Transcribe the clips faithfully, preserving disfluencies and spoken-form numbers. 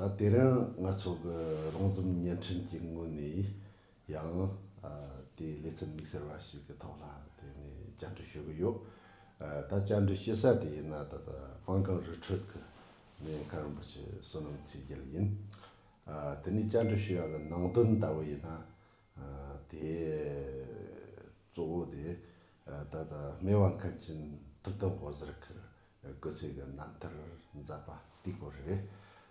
ད་དེ་རིང་ང་ཚོ་གི་རོང་ཟོམ་བརྙན་འཕྲིན་གྱི་ངོས་ནས་ཡང་ཨ་དེའི་ལེ་ཚན་དམིགས་བསལ་བ་ཞིག་གི་ཐོག་ལ་དེ་ནས་བཅར་འདྲི་ཞུ་གི་ཡོད། ཨ་ད་བཅར་འདྲི་ཞུ་ས་དེ་ཡིན་ན་ད་ལྟ་པང་ཁང་རི་ཁྲོད་ཀྱི་མཁན་རིན་པོ་ཆེ་བསོད་ནམས་ཚེ་རྒྱལ་ཡིན། ཨ་དེ་ནས་བཅར་འདྲི་ཞུ་ཡག་གི་ནང་དོན་ལྟ་བུ་ཡིན་ན། ཨ་དེ་གཙོ་བོ་དེ་ཨ་ད་ལྟ་སྨེ་བ་མཁན་ཆེན་ཐུབ་བསྟན་འོད་ཟེར་གྱི་སྐུ་ཚེ་གི་རྣམ་ཐར་མཛད་པ་དེའི་སྐོར་རེད།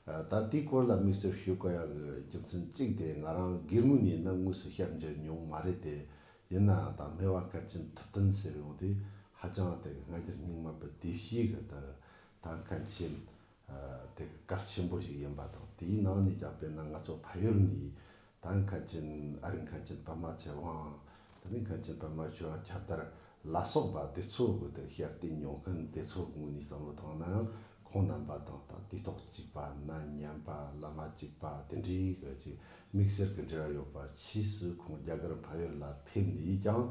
ཨ་ད་དེའི་སྐོར་ལ་དམིགས་བསལ་ཞུ་དགོས་ཡག་གི་རྒྱུ་མཚན་གཅིག་དེ་ང་རང་སྒེར་ངོས་ནས་ཡིན་ན་དངོས་སུ་ཞབས་འདྲེན་མྱོང་མ་རེད་དེ། ཡིན་ནའང་ད་སྨེ་བ་མཁན་ཆེན་ཐུབ་བསྟན་ཟེར་ཡོང་དུས་ཧ་ཅང་དེ་གི་སྔ་འགྱུར་རྙིང་མ་པའི་དེབ་གཞིས་གི་ད་ད་མཁན་ཆེན་ཨ་དེ་གི་གལ་ཆེན་པོ་ཞིག་ཡིན་པ་དང་། དེའི་ནང་ནས་ཀྱང་དཔེར་ན་ང་ཚོ་ཕ་ཡུལ་ནས་ད་མཁན་ཆེན་ཨ་རིག་མཁན་ཆེན་པདྨ་ཚེ་དབང་། དེ་ནས་མཁན་ཆེན་པདྨ་ཆོས་དབང་ཁྱབ་བརྡལ་ལ་སོགས་པ་དེ་ཚོ་གི་དེ་ཤེས་ཡོན་མྱོང་མཁན་དེ་ཚོ་ངོས་ནས་བསམ་བློ་བཏང་ན་ཡང་། ཁོང་རྣམ་པ་དང་ད་དུས་ཐོག་གཅིག་པ། གནའ་ཉམས་པ། བླ་མ་གཅིག་པ། དེ་འདྲའི་གི་ཅིག་དམིགས་བསལ་གྱི་འབྲེལ་བ་ཡོད་པ། ཕྱིས་སུ་ཁོང་རྒྱ་གར་ཕ་ཡུལ་ལ་ཕེབས་ནས་ཀྱང་།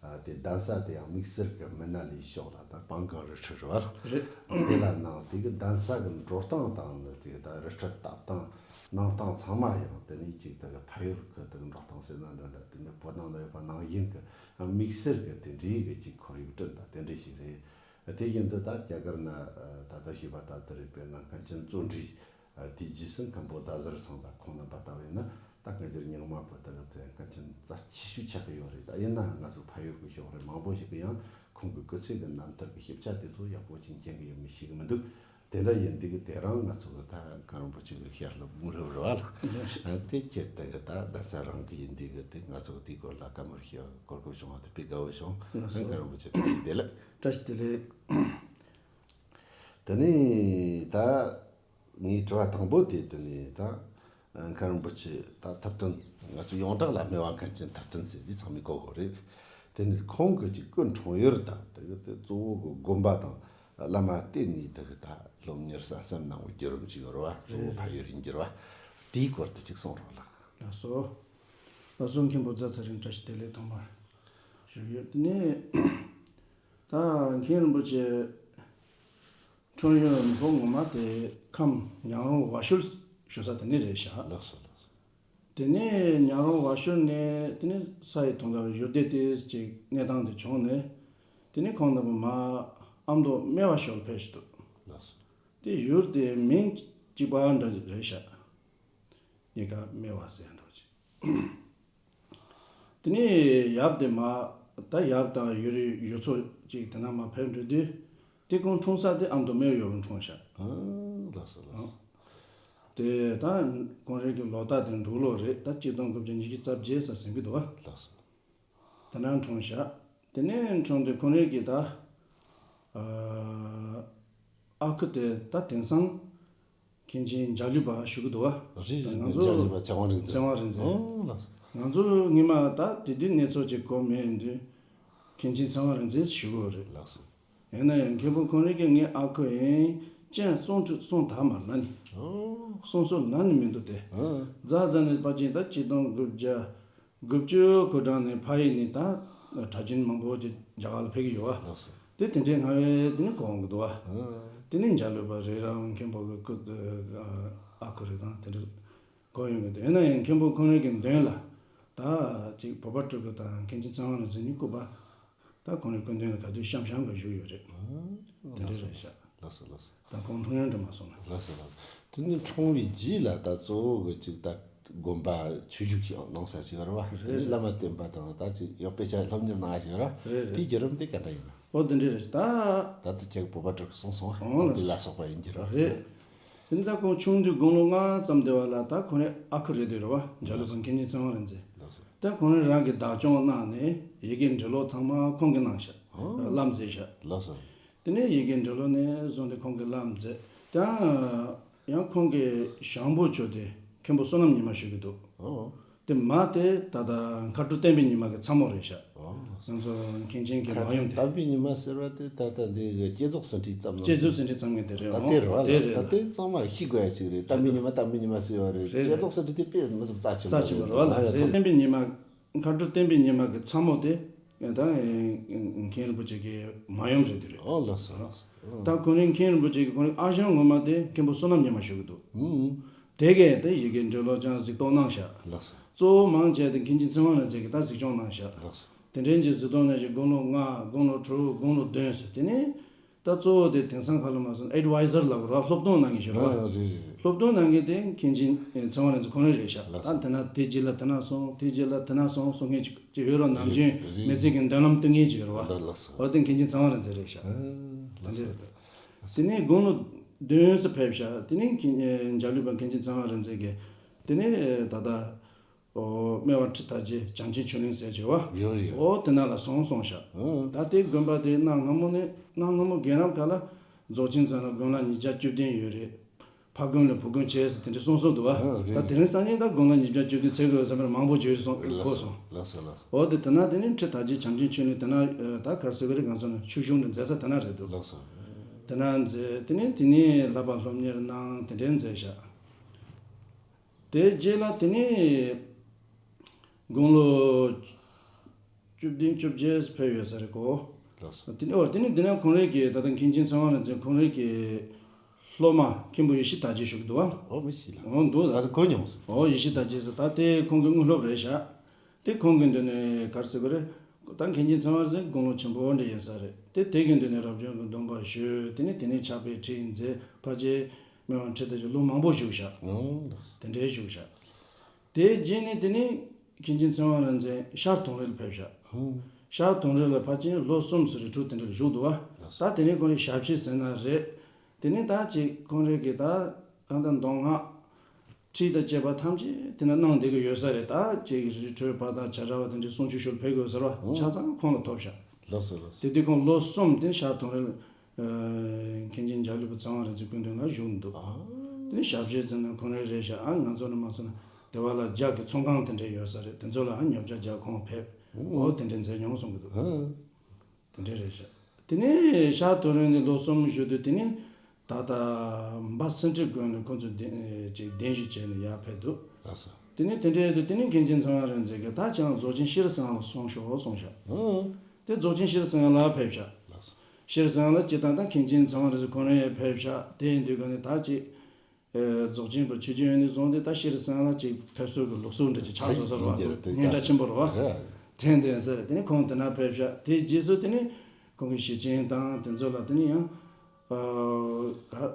ཨ་དེ་གདན་ས་དེ་ཡང་དམིགས་བསལ་གྱི་མི་སྣ་ལས་ཤོག་ལ་ད་པང་ཁང་རི་ཁྲོད་རེད་བ། རེད། དེ་ལ་ནང་དེ་གི་གདན་ས་གི་འགྲོ་སྟངས་དང་ནི་དེ་གི་ད་རི་ཁྲོད་བཏབ་སྟངས་གནང་སྟངས་ཚང་མ་ཡང་དེ་ནས་ཅིག་དེ་གི་ཕ་ཡུལ་གི་དེ་གི་འགྲོ་སྟངས་ཟེར་ན་འདྲ་འདྲ། དེ་ནས་བོད་ནང་ལ་ཡོད་པ་ནང་བཞིན་གི་དམིགས་བསལ་གི་དེ་འདྲའི་གི་ཅིག་ཁོར་ཡུག་བསྐྲུན་པ་དེ་འདྲ་ཞིག་རེད། དེ་བཞིན་དུ་ད་རྒྱ་གར་ན་ད་ལྟ་ཞུས་པ་ལྟར་དུ་རེད། དཔེར་ན་མཁན་ཆེན་བརྩོན་འགྲུས། དེའི་རྗེས་སུ་མཁན་པོ་ཟླ་ཟེར་ཚང་དང་ཁོང་རྣམ་པ་ལྟ་བུ་ཡིན་ན་ད་སྔ་འགྱུར་རྙིང་མ་པོ་དེ་གི་དེ་མཁན་ཆེན་རྩ་ཆེ་ཤོས་ཆགས་ཀྱི་ཡོད་རེད། ད་ཡིན་ནའང་ང་ཚོ་ཕ་ཡུལ་གྱི་ཕྱོགས་རེད། མང་པོ་ཞིག་གིས་ཡང་ཁོང་གི་སྐུ་ཚེ་གི་རྣམ་ཐར་གི་ཞིབ་ཆ་དེ་ཚོ་ཡག་པོ་ཅིག་མཁྱེན་གྱི་ཡོད་མེད་ཤེས་ཀྱི་མི་འདུག་དེ་འདྲ་ཡིན་དུས་གི་དེ་རིང་ང་ཚོ་གི་ད་མཁན་རིན་པོ་ཆེ་གི་ཞལ་སློབ་དངོས་སློབ་རེད་བ་ལ། དེ་ཁྱེད་དེ་གི་ད་གདན་ས་རང་གི་ཡིན་དུས་གི་དེ་ང་ཚོ་གི་དེའི་སྐོར་ལ་བཀའ་མོལ་ཞུ་གོ་སྐབས་བྱུང་བ་དེ་དཔེ་དགའ་བོ་བྱུང་། ལགས་སོ། མཁན་རིན་པོ་ཆེ་བཀྲ་ཤིས་བདེ་ལེགས། བཀྲ་ཤིས་བདེ་ལེགས། དེ་ནས་ད་ངའི་དྲི་བ་དང་པོ་དེ་དེ་ནས་ད་མཁན་རིན་པོ་ཆེ་ད་ཐུབ་བསྟན། ང་ཚོ་ཡོངས་གྲགས་ལ་སྨེ་བ་མཁན་ཆེན་ཐུབ་བསྟན་ཟེར་དུས་ཚང་མས་གོ་གོ་རེད། དེ་ནས་ཁོང་གི་ཅིག་སྐུ་འཁྲུངས་ཡུལ་དང་དེ་གི་དེ་གཙོ་བོ་གི་དགོན་པ་དང་བླ་མ་བསྟེན་ནས་དེ་གི་ད་སློབ་གཉེར་གསན་བསམ་གནང་བའི་བརྒྱུད་རིམ་ཅིག་ཡོད་རེད་བ། གཙོ་བོ་ཕ་ཡུལ་ཡིན་གྱི་རེད་བ། དེའི་སྐོར་དེ་ཅིག་གསུང་རོགས་ལགས། ལགས་སོ། ལགས་སོ། མཁན་པོ་རྫ་ཚེ་རིང་བཀྲ་ཤིས་བདེ་ལེགས་ཐོག་མར་ཞུ་གི་ཡོད། དེ་ནས་ད་མཁན་རིན་པོ་ཆེ་འཁྲུངས་ཡུལ་ལྷོ་ངོ་མ་དེ་ཁམས་ཉང་རོང་ཝ་ཤུལ་ཞུ་ས་དེ་ནས་རེད་ཤག་ལགས་སོ། ལགས་སོ། དེ་ནས་ཉང་རོང་ཝ་ཤུལ་ནས་དེ་ནས་ས་ཡི་དོན་དག་གི་བཞུར་བདེ་ཏིས་ཅིག་གནས་སྟངས་དེ་བྱུང་ནས། དེ་ནས་ཁོང་རྣམ་པ་མ་ཨ་མདོ་སྨེ་བ་ཞོལ་ཕེབས་ཤི་འདུག་ལགས་སོ། དེ་ཡུལ་དེ་མིང་གཅིག་པ་འདྲ་རེད་ཤག་གཉིས་ཀ་སྨེ་བ་ཟེར་འགྲོ་ཅིག་དེ་ནས་ཡབ་དེ་མ་ད་ཡབ་དང་ཡུལ་ཡུལ་ཚོ་ཅིག་དེ་ན་མ་ཕེབས་འགྲོ་དུས། དེ་ཁོང་འཁྲུངས་ས་དེ་ཨ་མདོ་སྨེ་བ་ཡུལ་ལ་འཁྲུངས་ཤག་ཨ་ལགས་སོ་ལགས་སོ། དེ་ད་ཁོང་རང་གི་ལོ་རྟགས་དེ་འབྲུག་ལོ་རེད། ད་གཅིག་སྟོང་དགུ་བརྒྱ་ཉི་ཤུ་རྩ་བརྒྱད་ཟེར་ཟིན་གི་འདུག་བ། ལགས་སོ། དེ་ན་འཁྲུངས་ཤག་དེ་ནས་འཁྲུངས་དུས་ཁོང་རང་གི་ད་ཨ་ཨ་ཁུ་དེ་ད་དེང་སང་མཁན་ཆེན་འཇའ་ལུས་པ་ཞུ་གི་འདུག་བ། རེད་རེད། ང་ཚོ་འཇའ་ལུས་པ་ཚེ་དབང་རིག་འཛིན། ཚེ་དབང་རིག་འཛིན། ཨོ་ལགས་སོ། ང་ཚོ་སྔོན་མ་ད་དེ་དུས་གནས་ཚུལ་ཅིག་གོ་མེད་དུས་མཁན་ཆེན་ཚེ་དབང་རིག་འཛིན་ཞུ་གི་རེད། ལགས་སོ། ཡིན་ན་ཡང་མཁན་པོ་ཁོང་རང་གིས་ངའི་ཨ་ཁུ་ཡིན་ཅན་གསུང་ཚུལ་གསུང་ད་མ་ལ་ནི། ཨོ། གསུང་ཚུལ་ལ་ནི་མི་འདུག་སྟེ། ཨ། རྫ་རྫ་ནས་ཕར་ཕྱིན་ད་གཅིག་སྟོང་དགུ་བརྒྱ་དགུ་བཅུ་གོ་གྲངས་ནས་ཕ་ཡུལ་ནས་ད་གྲྭ་རྒྱུན་མང་པོ་ཅིག་རྒྱ་གར་ལ་ཕེབས་ཀྱི་ཡོད་བ། ལགས་སོ། དེ་དེ་འདྲའི་སྔ་བའི་དེ་ནི་གོ་འོང་གི་འདུག་བ། ཨ། དེ་ནི་འཇའ་ལུས་པ་རེད་རང་མཁན་པོ་གི་སྐུ་ཨ་ཁུ་རེད་དང་དེ་འདྲ་གོ་ཡོང་གི་འདུག་ཡིན་ན་ཡང་མཁན་པོ་ཁོང་རང་གི་མདུན་ལ་ད་ཅིག་བོད་པ་སྤྲུལ་སྐུ་དང་མཁན་ཆེན་ཚེ་དབང་རིག་འཛིན་གཉིས་སྐུ་པར། ད་ཁོང་རའི་སྐུ་མདུན་ལ་ག་དུས་བཤམས་བཤམས་ག་བཞུགས་ཡོད་རེད། ཨ། དེ་འདྲ་རེད་ཤག་ལགས་སོ་ལགས་སོ། ད་ཁོང་འཁྲུངས་ཡུལ་འདྲ་མ་སོང་ན། ལགས་སོ་ལགས་སོ། དེ་ནས་འཁྲུངས་པའི་རྗེས་ལ་ད་གཙོ་བོ་གི་ཅིག་ད་དགོན་པ་ཆོས་ཞུགས་ཀྱི་གནང་ས་ཞིག་རེད་བ། རེད་རེད། བླ་མ་བསྟེན་པ་དང་ད་ཅིག་ཡང་དཔེ་ཆ་སློབ་གཉེར་གནང་ཡ་ཞིག་རེད་བ། རེད་རེད། དེའི་བརྒྱུད་རིམ་དེ་ག་འདྲ་ཡིན་ན། ཨོ་དེ་འདྲ་རེད་ཤག་ད། ད་ལྟ་ཁྱེད་བོད་པ་སྤྲུལ་སྐུ་གསུངས་སོང་བ། ཨོ་ལགས་སོ། དེ་ལ་སོགས་པ་ཡིན་གྱི་རེད་བ། རེད། དེ་ནས་ད་ཁོང་ཆུང་དུས་དགུང་ལོ་ལྔ་ཙམ་དེ་བ་ལ་ད་ཁོང་རའི་ཨ་ཁུ་རེད་འདུག་རེད་བ། འཇའ་ལུས་པ་མཁན་ཆེན་ཚེ་དབང་རིག་འཛིན། ལགས་སོ། ད་ཁོང་རང་རང་གི་བདག་སྐྱོང་གནང་ནས་ཡི་གེ་འབྲི་ཀློག་ཚང་མ་ཁོང་གིས་གནང་ཤག་ཨོ། བླམ་མཛད་ཤག་ལགས་སོ། དེ་ནས་ཡི་གེ་འབྲི་ཀློག་ནས་བཟུང་སྟེ་ཁོང་གིས་བླམ་མཛད་དང་། ཡང་ཁོང་གི་ཞང་པོ་ཆོས་སྡེ་མཁན་པོ་བསོད་ནམས་ཉི་མ་ཞུ་གི་འདུག་ཨོ། དེ་མ་དེ་ད་ལྟ་མཁའ་འགྲོ་བསྟན་པའི་ཉི་མ་གི་ཚ་མོ་རེད་ཤག་ཨོ། ང་ཚོ་མཁན་ཆེན་གྱི་མ་ཡུམ་དེ། བསྟན་པའི་ཉི་མ་ཟེར་བ་དེ་ད་ལྟ་འདི་གི་བསྐྱེད་རྫོགས་ཟིན་བྲིས་བརྩམས་གནང་། བསྐྱེད་རྫོགས་ཟིན་བྲིས་བརྩམས་མཁན་དེ་རེད། ད་ཨོ་དེ་རེད་བ། དེ་ལ་རེད་ད་ལ། དེ་ཚང་མ་ཤེས་དགོས་ཡ་ཞིག་རེད། བསྟན་པའི་ཉི་མ་བསྟན་པའི་ཉི་མ་ཟེར་བ་རེད། རེད་བསྐྱེད་རེད། རྫོགས་ཟིན་བྲིས་དེ་དཔེ་མི་ཚོ་རྩ་ཆེན་པོ་རྩ་ཆེན་པོ་རེད་རེད་བ། ང་ཡང་ལགས་རེད། ཐོག་བསྟན་པའི་ཉི་མ། མཁའ་འགྲོ་བསྟན་པའི་ཉི་མ་གི་ཚ་མོ་དེ་ད་མཁན་རིན་པོ་ཆེ་གི་མ་ཡུམ་རེད་དེ་རེད། ཨོ་ལགས་སོ་ལགས་སོ། ཨོ། ད་ཁོང་རང་མཁན་རིན་པོ་ཆེ་གི་ཁོང་རང་ཨ་ཞང་ངོ་མ་དེ་མཁན་པོ་བསོད་ནམས་ཉི་མ་ཞུ་གི་འདུག་ཨུ། དེ་གས་དེ་ཡི་གེ་འབྲི་ཀློག་སྦྱང་གཟིགས་རྟོག་གནང་ཤག་ལགས་སོ། གཙོ་བོ་མང་ཆེ་དེ་མཁན་ཆེན་ཚེ་དབང་རིག་འཛིན་གྱིས་ད་གཟིགས་སྐྱོང་གནང་ཤག་ལགས་སོ། དེ་འདྲའི་གྱི་གཟིགས་རྟོག་གནང་ཞིང་དགུང་ལོ་ལྔ། དགུང་ལོ་དྲུག། དགུང་ལོ་བདུན་ཟེར། དེ་ནས་ད་གཙོ་བོ་དེ་དེང་སང་ཁ་ལོ་མ་སོང་ཨེ་ཌི་ཝའི་ཟར་ལབ་དགོས་རེད་བ། སློབ་སྟོན་གནང་མཁན་ཞིག་རེད་བ། ཨ་རེད་རེད། སློབ་སྟོན་གནང་མཁན་དེ་མཁན་ཆེན་ཚེ་དབང་རིག་འཛིན་ཁོང་རང་རེད་ཤག་ལགས་སོ། ད་དེ་ན་དེ་རྗེས་ལ་དེ་ན་སོང་། དེ་རྗེས་ལ་དེ་ན་སོང་གསུང་མཁན་ཅིག་ཅིག་ཡོད་རེད། ནམ་རྒྱུན་རེད་རེད། མི་ཚེ་གི་མདུན་ལམ་སྟོན་མཁན་ཅིག་ཡོད་རེད་བ། ལགས་ལགས་སོ། འོ་དེ་མཁན་ཆེན་ཚེ་དབང་རིག་འཛིན་རེད་ཤག་ཨ་དེ་ལགས་འདྲ་སོ། རེད་ད། དེ་ནས་དགུང་ལོ་བདུན་ཙམ་ཕེབས་ཤག་དེ་ནས་མཁན་འཇའ་ལུས་པ་མཁན་ཆེན་ཚེ་དབང་རིག་འཛིན་གྱིས་དེ་ནས་ད་ལྟ་ཨོ་སྨེ་བ་ཁྲི་དར་རྒྱས་བྱམས་ཆེན་ཆོས་གླིང་ཟེར་བྱས་བ། ཡོད་ཡོད། ཨོ་དེ་ན་ལ་སོང་སོང་ཤག་ཨང་། ད་དེ་དགོན་པ་དེ་གནའ་སྔ་མོ་ནས་གནའ་སྔ་མོ་རྒན་རབས་ཁ་ལ་རྫོགས་ཆེན་ཚང་ལ་དགུང་ལོ་ཉིས་བརྒྱ་བཅུ་བདུན་ཡོད་རེད། ཕ་དགུང་ལ་བུ་དགུང་བྱས་ཟེར་དེ་འདྲ་གསུངས་སོང་འདུག་བ། ཨ་རེད། ད་དེ་རིང་སང་ཉིན་ད་དགུང་ལོ་ཉིས་བརྒྱ་བཅུ་བདུན་ཚེས་དགོས་བསམ་པར་མང་པོ་བརྗོད་སོང་། ལགས་གོ་སོ་སོང་། ལགས་སོ་ལགས་སོ། འོ་དེ་དེ་ན་དེ་ནས་ཁྲི་དར་རྒྱས་བྱམས་ཆེན་ཆོས་གླིང་དེ་ན་ཨ་ད་ག་རེ་ཟེར་གི་རེད། ང་ཚོ་ནས་ཆོས་གཞུང་དེ་མཛད་ས་དེ་ན་རེད་འདུག་ལགས་སོ། དེ་ན་མཛད། དེ་ནས་དེ་ནས་བསླབ་པ་སློབ་གཉེར་གནང་། དེ་འདྲའི་མཛད་ཤག་དེ་རྗེས་ལ་དེ་ནས་དགུང་ལོ་བཅུ་བདུན་བཅོ་བརྒྱད་ཕེབས་ཡོད་ས་རེད་གོ། ལགས་སོ། དེ་ནས་ཨོ་དེ་ནས་དེ་ནས་ཁོང་རང་གི་ད་ལྟ་མཁན་ཆེན་ཚེ་དབང་རིག་འཛིན་ཁོང་རང་གི་སློབ་མ་མཁན་པོ་ཡེ་ཤེས་དར་རྒྱས་བཞུགས་འདུག་བ། ཨོ་མི་ཤེས་ལ། ཨོ་འདུག་ད། ད་གོ་མྱོང་སོང་། ཨོ་ཡེ་ཤེས་དར་རྒྱས་ཟེར། ད་དེ་ཁོང་གི་དངོས་སློབ་རེད་ཤག་དེ་ཁོང་གི་མདུན་ནས་ག་རེ་ཟེར་དགོས་རེད། ད་མཁན་ཆེན་ཚེ་དབང་རིག་འཛིན་དགུང་ལོ་ཆེན་པོ་འདྲ་ཡིན་ས་རེད། དེ་དེ་གི་མདུན་ནས་རབ་བྱུང་གི་སྡོམ་པ་ཞུས། དེ་ནས་དེ་ནས་ཕྱག་དཔེ་ཁྲིད་མཛད། ཕལ་ཆེར་སྨེ་བ་ཁྲི་དར་རྒྱས་ལོ་མང་པོ་བཞུགས་ཤག་ཨང་། དེ་འདྲའི་བཞུགས་ཤག་དེའི་རྗེས་ནས་དེ་ནས་མཁན་ཆེན་ཚེ་དབང་རིག་འཛིན་ཤར་དུང་རི་ལ་ཕེབས་ཤག་ཨང་། ཤར་དུང་རི་ལ་ཕལ་ཆེར་ལོ་གསུམ་ཙམ་རི་ཁྲོད་དེ་འདྲ་ལ་བཞུགས་འདུག་བ། ད་དེ་ནས་ཁོང་རང་ཞབས་ཕྱི་ཟེར་ན་རེད། དེ་ནས་ད་ཅིག་ཁོང་རང་གི་ད་གང་ལྟར་མདོ་སྔགས་ཁྲིད་དང་བཅས་པ་ཐམས་ཅད་དེ་ན་གནང་བསྡད་ཀྱི་ཡོད་ས་རེད། ད་ཅིག་རི་ཁྲོད་པར་དང་བྱ་ར་བ་དེ་འདྲའི་གསུང་ཆོས་ཞུ་ལ་ཕེབས་དགོས་ཟེར་བ། ཨོ། ཆ་ཚང་ཁོང་ལ་ཐོབ་ཤག་ལགས་སོ་ལགས་སོ། དེ་དུས་ཁོང་ལོ་གསུམ་དེ་ཤར་དུང་རི་ལ་ཨ་མཁན་ཆེན་འཇའ་ལུས་པ་ཚེ་དབང་རིག་འཛིན་སྐུ་མདུན་ལ་བཞུགས་འདུག་ཨ། དེ་ནས་ཞབས་ཕྱི་ཟེར་ན་ཁོང་རང་རེད་ཤག་ཨ་ང་ཚོ་ནས་མ་སོང་ན་སྡེ་བ་ལ་རྒྱ་གི་ཚོང་ཁང་དེ་འདྲ་ཡོད་ས་རེད། དེ་ཚོ་ལ་ཨ་ཉོ་ཆ་རྒྱག་ཁོང་ཕེབས། ཨོ་དེ་འདྲ་མཛད་མྱོང་གསུང་གི་འདུག་ཨ། དེ་འདྲ་རེད་ཤག་དེ་ནས་ཤར་དུང་རི་ནས་ལོ་གསུམ་བཞུགས་དུས་དེ་ནས་ད་ལྟ་འབའ་སེ་འབྲས་དགོན་ནས་ཁོང་ཚོས་གདན་ཅིག་གདན་ཞུ་བྱས་ནས་ཡར་ཕེབས་འདུག་ལགས་སོ། དེ་ནས་དེ་འདྲ་ཡོད་དུས་དེ་ནས་མཁན་ཆེན་ཚེ་དབང་རིག་འཛིན་གྱིས་ད་ཁྱེད་རང་རྫོགས་ཆེན་ཤྲཱི་སེང་ལ་སོང་ཤོག་གསུངས་ཤག་ཨང་། དེ་རྫོགས་ཆེན་ཤྲཱི་སེང་ལ་ཕེབས་ཤག་ལགས་སོ། ཤྲཱི་སེང་ལ་སྤྱིར་བཏང་ད་མཁན་ཆེན་ཚེ་དབང་རིག་འཛིན་ཁོང་རང་ཡང་ཕེབས་ཤག་དེ་ཡིན་དུས་ག་ནས་ད་ཅིག་ཨེ་རྫོགས་ཆེན་པ་ཆོས་རྒྱལ་ཡོན་ནས་བཟུང་སྟེ་ད་ཤྲཱི་སེང་ལ་ཅིག་ཕེབས་བསུ་གི་ལུགས་སྲོལ་འདྲ་ཅིག་ཆགས་སོང་ས་རེད་བ། ཡིན་རྒྱུ་རེད། དེ་སྙན་གྲགས་ཆེན་པོ་རེད་བ། རེད། དེ་འདྲ་ཡིན་ས་རེད། དེ་ནས་ཁོང་དེ་ན་ཕེབས་ཤག་དེའི་རྗེས་སུ་དེ་ནས་ཁོང་གི་ཞེ་ཆེན་དང་དེ་ཚོ་ལ་དེ་ནས་ཡང་ཨ་ག་ཨ་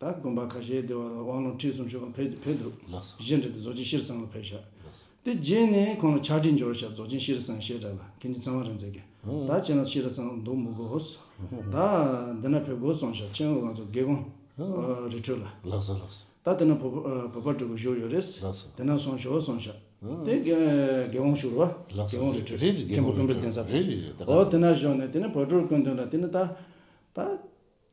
ད་དགོན་པ་ཁ་ཤས་སྡེ་བ་ལ་དབང་ལུང་ཁྲིད་གསུང་ཆོས་ཁང་ཕེབས་ཕེབས་འདུག་ལགས་སོ། གཞི་འདྲ་དེ་རྫོགས་ཆེན་ཤྲཱི་སེང་ལ་ཕེབས་ཤག་ལགས་སོ། དེ་རྗེས་ནས་ཁོང་ལ་ཕྱག་བྲིས་འབྱོར་ཤག་རྫོགས་ཆེན་ཤྲཱི་སེང་ཞེས་གྲགས་ལ་མཁན་ཆེན་ཚེ་དབང་རིག་འཛིན་གྱིས། ཨང་། ད་ཁྱེད་རང་ཤྲཱི་སེང་འདུག་མི་དགོས། ད་འདི་ན་ཕེབས་དགོས་གསུངས་ཤག་ཁྱེད་རང་ང་ཚོ་དགེ་གོང་ཨང་། ཨ་རི་ཁྲོད་ལ། ལགས་སོ་ལགས་སོ། ད་དེ་ན་བོད་པ་ཨ་བོད་པ་ཕྲུ་གུ་བཞུགས་ཡོད་རེད། ལགས་སོ། དེ་ན་སོང་ཤོག་གསུངས་ཤག་ཨང་། དེ་དགེ་དགེ་གོང་བཞུགས་རེད་བ། ལགས་སོ། དགེ་གོང་རི་ཁྲོད་རེད་རེད། མཁན་པོ་ཀུན་འཕེལ་གདན་ས་རེད་རེད་རེད། ད་ག་ཨོ་དེ་ན་བཞུགས་ནས་དེ་ནས་བོད་ཕྲུག་སྐུ་མདུན་ལ་དེ་ནས་ད་ད།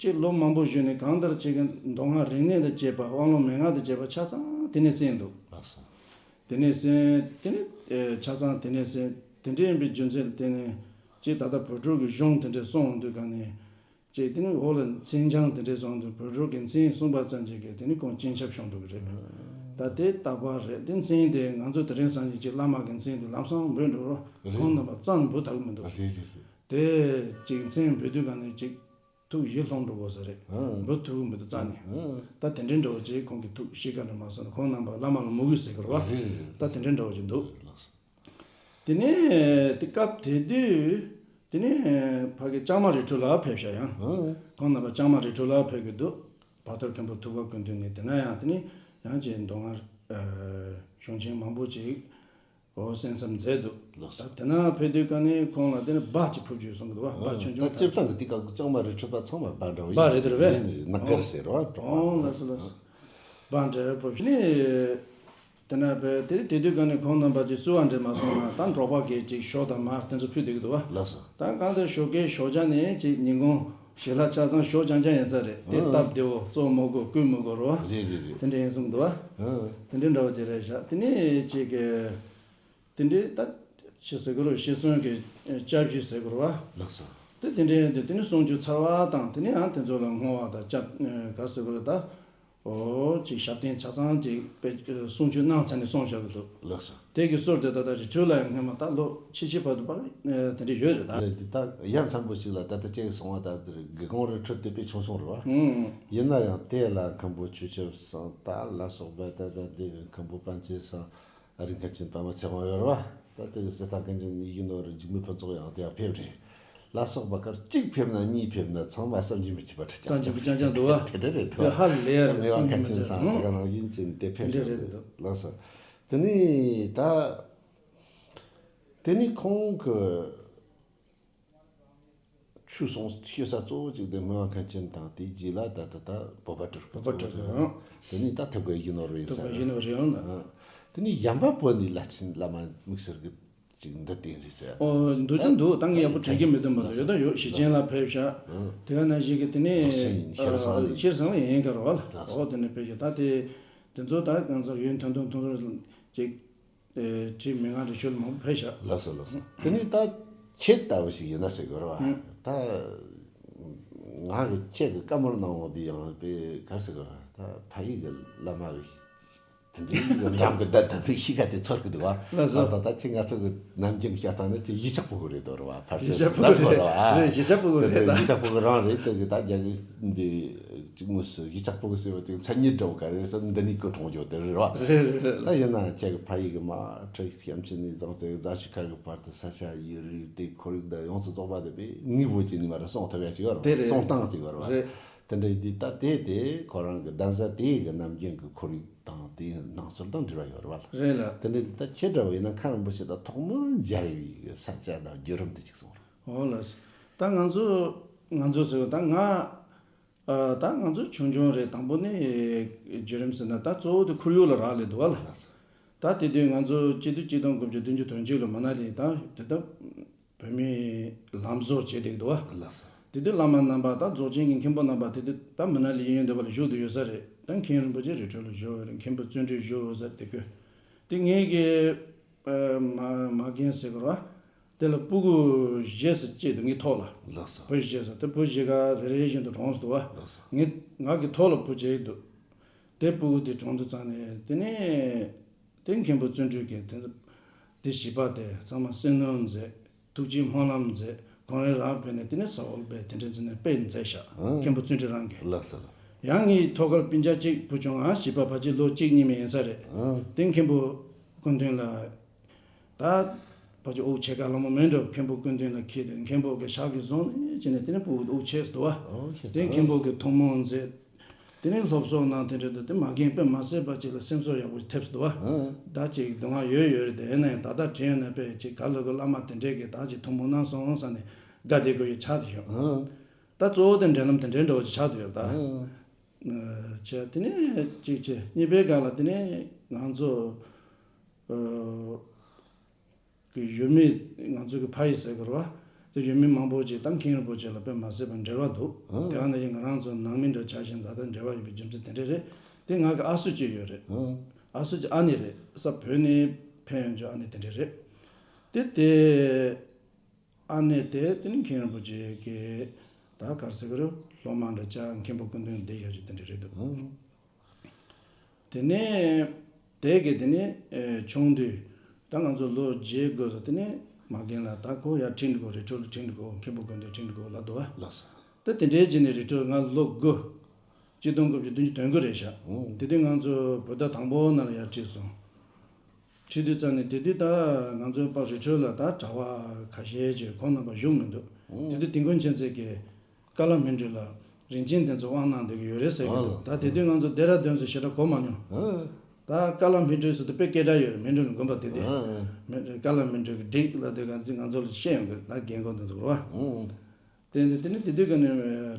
ཅིག་ལོ་མང་པོ་བཞུགས་ནས་གང་ལྟར་ཅིག་གི་མདོ་སྔགས་རིག་གནས་དང་བཅས་པ་དབང་ལུང་མན་ངག་དང་བཅས་པ་ཆ་ཚང་དེ་ནས་གསན་འདུག་ལགས་སོ། དེ་ནས་གསན། དེ་ནས་ཨེ་ཆ་ཚང་དེ་ནས་གསན། དེ་འདྲ་ཡིན་པའི་རྒྱུ་མཚན་ལ་བརྟེན་ནས་ཅིག་ད་ལྟ་བོད་ཕྲུག་གི་གཞུང་དེ་འདྲ་གསུངས་འོང་དུས་ག་ནས་ཅིག་དེ་ནས་འོག་ལ་མཚན་བྱང་དེ་འདྲ་གསུངས་འདུག་བོད་ཕྲུག་གི་མཚན་གསུངས་པ་ཙམ་ཅིག་གིས་དེ་ནས་ཁོང་སྤྱན་ཆབ་ཤོར་འགྲོ་གི་རེད། ད་དེ་རྟག་པར་རེད། དེ་མཚན་དེ་ང་ཚོ་དེ་རིང་སང་ཉིན་ཅིག་བླ་མ་གི་མཚན་དེ་ལམ་སང་འབོད་འགྲོ་རོགས། རེད། ཁོང་རྣམ་པ་རྩ་ནས་འབོད་ཐུབ་ཀྱི་མི་འདུག་རེད་རེད་རེད། དེ་ཅིག་མཚན་འབོད་དུས་ག་ནས་ཅིག་ཐུགས་ཡིད་ལྷུང་འགྲོ་དགོས་ས་རེད། ཨང་། འབོད་ཐུབ་མི་འདུག་རྩ་ནས། ཨང་། ད་དེ་འདྲའི་འདྲ་བོ་ཅིག་ཁོང་གི་ཐུགས་གཤིས་ཀ་འདྲ་མ་སོང་ན་ཁོང་རྣམ་པ་བླ་མ་ལ་མོས་གུས་ཟེར་དགོས་རེད་བ། རེད་རེད་རེད། ད་དེ་འདྲའི་འདྲ་བོ་ཅིག་འདུག་ལགས་སོ། དེ་ནས་དེ་སྐབས་དེ་དུས་དེ་ནས་ཕ་གི་ལྕང་མ་རི་ཁྲོད་ལ་ཕེབས་ཤག་ཡང་། ཨང་། ཁོང་རྣམ་པ་ལྕང་མ་རི་ཁྲོད་ལ་ཕེབས་ཀྱི་འདུག་བ་ཐུར་མཁན་པོ་ཐུབ་པ་ཀུན་འདུས་ནས་དེ་ན་ཡང་དེ་ནས་ཡང་ཅིག་མདོ་སྔགས་ཨ་གཞུང་ཆེན་མང་པོ་ཅིག་འོ་གསན་བསམ་མཛད་འདུག་ལགས་སོ། ད་དེ་ན་ཕེབས་དུས་ཀ་ནས་ཁོང་ལ་དེ་ནས་སྦ་ཅིག་ཕུལ་རྒྱུ་གསུང་གི་འདུག་བ། སྦ་ཆུང་ཆུང་། ད་སྤྱིར་བཏང་གི་དེ་སྐབས་ཀྱི་ལྕང་མ་རི་ཁྲོད་པ་ཚང་མ་སྦ་འདྲ་བོ་ཡིན། སྦ་རེད་དེ་རེད་པས། ཡིན་ནི་ནག་གར་ཟེར་བ་འགྲོ་བ། ཨོ་ལགས་སོ་ལགས་སོ། སྦ་འདྲ་བོ་ཕུལ་ནས་དེ་ན་ཕེབས་དེ་དེ་དུས་ཀ་ནས་ཁོང་རྣམ་པ་ཅིག་བསུ་བ་འདྲ་མ་སོང་ན་ད་འབྲོག་པ་གིས་ཅིག་ཞོ་དང་མར་དེ་ཚོ་ཕུལ་བསྡད་ཀྱི་འདུག་བ། ལགས་སོ། ད་གང་ལྟར་ཞོགས་ཀའི་ཞོགས་ཇ་ནས་ཅིག་ཉིན་གུང་ཞལ་ལག་ཆ་ཚང་ཞོ་རྐྱང་རྐྱང་ཡིན་ས་རེད། དེ་ཨང་། སྟབས་བདེ་བོ་བཙོང་མི་དགོས་བསྐོལ་མི་དགོས་རེད་བ། རེད་རེད་རེད། དེ་འདྲ་ཡིན་གསུངས་འདུག་བ། ཨང་། དེ་འདྲའི་འདྲ་བོ་ཅིག་རེད་ཤག་དེ་ནས་ཅིག་གི་དེ་འདྲའི་ད་ཅི་ཟེར་དགོས་རེད། ཤི་གསོན་གྱི་སྐྱབས་ཞུ་ཟེར་དགོས་རེད་བ། ལགས་སོ། དེ་དེ་འདྲའི་དེ་དེ་ནས་གསུང་ཆོས་ཚར་བ་དང་དེ་ནས་ཡང་དེ་ཚོ་ལ་བསྔོ་བ་དང་སྐྱབས་ག་ཟེར་དགོས་རེད་ད། ཨོ་ཅིག་ཞབས་བརྟན་ཆ་ཚང་ཅིག་དཔེ་གསུང་ཆོས་གནང་ཚར་ནས་སོང་བཞག་གི་འདུག་ལགས་སོ། དེ་གི་སྲོལ་དེ་ད་ལྟ་རི་ཁྲོད་ལ་ཡང་སྔོན་མ་ད་ལོ་ཆིག་ཁྲི་བར་དུ་པར་དེ་འདྲ་ཡོད་རེད་ད། ལས་འདི་ད་ཡ་མཚན་པོ་ཞིག་ལ་ད་ལྟ་ཅིག་སོང་བ་ད་དེར་དགེ་སློང་རི་ཁྲོད་དེ་དཔེ་ཆུང་ཆུང་རེད་བ། ཨུམ། ཡིན་ན་ཡང་དེ་ལ་མཁན་པོ་ཆོས་ཆེན་བཟང་ད་ལ་སོགས་པ་ད་ད་འདི་མཁན་པོ་པཎ་ཆེན་བཟང་ཨ་རིག་མཁན་ཆེན་པདྨ་ཚེ་དབང་ཡོད་རེད་བ། ད་དེ་གི་སྲིད་ཐར་མཁན་ཆེན་ཡིན་ནོ་རེད། འཇིགས་མེད་ཕུན་ཚོགས་ཡང་དེ་ཡང་ཕེབས་རེད། ལ་སོགས་པ་ཁར་གཅིག་ཕེབས་ན་གཉིས་ཕེབས་ན་ཚང་མ་བསམ་གྱིས་མི་ཁྱབ་པ་རེད། བསམ་གྱིས་མི་ཁྱབ་ཅང་འདུག་བ། དེ་འདྲ་རེད་དོ། དེ་ཧ་ལས་རེད། མི་དབང་མཁན་ཆེན་བཟང་དེ་ག་ནང་ཡིན་ཅིང་དེ་ཕེབས་དེ་འདྲ་རེད་དོ། ལགས་སོ། དེ་ནི་ད་དེ་ནི་ཁོང་གི་ཆོས་གསུང་ཤོད་ས་གཙོ་བོ་གཅིག་དེ་མི་དབང་མཁན་ཆེན་དང་དེའི་རྗེས་ལ་ད་ད་ད་བོད་པ་སྤྲུལ་སྐུ། བོད་པ་སྤྲུལ་སྐུ། ཨང་། དེ་ནི་ད་ཐུབ་དགའ་ཡིན་ནོ་རེད། ཐུབ་དགའ་ཡིན་ནོ་རེད། ཨང་། དེ་ནི་ཡན་པ་བོད་ནས་བླ་ཆེན་བླ་མ་དམིགས་བསལ་གྱི་ཅིག་འདི་བསྟན་རེད་ཟེར། ཨོ་འདུག་ཅི་འདུག་ད་ངས་ཡག་པོ་དྲན་གྱི་མི་འདུག་མ་གཏོགས་ཡོད་ད་ཡོད། ཞེ་ཆེན་ལ་ཕེབས་ཤག་དེ་ག་ནང་བཞིན་གྱི་དེ་ནས་ཤེར་སང་ལ་ཤེར་སང་ལ་ཡིན་ག་རེད་བ་ལ། ཨོ་དེ་ནས་ཕེབས་ཤག་ད་དེ་དེ་ཚོ་ད་གང་ཟག་ཡོན་ཐུང་ཐུང་ཐུང་ཐུང་ཅིག་ཨེ་ཁྲིད་མི་ང་རེ་ཤོད་མང་པོ་ཕེབས་ཤག་ལགས་སོ་ལགས་སོ། དེ་ནས་ད་ཁྱེད་ལྟ་བུ་ཞིག་ཡིན་ན་ཟེར་དགོས་རེད་བ། ད་ང་གི་ཁྱེད་ཀྱི་བཀའ་མོལ་གནང་འོང་དུས་ཡང་དཔེ་ག་རེ་ཟེར་དགོས་རེད། ད་ཕ་ཡུལ་གྱི་བླ་མ་གི་དེ་འདྲའི་འགྲམ་གྱི་ད་ད་དུང་གཤིས་ཀ་དེ་ཚོར་གི་འདུག་བ། ལགས་སོ། ད་ད་ད་ཁྱེད་ང་ཚོ་གི་ནམ་རྒྱུན་གི་བཤད་སྟངས་ནི་ཁྱེད་གཞིས་ཆགས་ཕྲུ་གུ་རེད་དོ་རེད་བ། ཕལ་ཆེར་གཞིས་ཆགས་ཕྲུ་གུ་རེད། རེད་གཞིས་ཆགས་ཕྲུ་གུ་རེད་ད། གཞིས་ཆགས་ཕྲུ་གུ་རང་རེད། དེ་གི་ད་རྒྱ་གི་འདི་གཅིག་མོ་སུ་གཞིས་ཆགས་ཕྲུ་གུ་ཟེར་བ་དེ་མཚན་ཉིད་འདྲ་བོ་ག་རེ་ཟེར་འདི་ནི་ཀུན་གྲོང་ཇོ་དེ་རེད་བ། རེད་རེད་རེད། ད་ཡིན་ན་ཁྱེད་ཀྱི་ཕ་ཡུལ་གྱི་མ་ཁྲི་ཤམ་ཕྱི་ནས་བཟུང་སྟེ་རྫ་ཆུ་ཁ་གི་བར་དུ་ས་ཆ་ཡུལ་རིགས་དེ་ཁོར་ཡུག་དང་ཡོངས་སུ་རྫོགས་པ་དེ་དཔེ་དངོས་པོ་ཅིག་ནི་མ་རེད། གསུང་ཐུབ་ཡ་ཅིག་ཡོད་རེད། དེ་རེད། གསུང་སྟངས་ཅིག་ཡོད་རེད་བ། རེད། དེ་འདྲའི་འདི་ད་དེ་དེ་ཁོ་རང་གི་གདན་ས་དེ་གི་ནམ་རྒྱུན་གྱི་ཁོར་ཡུག་དང་དེའི་སྣང་ཚུལ་དང་འབྲེལ་བ་ཡོད་རེད་བ། རེད་ལ། དེ་འདྲའི་འདི་ད་ཁྱེད་འདྲ་བོ་ཡིན་ན་མཁན་རིན་པོ་ཆེ་དང་ཐོག་མར་མཇལ་བའི་ས་ཆ་དང་བརྒྱུད་རིམ་དེ་ཅིག་གསུང་རོགས། འོ་ལགས། ད་ང་ཚོ་ང་ཚོ་ཟེར་བ་ད་ང་ཨ་ད་ང་ཚོ་ཆུང་ཆུང་རེད། དང་པོ་ནི་བརྒྱུད་རིམ་ཟེར་ན་ད་གཙོ་བོ་དེ་ཁོར་ཡུག་ལ་རག་ལས་འདུག་བ་ལ། ད་དེ་དུས་ང་ཚོ་སྤྱི་ལོ་གཅིག་སྟོང་དགུ་བརྒྱ་བདུན་ཅུ་དོན་གཅིག་ལ་མ་ན་ལི་ད་དེ་ད་བོད་མིའི་ལམ་བཟོ་བྱས་བསྡད་འདུག་བ། ལགས་སོ། དེ་དུས་བླ་མ་རྣམ་པ་དང་རྫོགས་ཆེན་གྱི་མཁན་པོ་རྣམ་པ་དེ་དུས་ད་མི་ན་ལི་གཡས་གཡོན་སྡེ་བ་ལ་བཞུགས་བསྡད་ཡོད་ས་རེད། ད་མཁན་རིན་པོ་ཆེ་རི་ཁྲོད་ལ་བཞུགས་ཡོད་རེད། མཁན་པོ་བརྩོན་འགྲུས་བཞུགས་ཡོད་ས་དེ་ཁོས། དེ་ངེད་ཀྱི་ཨ་མ་མ་རྒན་ཟེར་དགོས་རེད་བ། དེ་ལ་སྤུ་གུ་བཞི་ཟེར་བཅས་འདུག་ངའི་ཐོག་ལ། ལགས་སོ། བུ་བཞི་ཟེར་དེ་བུ་བཞི་ག་རེ་རེ་བཞིན་དུ་གྲོངས་སོང་འདུག་བ། ལགས་སོ། ངས་ང་གི་ཐོག་ལ་བུ་བྱས་འདུག་དེ་སྤུ་གུ་དེ་གྲོངས་དུས་ཙང་ནས་དེ་ནས་དེ་མཁན་པོ་བརྩོན་འགྲུས་ཀྱིས་དེ་དེ་བྱིས་པ་དེ་ཚང་མ་བསོད་ནམས་མཛད། ཐུགས་རྗེའི་སྨོན་ལམ་མཛད། གང་རེ་རག་ཕེབས་ནས་དེ་ནས་ས་འོག་པས་དེ་འདྲ་མཛད་ནས་དཔེ་མཛད་ཤག་ཨང་། མཁན་པོ་བརྩོན་འགྲུས་རང་གིས། ལགས་སོ། ཡང་ངའི་ཐོག་ཁར་སྤུན་ཀྱག་གཅིག་བུ་ཆུང་ང་བྱིས་པ་ཕལ་ཆེར་ལོ་གཅིག་གཉིས་མ་ཡིན་ས་རེད། ཨང་། དེ་མཁན་པོ་སྐུ་མདུན་ལ། ད་ཕལ་ཆེར་དབུགས་ཆད་ག་ལ་མོ་མེད་འགྲོ། མཁན་པོ་སྐུ་མདུན་ལ་འཁྱེར་ཏེ་མཁན་པོ་གི་ཕྱག་གིས་བཟུང་ནས་བྱས་ནས་དེ་ནས་སྤུ་གུ་དབུགས་ཆད་སོང་འདུག་བ། ཨོ་ཤེས་དེ་སོང་། མཁན་པོ་གི་ཐུགས་སྨོན་མཛད། དེ་ནས་སློབ་གསོ་གནང་། དེ་འདྲ་དུ་དེ་མ་རྒན་དཔེ་མ་སྲིད་པ་ཅིག་ལ་སེམས་གསོ་ཡག་པོ་ཐེབས་སོང་འདུག་བ། ཨང་། ད་ཅིག་སྡུག་བསྔལ་ཡོད་ཡོད་རེད་དེ། ཡིན་ན་ཡང་ད་ལྟ་དྲན་ཡོད་ན་དཔེ་ཅིག་ག་ལ་གི་བླ་མ་དེ་འདྲས་ཀྱིས་ད་ཅིག་ཐུགས་སྨོན་གནང་སོང་བསམ་ནས་དགའ་བདེ་དགོས་ཀྱི་ཆགས་བསྡད་ཡོད། ཨང་། ད་གཙོ་བོ་དེ་འབྲེལ་ལམ་དེ་འདྲའི་འདྲ་བོ་ཅིག་ཆགས་བསྡད་ཡོད་ད། ཨང་། བྱས་དེ་ནས་གཅིག་བྱས། གཉིས་པའི་སྒང་ལ་དེ་ནས་ང་ཚོ་ཨ་གི་ཡུལ་མི་ང་ཚོ་གི་ཕ་ཡུལ་ཟེར་དགོས་རེད་བ། དེ་ཡུལ་མི་མང་པོ་ཅིག་ད་མཁན་རིན་པོ་ཆེ་ལ་དཔེ་མ་སྲིད་པ་འབྲེལ་བ་འདུག་ཨང་། དེ་ག་ནང་བཞིན་ང་རང་ཚོ་ནང་མི་འདྲ་ཆགས་ཤིང་ད་ལྟ་འབྲེལ་བ་ཡོད་པའི་རྒྱུ་མཚན་དེ་འདྲ་རེད། དེ་ང་གི་ཨ་སུ་གཅིག་ཡོད་རེད། ཨང་། ཨ་སུ་གཅིག་ཨ་ནེ་རེད། ས་བོད་ནས་ཕེབས་ཡོང་རྒྱུ་ཨ་ནེ་དེ་འདྲ་རེད། དེ་དེ། ཨ་ནེ་དེ་དེ་ནི་མཁན་རིན་པོ་ཆེ་གི་ད་ག་རེ་ཟེར་གི་རེད། སློབ་མ་འདྲ་ཅིག་མཁན་པོ་སྐུ་མདུན་བསྡད་ཡོད་ཅིག་དེ་འདྲ་རེད་འདུག་ཨང་། དེ་ནས་དེ་གི་དེ་ནས་ཨེ་ཆུང་དུས་ད་ང་ཚོ་ལོ་བརྒྱད་དགུ་ཙམ། དེ་ནས་མ་རྒན་ལ་ད་ཁོ་ཡར་ཁྲིད་འགྲོ་དགོས། རི་ཁྲོད་ལ་ཁྲིད་འགྲོ་དགོས། མཁན་པོ་སྐུ་མདུན་ཁྲིད་འགྲོ་དགོས་ལབ་འདུག་བ། ལགས་སོ། ད་དེ་འདྲའི་རྗེས་ནས་རི་ཁྲོད་ང་ལོ་དགུ། གཅིག་སྟོང་དགུ་བརྒྱ་བདུན་ཅུ་དོན་དགུ་རེད་ཤག་ཨང་། དེ་དུས་ང་ཚོ་བོད་ཟླ་དང་པོ་ནང་ལ་ཡར་ཁྲིད་སོང་། ཁྲིད་དུས་ཙམ་ནས་དེ་དུས་ད་ང་ཚོའི་པར་རི་ཁྲོད་ལ་ད་གྲྭ་པ་ཁ་ཤས་ཅིག་ཁོང་རྣམ་པ་བཞུགས་མི་འདུག་ཨང་། དེ་དུས་དིལ་མགོ་མཁྱེན་བརྩེ་གིས་ཀ་ལ་སྨིན་གྲོལ་ལ་རིན་ཆེན་གདན་ཚོགས་དབང་གནང་བསྡད་ཀྱི་ཡོད་རེད་ཟེར་གྱི་འདུག་ཨང་། ད་དེ་དུས་ང་ཚོ་ལྡེ་ར་ལྡུན་ཟེར་ཞེ་དྲག་གོ་མ་མྱོང་། ཨང་། ད་ཀ་ལ་སྨིན་གྲོལ་ཟེར་དུས་དཔེ་སྐད་གྲགས་ཡོད་རེད། སྨིན་གྲོལ་དགོན་པ་དེ་དུས། ཨང་། སྨིན་ཀ་ལ་སྨིན་གྲོལ་གྱི་སྒྲིག་ལ་དེ་ག་ང་ཚོ་ལ་བཤད་ཡོང་གི་རེད། ད་རྒན་གོག་དེ་ཚོ་རེད་བ། ཨང་། དེ་ནས་དེ་ནས་དེ་དུས་ཀ་ནས་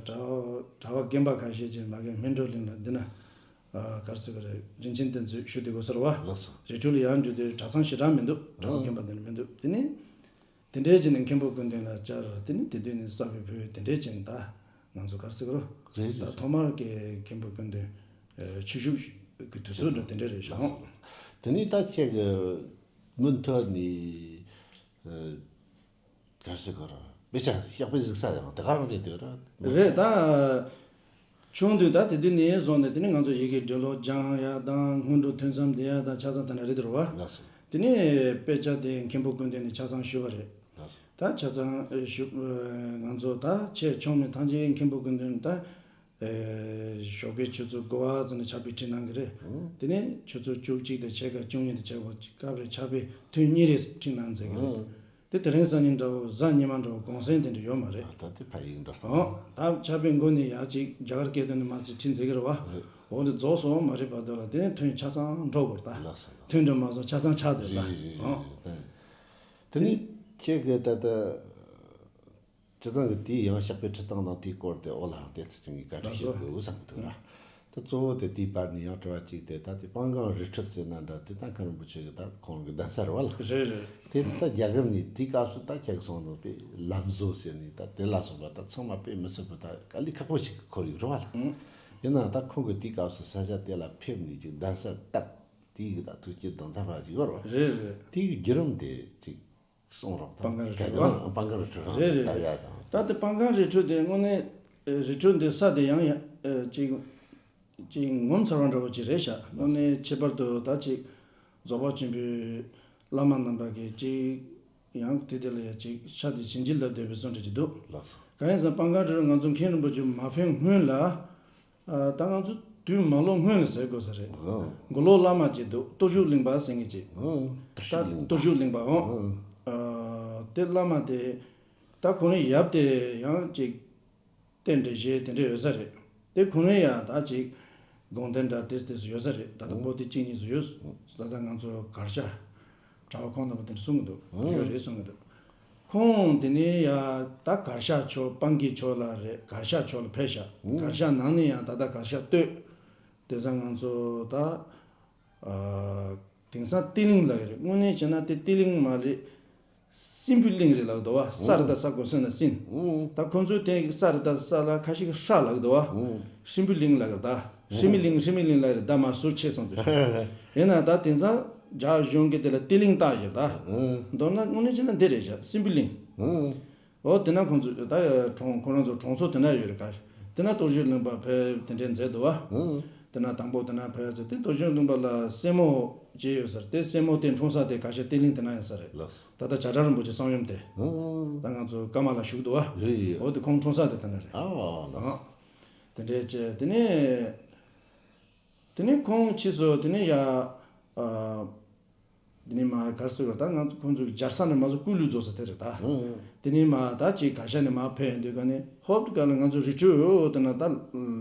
གྲྭ་པ་གྲྭ་པ་རྒན་པ་ཁ་ཤས་ཀྱིས་མ་རྒན་སྨིན་གྲོལ་གླིང་ལ་འདི་ན་ཨ་ག་རེ་ཟེར་གི་རེད། རིན་ཆེན་གདན་ཚོགས་ཞུ་བསྡད་དགོས་ཟེར་བ། ལགས་སོ། རི་ཁྲོད་ལ་ཡར་འགྲོ་དུས་གྲྭ་ཚང་ཞེ་དྲག་མི་འདུག་གྲྭ་པ་རྒན་པ་འདི་འདྲ་མི་འདུག་དེ་ནས་དེ་འདྲའི་རྗེས་ནས་མཁན་པོ་སྐུ་མདུན་ལ་བཅར། དེ་ནས་དེ་དུས་ནས་གསར་པའི་བོད་དེ་འདྲའི་རྗེས་ནས་ད་ང་ཚོ་ག་རེ་ཟེར་གི་རེད། རེད་རེད། ད་ཐོག་མར་གྱི་མཁན་པོ་སྐུ་མདུན་ཨ་ཆོས་ཞུགས་ཀྱི་དུས་ཚོད་འདྲ་དེ་འདྲ་རེད་ཤག་ལགས་སོ། དེ་ནས་ད་ཁྱེད་ཀྱི་མུ་མཐུད་ནས་ཨ། ག་རེ་ཟེར་དགོས་རེད། དཔེ་ཆ་ཡག་པོ་གཟིགས་ས་ཡང་དེ་ག་རང་རེད་འདོད་ར། རེད་ད། བྱུང་དུས་ད་དེ་དུས་ནས་བཟུང་ནས་དེ་ནས་ང་ཚོ་ཡི་གེ་འབྲི་ཀློག་སྦྱང་ཡ་དང་སྔོན་འགྲོ་ཐུན་མཚམས་བསྡད་ཡ་དང་ཆ་ཚང་དེ་འདྲ་རེད་འདུག་བ། ལགས་སོ། དེ་ནས་དཔེ་ཆ་དེ་མཁན་པོ་ཀུན་ལྡན་ནས་ཆ་ཚང་ཞུས་པ་རེད། ལགས་སོ། ད་ཆ་ཚང་ཞུ་ང་ཚོ་ད་ཆེ་ཆུང་མི་ཐམས་ཅད་མཁན་པོ་ཀུན་ལྡན་ད་ཞོགས་ཀའི་ཆུ་ཚོད་དགུ་པ་ཙམ་ནས་ཕྱག་དཔེ་ཁྲིད་གནང་གི་རེད། དེ་ནས་ཆུ་ཚོད་བཅུ་གཅིག་དང་ཕྱེད་ཀ་བཅུ་གཉིས་དང་ཕྱེད་ཀ་སྐབས་རེ་ཕྱག་དཔེ་ཐུན་གཉིས་རེ་ཁྲིད་གནང་མཛད་ཀྱི་རེད། དེ་དེ་རིང་སང་ཉིན་འདྲ་བོ་གཟའ་ཉི་མ་འདྲ་བོ་གུང་སེང་དེ་འདྲ་ཡོད་མ་རེད། ད་དེ་ཕ་ཡིག་འདྲ་སོང་། ཨོ། ད་ཕྱག་དཔེ་མགོ་ནས་ཡར་ཅིག་རྒྱ་གར་སྐད་དོན་ནས་མར་ཅིག་ཁྲིད་མཛད་ཀྱི་རེད་བ། རེད། འོ་དེ་རྫོགས་སོང་མ་རེད་བར་དུ་ལ་དེ་ནས་ཐུན་ཆ་ཚང་འགྲོ་དགོས་ད། ལགས་སོ། ཐུན་འགྲོ་མ་སོང་ཆ་ཚང་ཆགས་བསྡད་ད། རེད་རེད་ཨོ། རེད་རེད། དེ་ནི་ཁྱེད་ཀྱི་ད་ལྟ་སྤྱིར་བཏང་གི་དེའི་ཡང་ཕྱག་དཔེ་ཁྲིད་སྟངས་དང་དེའི་སྐོར་དེ་ཨོ་ལ་ཡང་དེ་ཚོ་ཅིག་གིས་བཀའ་འདྲི་ཞུ་དགོས་བསམ་གི་འདུག་ར། ད་གཙོ་བོ་དེ་དེའི་བར་ནས་ཡང་དྲི་བ་གཅིག་དེ་ད་དེ་པང་གང་རི་ཁྲོད་ཟེར་ན་འདྲ་དེ་ད་མཁན་རིན་པོ་ཆེ་གི་ད་ཁོང་གི་གདན་ས་རེད་བ་ལ། རེད་རེད། དེ་ད་རྒྱ་གར་ནས་དེའི་སྐབས་སུ་ད་ཁྱེད་ཀྱི་གསུང་དང་དཔེ་ལམ་བཟོ་ཟེར་ནས་ད་དེ་ལ་སོགས་པ་ད་ཚང་མ་དཔེ་མི་སྲིད་པ་ད་དཀའ་ལས་ཁག་པོ་ཞིག་གི་ཁོར་ཡུག་རེད་བ་ལ། ཨང་། ཡིན་ནའང་ད་ཁོང་གི་དེའི་སྐབས་སུ་ས་ཆ་དེ་ལ་ཕེབས་ནས་ཅིག་གདན་ས་བཏབ་དེའི་གི་ད་ཐུགས་བསྐྱེད་དམ་བཅའ་བ་ཅིག་ཡོད་རེད་བ། རེད་རེད། དེའི་གི་བརྒྱུད་རིམ་དེ་ཅིག་གསུང་རོགས་དང་། པང་གང་རི་ག་ཁྲོད་དེ་བ། རང་པང་གང་རི་ཁྲོད་རང་རེད་རེད། ལྟ་ཡ་དང་། ད་དེ་པང་གང་རི་ཁྲོད་དེ་དངོས་གནས་རི་ཁྲོད་འདི་ས་དེ་ཡང་ཡང་ཅིག་ཅིག་ངོ་མཚར་བ་འདྲ་བོ་ཅིག་རེད་ཤག་དངོས་གནས་ཁྱད་པར་དུ་ད་ཅིག་རྫོགས་པ་ཆེན་པོའི་བླ་མ་རྣམ་པ་གིས་ཅིག་ཡང་དེ་དེ་ལ་ཡ་ཅིག་ཤ་དེ་བྱིན་གྱིས་བརླབས་བསྡད་པའི་བཟོ་འདྲ་ཅིག་འདུག་ལགས་སོ། གང་ཡིན་ཟེར་ན་པང་གང་རི་ཁྲོད་ང་ཚོ་མཁན་རིན་པོ་ཆེ་མ་ཕེབས་སྔོན་ལ། ཨ། ད་ང་ཚོ་དུས་མ་ལོག་སྔོན་ལ་ཟེར་དགོས་ས་རེད། ཨང་། མགོ་ལོག་བླ་མ་ཅིག་འདུག་སྟོབས་བཞུགས་གླིང་པ་ཟེར་མཁན་ཅིག་ཨང་། སྟོབས་བཞུགས་གླིང་པ། སྟོབས་བཞུགས་གླིང་པ་ཨང་། ཨང་། ཨ། དེ་བླ་མ་དེ་ད་ཁོང་རང་ཡབ་དེ་ཡང་ཅིག་རྟེན་འབྲེལ་བཞེས་དེ་འདྲ་ཡོད་ས་རེད། དེ་ཁོང་རང་ཡང་ད་ཅིག་དགོངས་དོན་འདྲ་དེ་དེ་ཚོ་ཡོད་ས་རེད། ད་ལྟ་ཨང་། པོ་ཏི་གཅིག་གཉིས་ཚོ་ཡོད། ད་ལྟ་ང་ཚོ་གར་ཞ་གྲྭ་པ་ཁོང་རྣམ་པ་དེ་འདྲ་གསུང་གི་འདུག་ཨང་། ཡོད་རེད་གསུང་གི་འདུག་ཁོང་དེ་ནས་ཡ་ད་གར་ཞ་ཕྱོགས་སྤང་གི་ཕྱོགས་ལ་རེད། གར་ཞ་ཕྱོགས་ལ་ཕེབས་ཤག་ཨང་། གར་ཞ་ནང་ནས་ཡང་ད་ལྟ་གར་ཞ་སྟོད། དེང་སང་ང་ཚོ་ད་ཨ་དེང་སང་ཏི་གླིང་ལབ་ཀྱི་རེད། དངོས་གནས་བྱས་ན་དེ་ཏི་གླིང་མ་རེད། སྲིན་པོའི་གླིང་རེད་ལབ་འདུག་བ། ས་རེད་ད་ས་གོ་སོན་ན་སྲིན། ཨང་། ད་ཁོང་ཚོས་དེ་ས་རེད་ད་ས་ལ་ཁ་ཤས་ཀྱིས་ཧྲ་ལབ་འདུག་བ། ཨང་། སྲིན་པོའི་གླིང་ལབ་ཀྱི་རེད་ད། སྲིན་པོའི་གླིང་སྲིན་པོའི་གླིང་ལབ་ཀྱི་རེད་ད། མར་ཟུར་ཕྱེ་སོང་དུས། ཡིན་ན་ད་དེང་སང་རྒྱ་གཞུང་གིས་དེ་ལ་ཏི་གླིང་བཏགས་ཡོད་ད། ཨང་། མདོར་ན་དངོས་གནས་བྱས་ན་འདི་རེད་བཞག་སྲིན་པོའི་གླིང་། ཨང་། འོ་དེ་ན་ཁོང་ཚོ་ད་གྲོང་ཁོ་རང་ཚོ་གྲོང་ཚོ་དེ་ན་ཡོད་རེད་ག། དེ་ན་སྟོབས་བཞུགས་གླིང་པ་ཕེབས་དེ་འདྲས་མཛད་འདུག་བ། ཨང་། དེ་ན་དང་པོ་དེ་ན་ཕེབས་ཚེ་དེ་སྟོབས་བཞུགས་གླིང་པ་ལ་སྲས་མོ་བརྒྱད་ཡོད་ས་རེད། དེ་སྲས་མོ་དེ་འཁྲུངས་ས་དེ་ག་ཤེད་ཏི་གླིང་དེ་ན་ཡིན་ས་རེད། ལགས་སོ། ད་ལྟ་བྱ་བྲལ་རིན་པོ་ཆེ་གསང་ཡུམ་དེ། ཨང་། ད་ང་ཚོ་ཀ་མ་ལ་བཞུགས་འདུག་བ། རེད། འོ་དེ་ཁོང་འཁྲུངས་ས་དེ་དེ་ན་རེད། ཨ་ལགས་སོ། ཨང་། དེ་འདྲས་བྱས་དེ་ནས། དེ་ནས་ཁོང་ཕྱིས་སུ་དེ་ནས་ཡ། ཨ། དེ་ནས་མ་གར་སོང་བ་ད་ང་ཁོང་ཚོ་རྒྱལ་ས་ནས་མ་སོང་སྐུ་ལུས་རྫོགས་ས་དེ་རེད་ད། ཨང་། དེ་ནས་མ་ད་ཅིག་གར་ཞ་ནས་མ་ཕེབས་ཡོང་དུས་ག་ནས་ཧོབ་ཏེ་ག་ལ་ང་ཚོ་རི་ཁྲོད་འོ་དེ་ན་ད་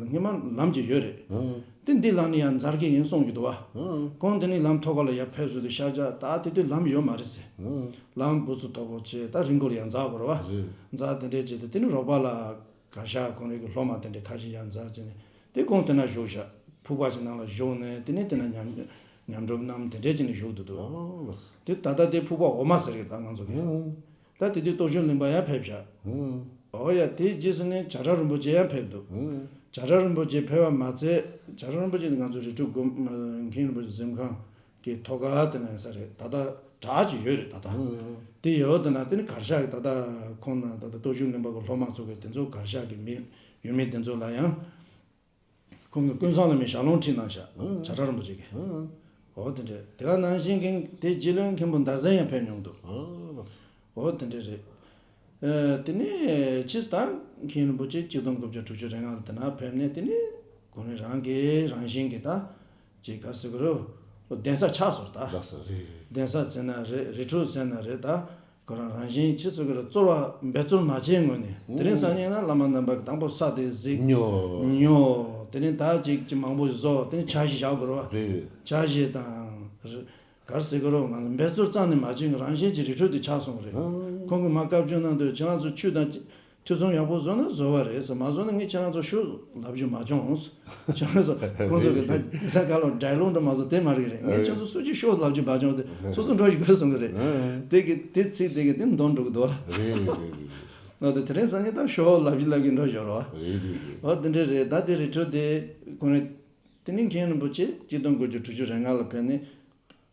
སྔོན་མ་ལམ་ཅིག་ཡོད་རེད། ཨང་། དེ་འདི་ལམ་ནས་ཡང་འཛེག་གི་ཡིན་གསུང་གི་འདུག་བ། ཨང་། ཁོང་དེ་ནས་ལམ་ཐོག་ཁ་ལ་ཡར་ཕེབས་སོང་དུས་ཤར་རྒྱག་ད་དེ་དུས་ལམ་ཡོད་མ་རེད་ཟེར། ཨང་། ལམ་འུ་ཚོ་དོག་པོ་བྱས་ད་རི་མགོ་ལ་ཡར་འཛེག་དགོས་རེད་བ། རེད། འཛེག་དེ་འདྲས་བྱས་ཏེ་དེ་ནས་རོགས་པ་ལ། གར་ཞ་ཁོང་རང་གི་སློབ་མ་དེ་འདྲས་ཁ་ཤས་ཡར་འཛེགས་བྱས་ནས་དེ་ཁོང་དེ་ན་བཞུགས་ཤག་ཕུག་པ་ཅིག་ནང་ལ་བཞུགས་ནས་དེ་ནས་དེ་ན་ཉམས་ཉམས་སྒྲུབ་གནང་དེ་འདྲས་བྱས་ནས་བཞུགས་འདུག་འདུག་ཨོ་ལགས་སོ། དེ་ད་ལྟ་དེ་ཕུག་པ་འོག་མ་ཟེར་གི་ད་ང་ཚོ་གི། ཨང་། ད་དེ་དུས་སྟོབས་བཞུགས་གླིང་པ་ཡར་ཕེབས་ཤག་ཨང་། ཨོ་ཡ་དེའི་རྗེས་སུ་ནས་བྱ་བྲལ་རིན་པོ་ཆེ་ཡར་ཕེབས་འདུག་ཨང་། བྱ་བྲལ་རིན་པོ་ཆེ་ཕེབས་པ་མ་ཚད་བྱ་བྲལ་རིན་པོ་ཆེ་ནི་ང་ཚོ་རི་ཁྲོད་སྒོམ་མཁན་རིན་པོ་ཆེ་གཟིམ་ཁང་། གི་ཐོག་ཁ་དེ་ན་ཡིན་ས་རེད། ད་ལྟ་བྲག་ཅིག་ཡོད་རེད་ད་ལྟ། ཨང་། དེ་ཡོད་དེ་ན་དེ་ནི་གར་ཞ་གི་ད་ལྟ་ཁོང་ན་ད་ལྟ་སྟོབས་བཞུགས་གླིང་པ་གི་སློབ་མ་ཚོ་གི་དེ་ཚོ་གར་ཞ་གི་མི་ཡུལ་མི་དེ་ཚོ་ལ་ཡང་ཁོང་གི་ཀུན་བཟང་བླ་མའི་ཞལ་ལུང་ཁྲིད་གནང་ཤག་ཨང་། བྱ་བྲལ་རིན་པོ་ཆེ་གི། ཨང་། འོ་དེ་འདྲས་དེ་ག་ནང་བཞིན་གི་དེ་རྗེ་བློན་མཁན་པོ་ཟླ་བཟང་ཡང་ཕེབས་མྱོང་འདུག་ཨང་། འོ་དེ་འདྲས་རེད། ཨ། དེ་ནས་ཕྱིས་སུ་ད་མཁན་རིན་པོ་ཆེ་གཅིག་སྟོང་དགུ་བརྒྱ་དྲུག་ཅུ་རེ་ལྔ་ལ་དེ་ན་ཕེབས་ནས་དེ་ནས་ཁོང་རང་རང་གི་རང་བཞིན་གྱི་ད་ཅིག་ག་ཟེར་གི་རེད། གདན་ས་ཆགས་སོང་ད། ལགས་སོ་རེད་རེད། གདན་ས་ཟེར་ན་རེད། རི་ཁྲོད་ཟེར་ན་རེད་ད། ཁོ་རང་རང་བཞིན་ཕྱིས་སུ་གི་རེད་གཙོ་བོ་འབད་རྩོལ་མ་བྱས་སྔོན་ནས་དེ་རིང་སང་ཉིན་ན་བླ་མ་རྣམ་པ་གི་དང་པོ་ས་དེ་གཟིགས། ཉོ། ཉོ། དེ་ནས་ད་ཅིག་ཅིག་མང་པོ་བཟོ། དེ་ནས་ཕྱག་བཞེས་བཞག་དགོས་རེད་བ། རེད་རེད། ཕྱག་བཞེས་དང་། གར་ཟེར་གི་རོ་ང་ཚོ་འབད་རྩོལ་རྩ་ནས་མ་བྱེད་ཀྱི་རང་བཞིན་གྱི་རི་ཁྲོད་དུ་ཆགས་སོང་རེད། ཨང་། ཁོང་གིས་མ་བཀའ་བཀྱོན་གནང་དུས་ཁྱེད་རང་ཚོ་ཆོས་དང་ཐོས་བསམ་ཡག་པོ་བཟོ་ན་བཟོ་བ་རེད་ཟེར། མ་བཟོ་ན་ངས་ཁྱེད་རང་ཚོ་ཤོག་ལབ་རྒྱུ་མ་བྱུང་། ཁྱེད་རང་ཚོ་ཁོང་ཚོ་གི་ད་དེ་ས་ག་ལོ་སྒྲ་ལུང་འདྲ་མ་བཟོ་དེ་མ་རིག་རེད། ངས་ཁྱེད་ཚོ་སུ་གཅིག་ཤོག་ལབ་རྒྱུ་མ་བྱུང་སྟེ་སོ་སོ་འགྲོ་ཞིག་དགོས་གསུང་གི་རེད། ཨང་། དེ་གི་དེ་ཚིག་དེ་གི་དེ་འདོན་འགྲོ་གི་འདུག་བ། རེད་རེད་རེད་རེད། ང་ཚོ་དེ་རིང་སང་ཉིན་ད་ཤོག་ལབ་རྒྱུ་ལབ་གི་འགྲོ་ཞོར་བ། རེད་རེད་རེད། འོ་དེ་འདྲ་རེད། ད་དེ་རི་ཁྲོད་དེ་ཁོང་རེད། དེ་ནས་མཁན་རིན་པོ་ཆེ་གཅིག་སྟོང་དགུ་བརྒྱ་དྲུག་ཅུ་རེ་ལྔ་ལ་ཕེབས་ནས།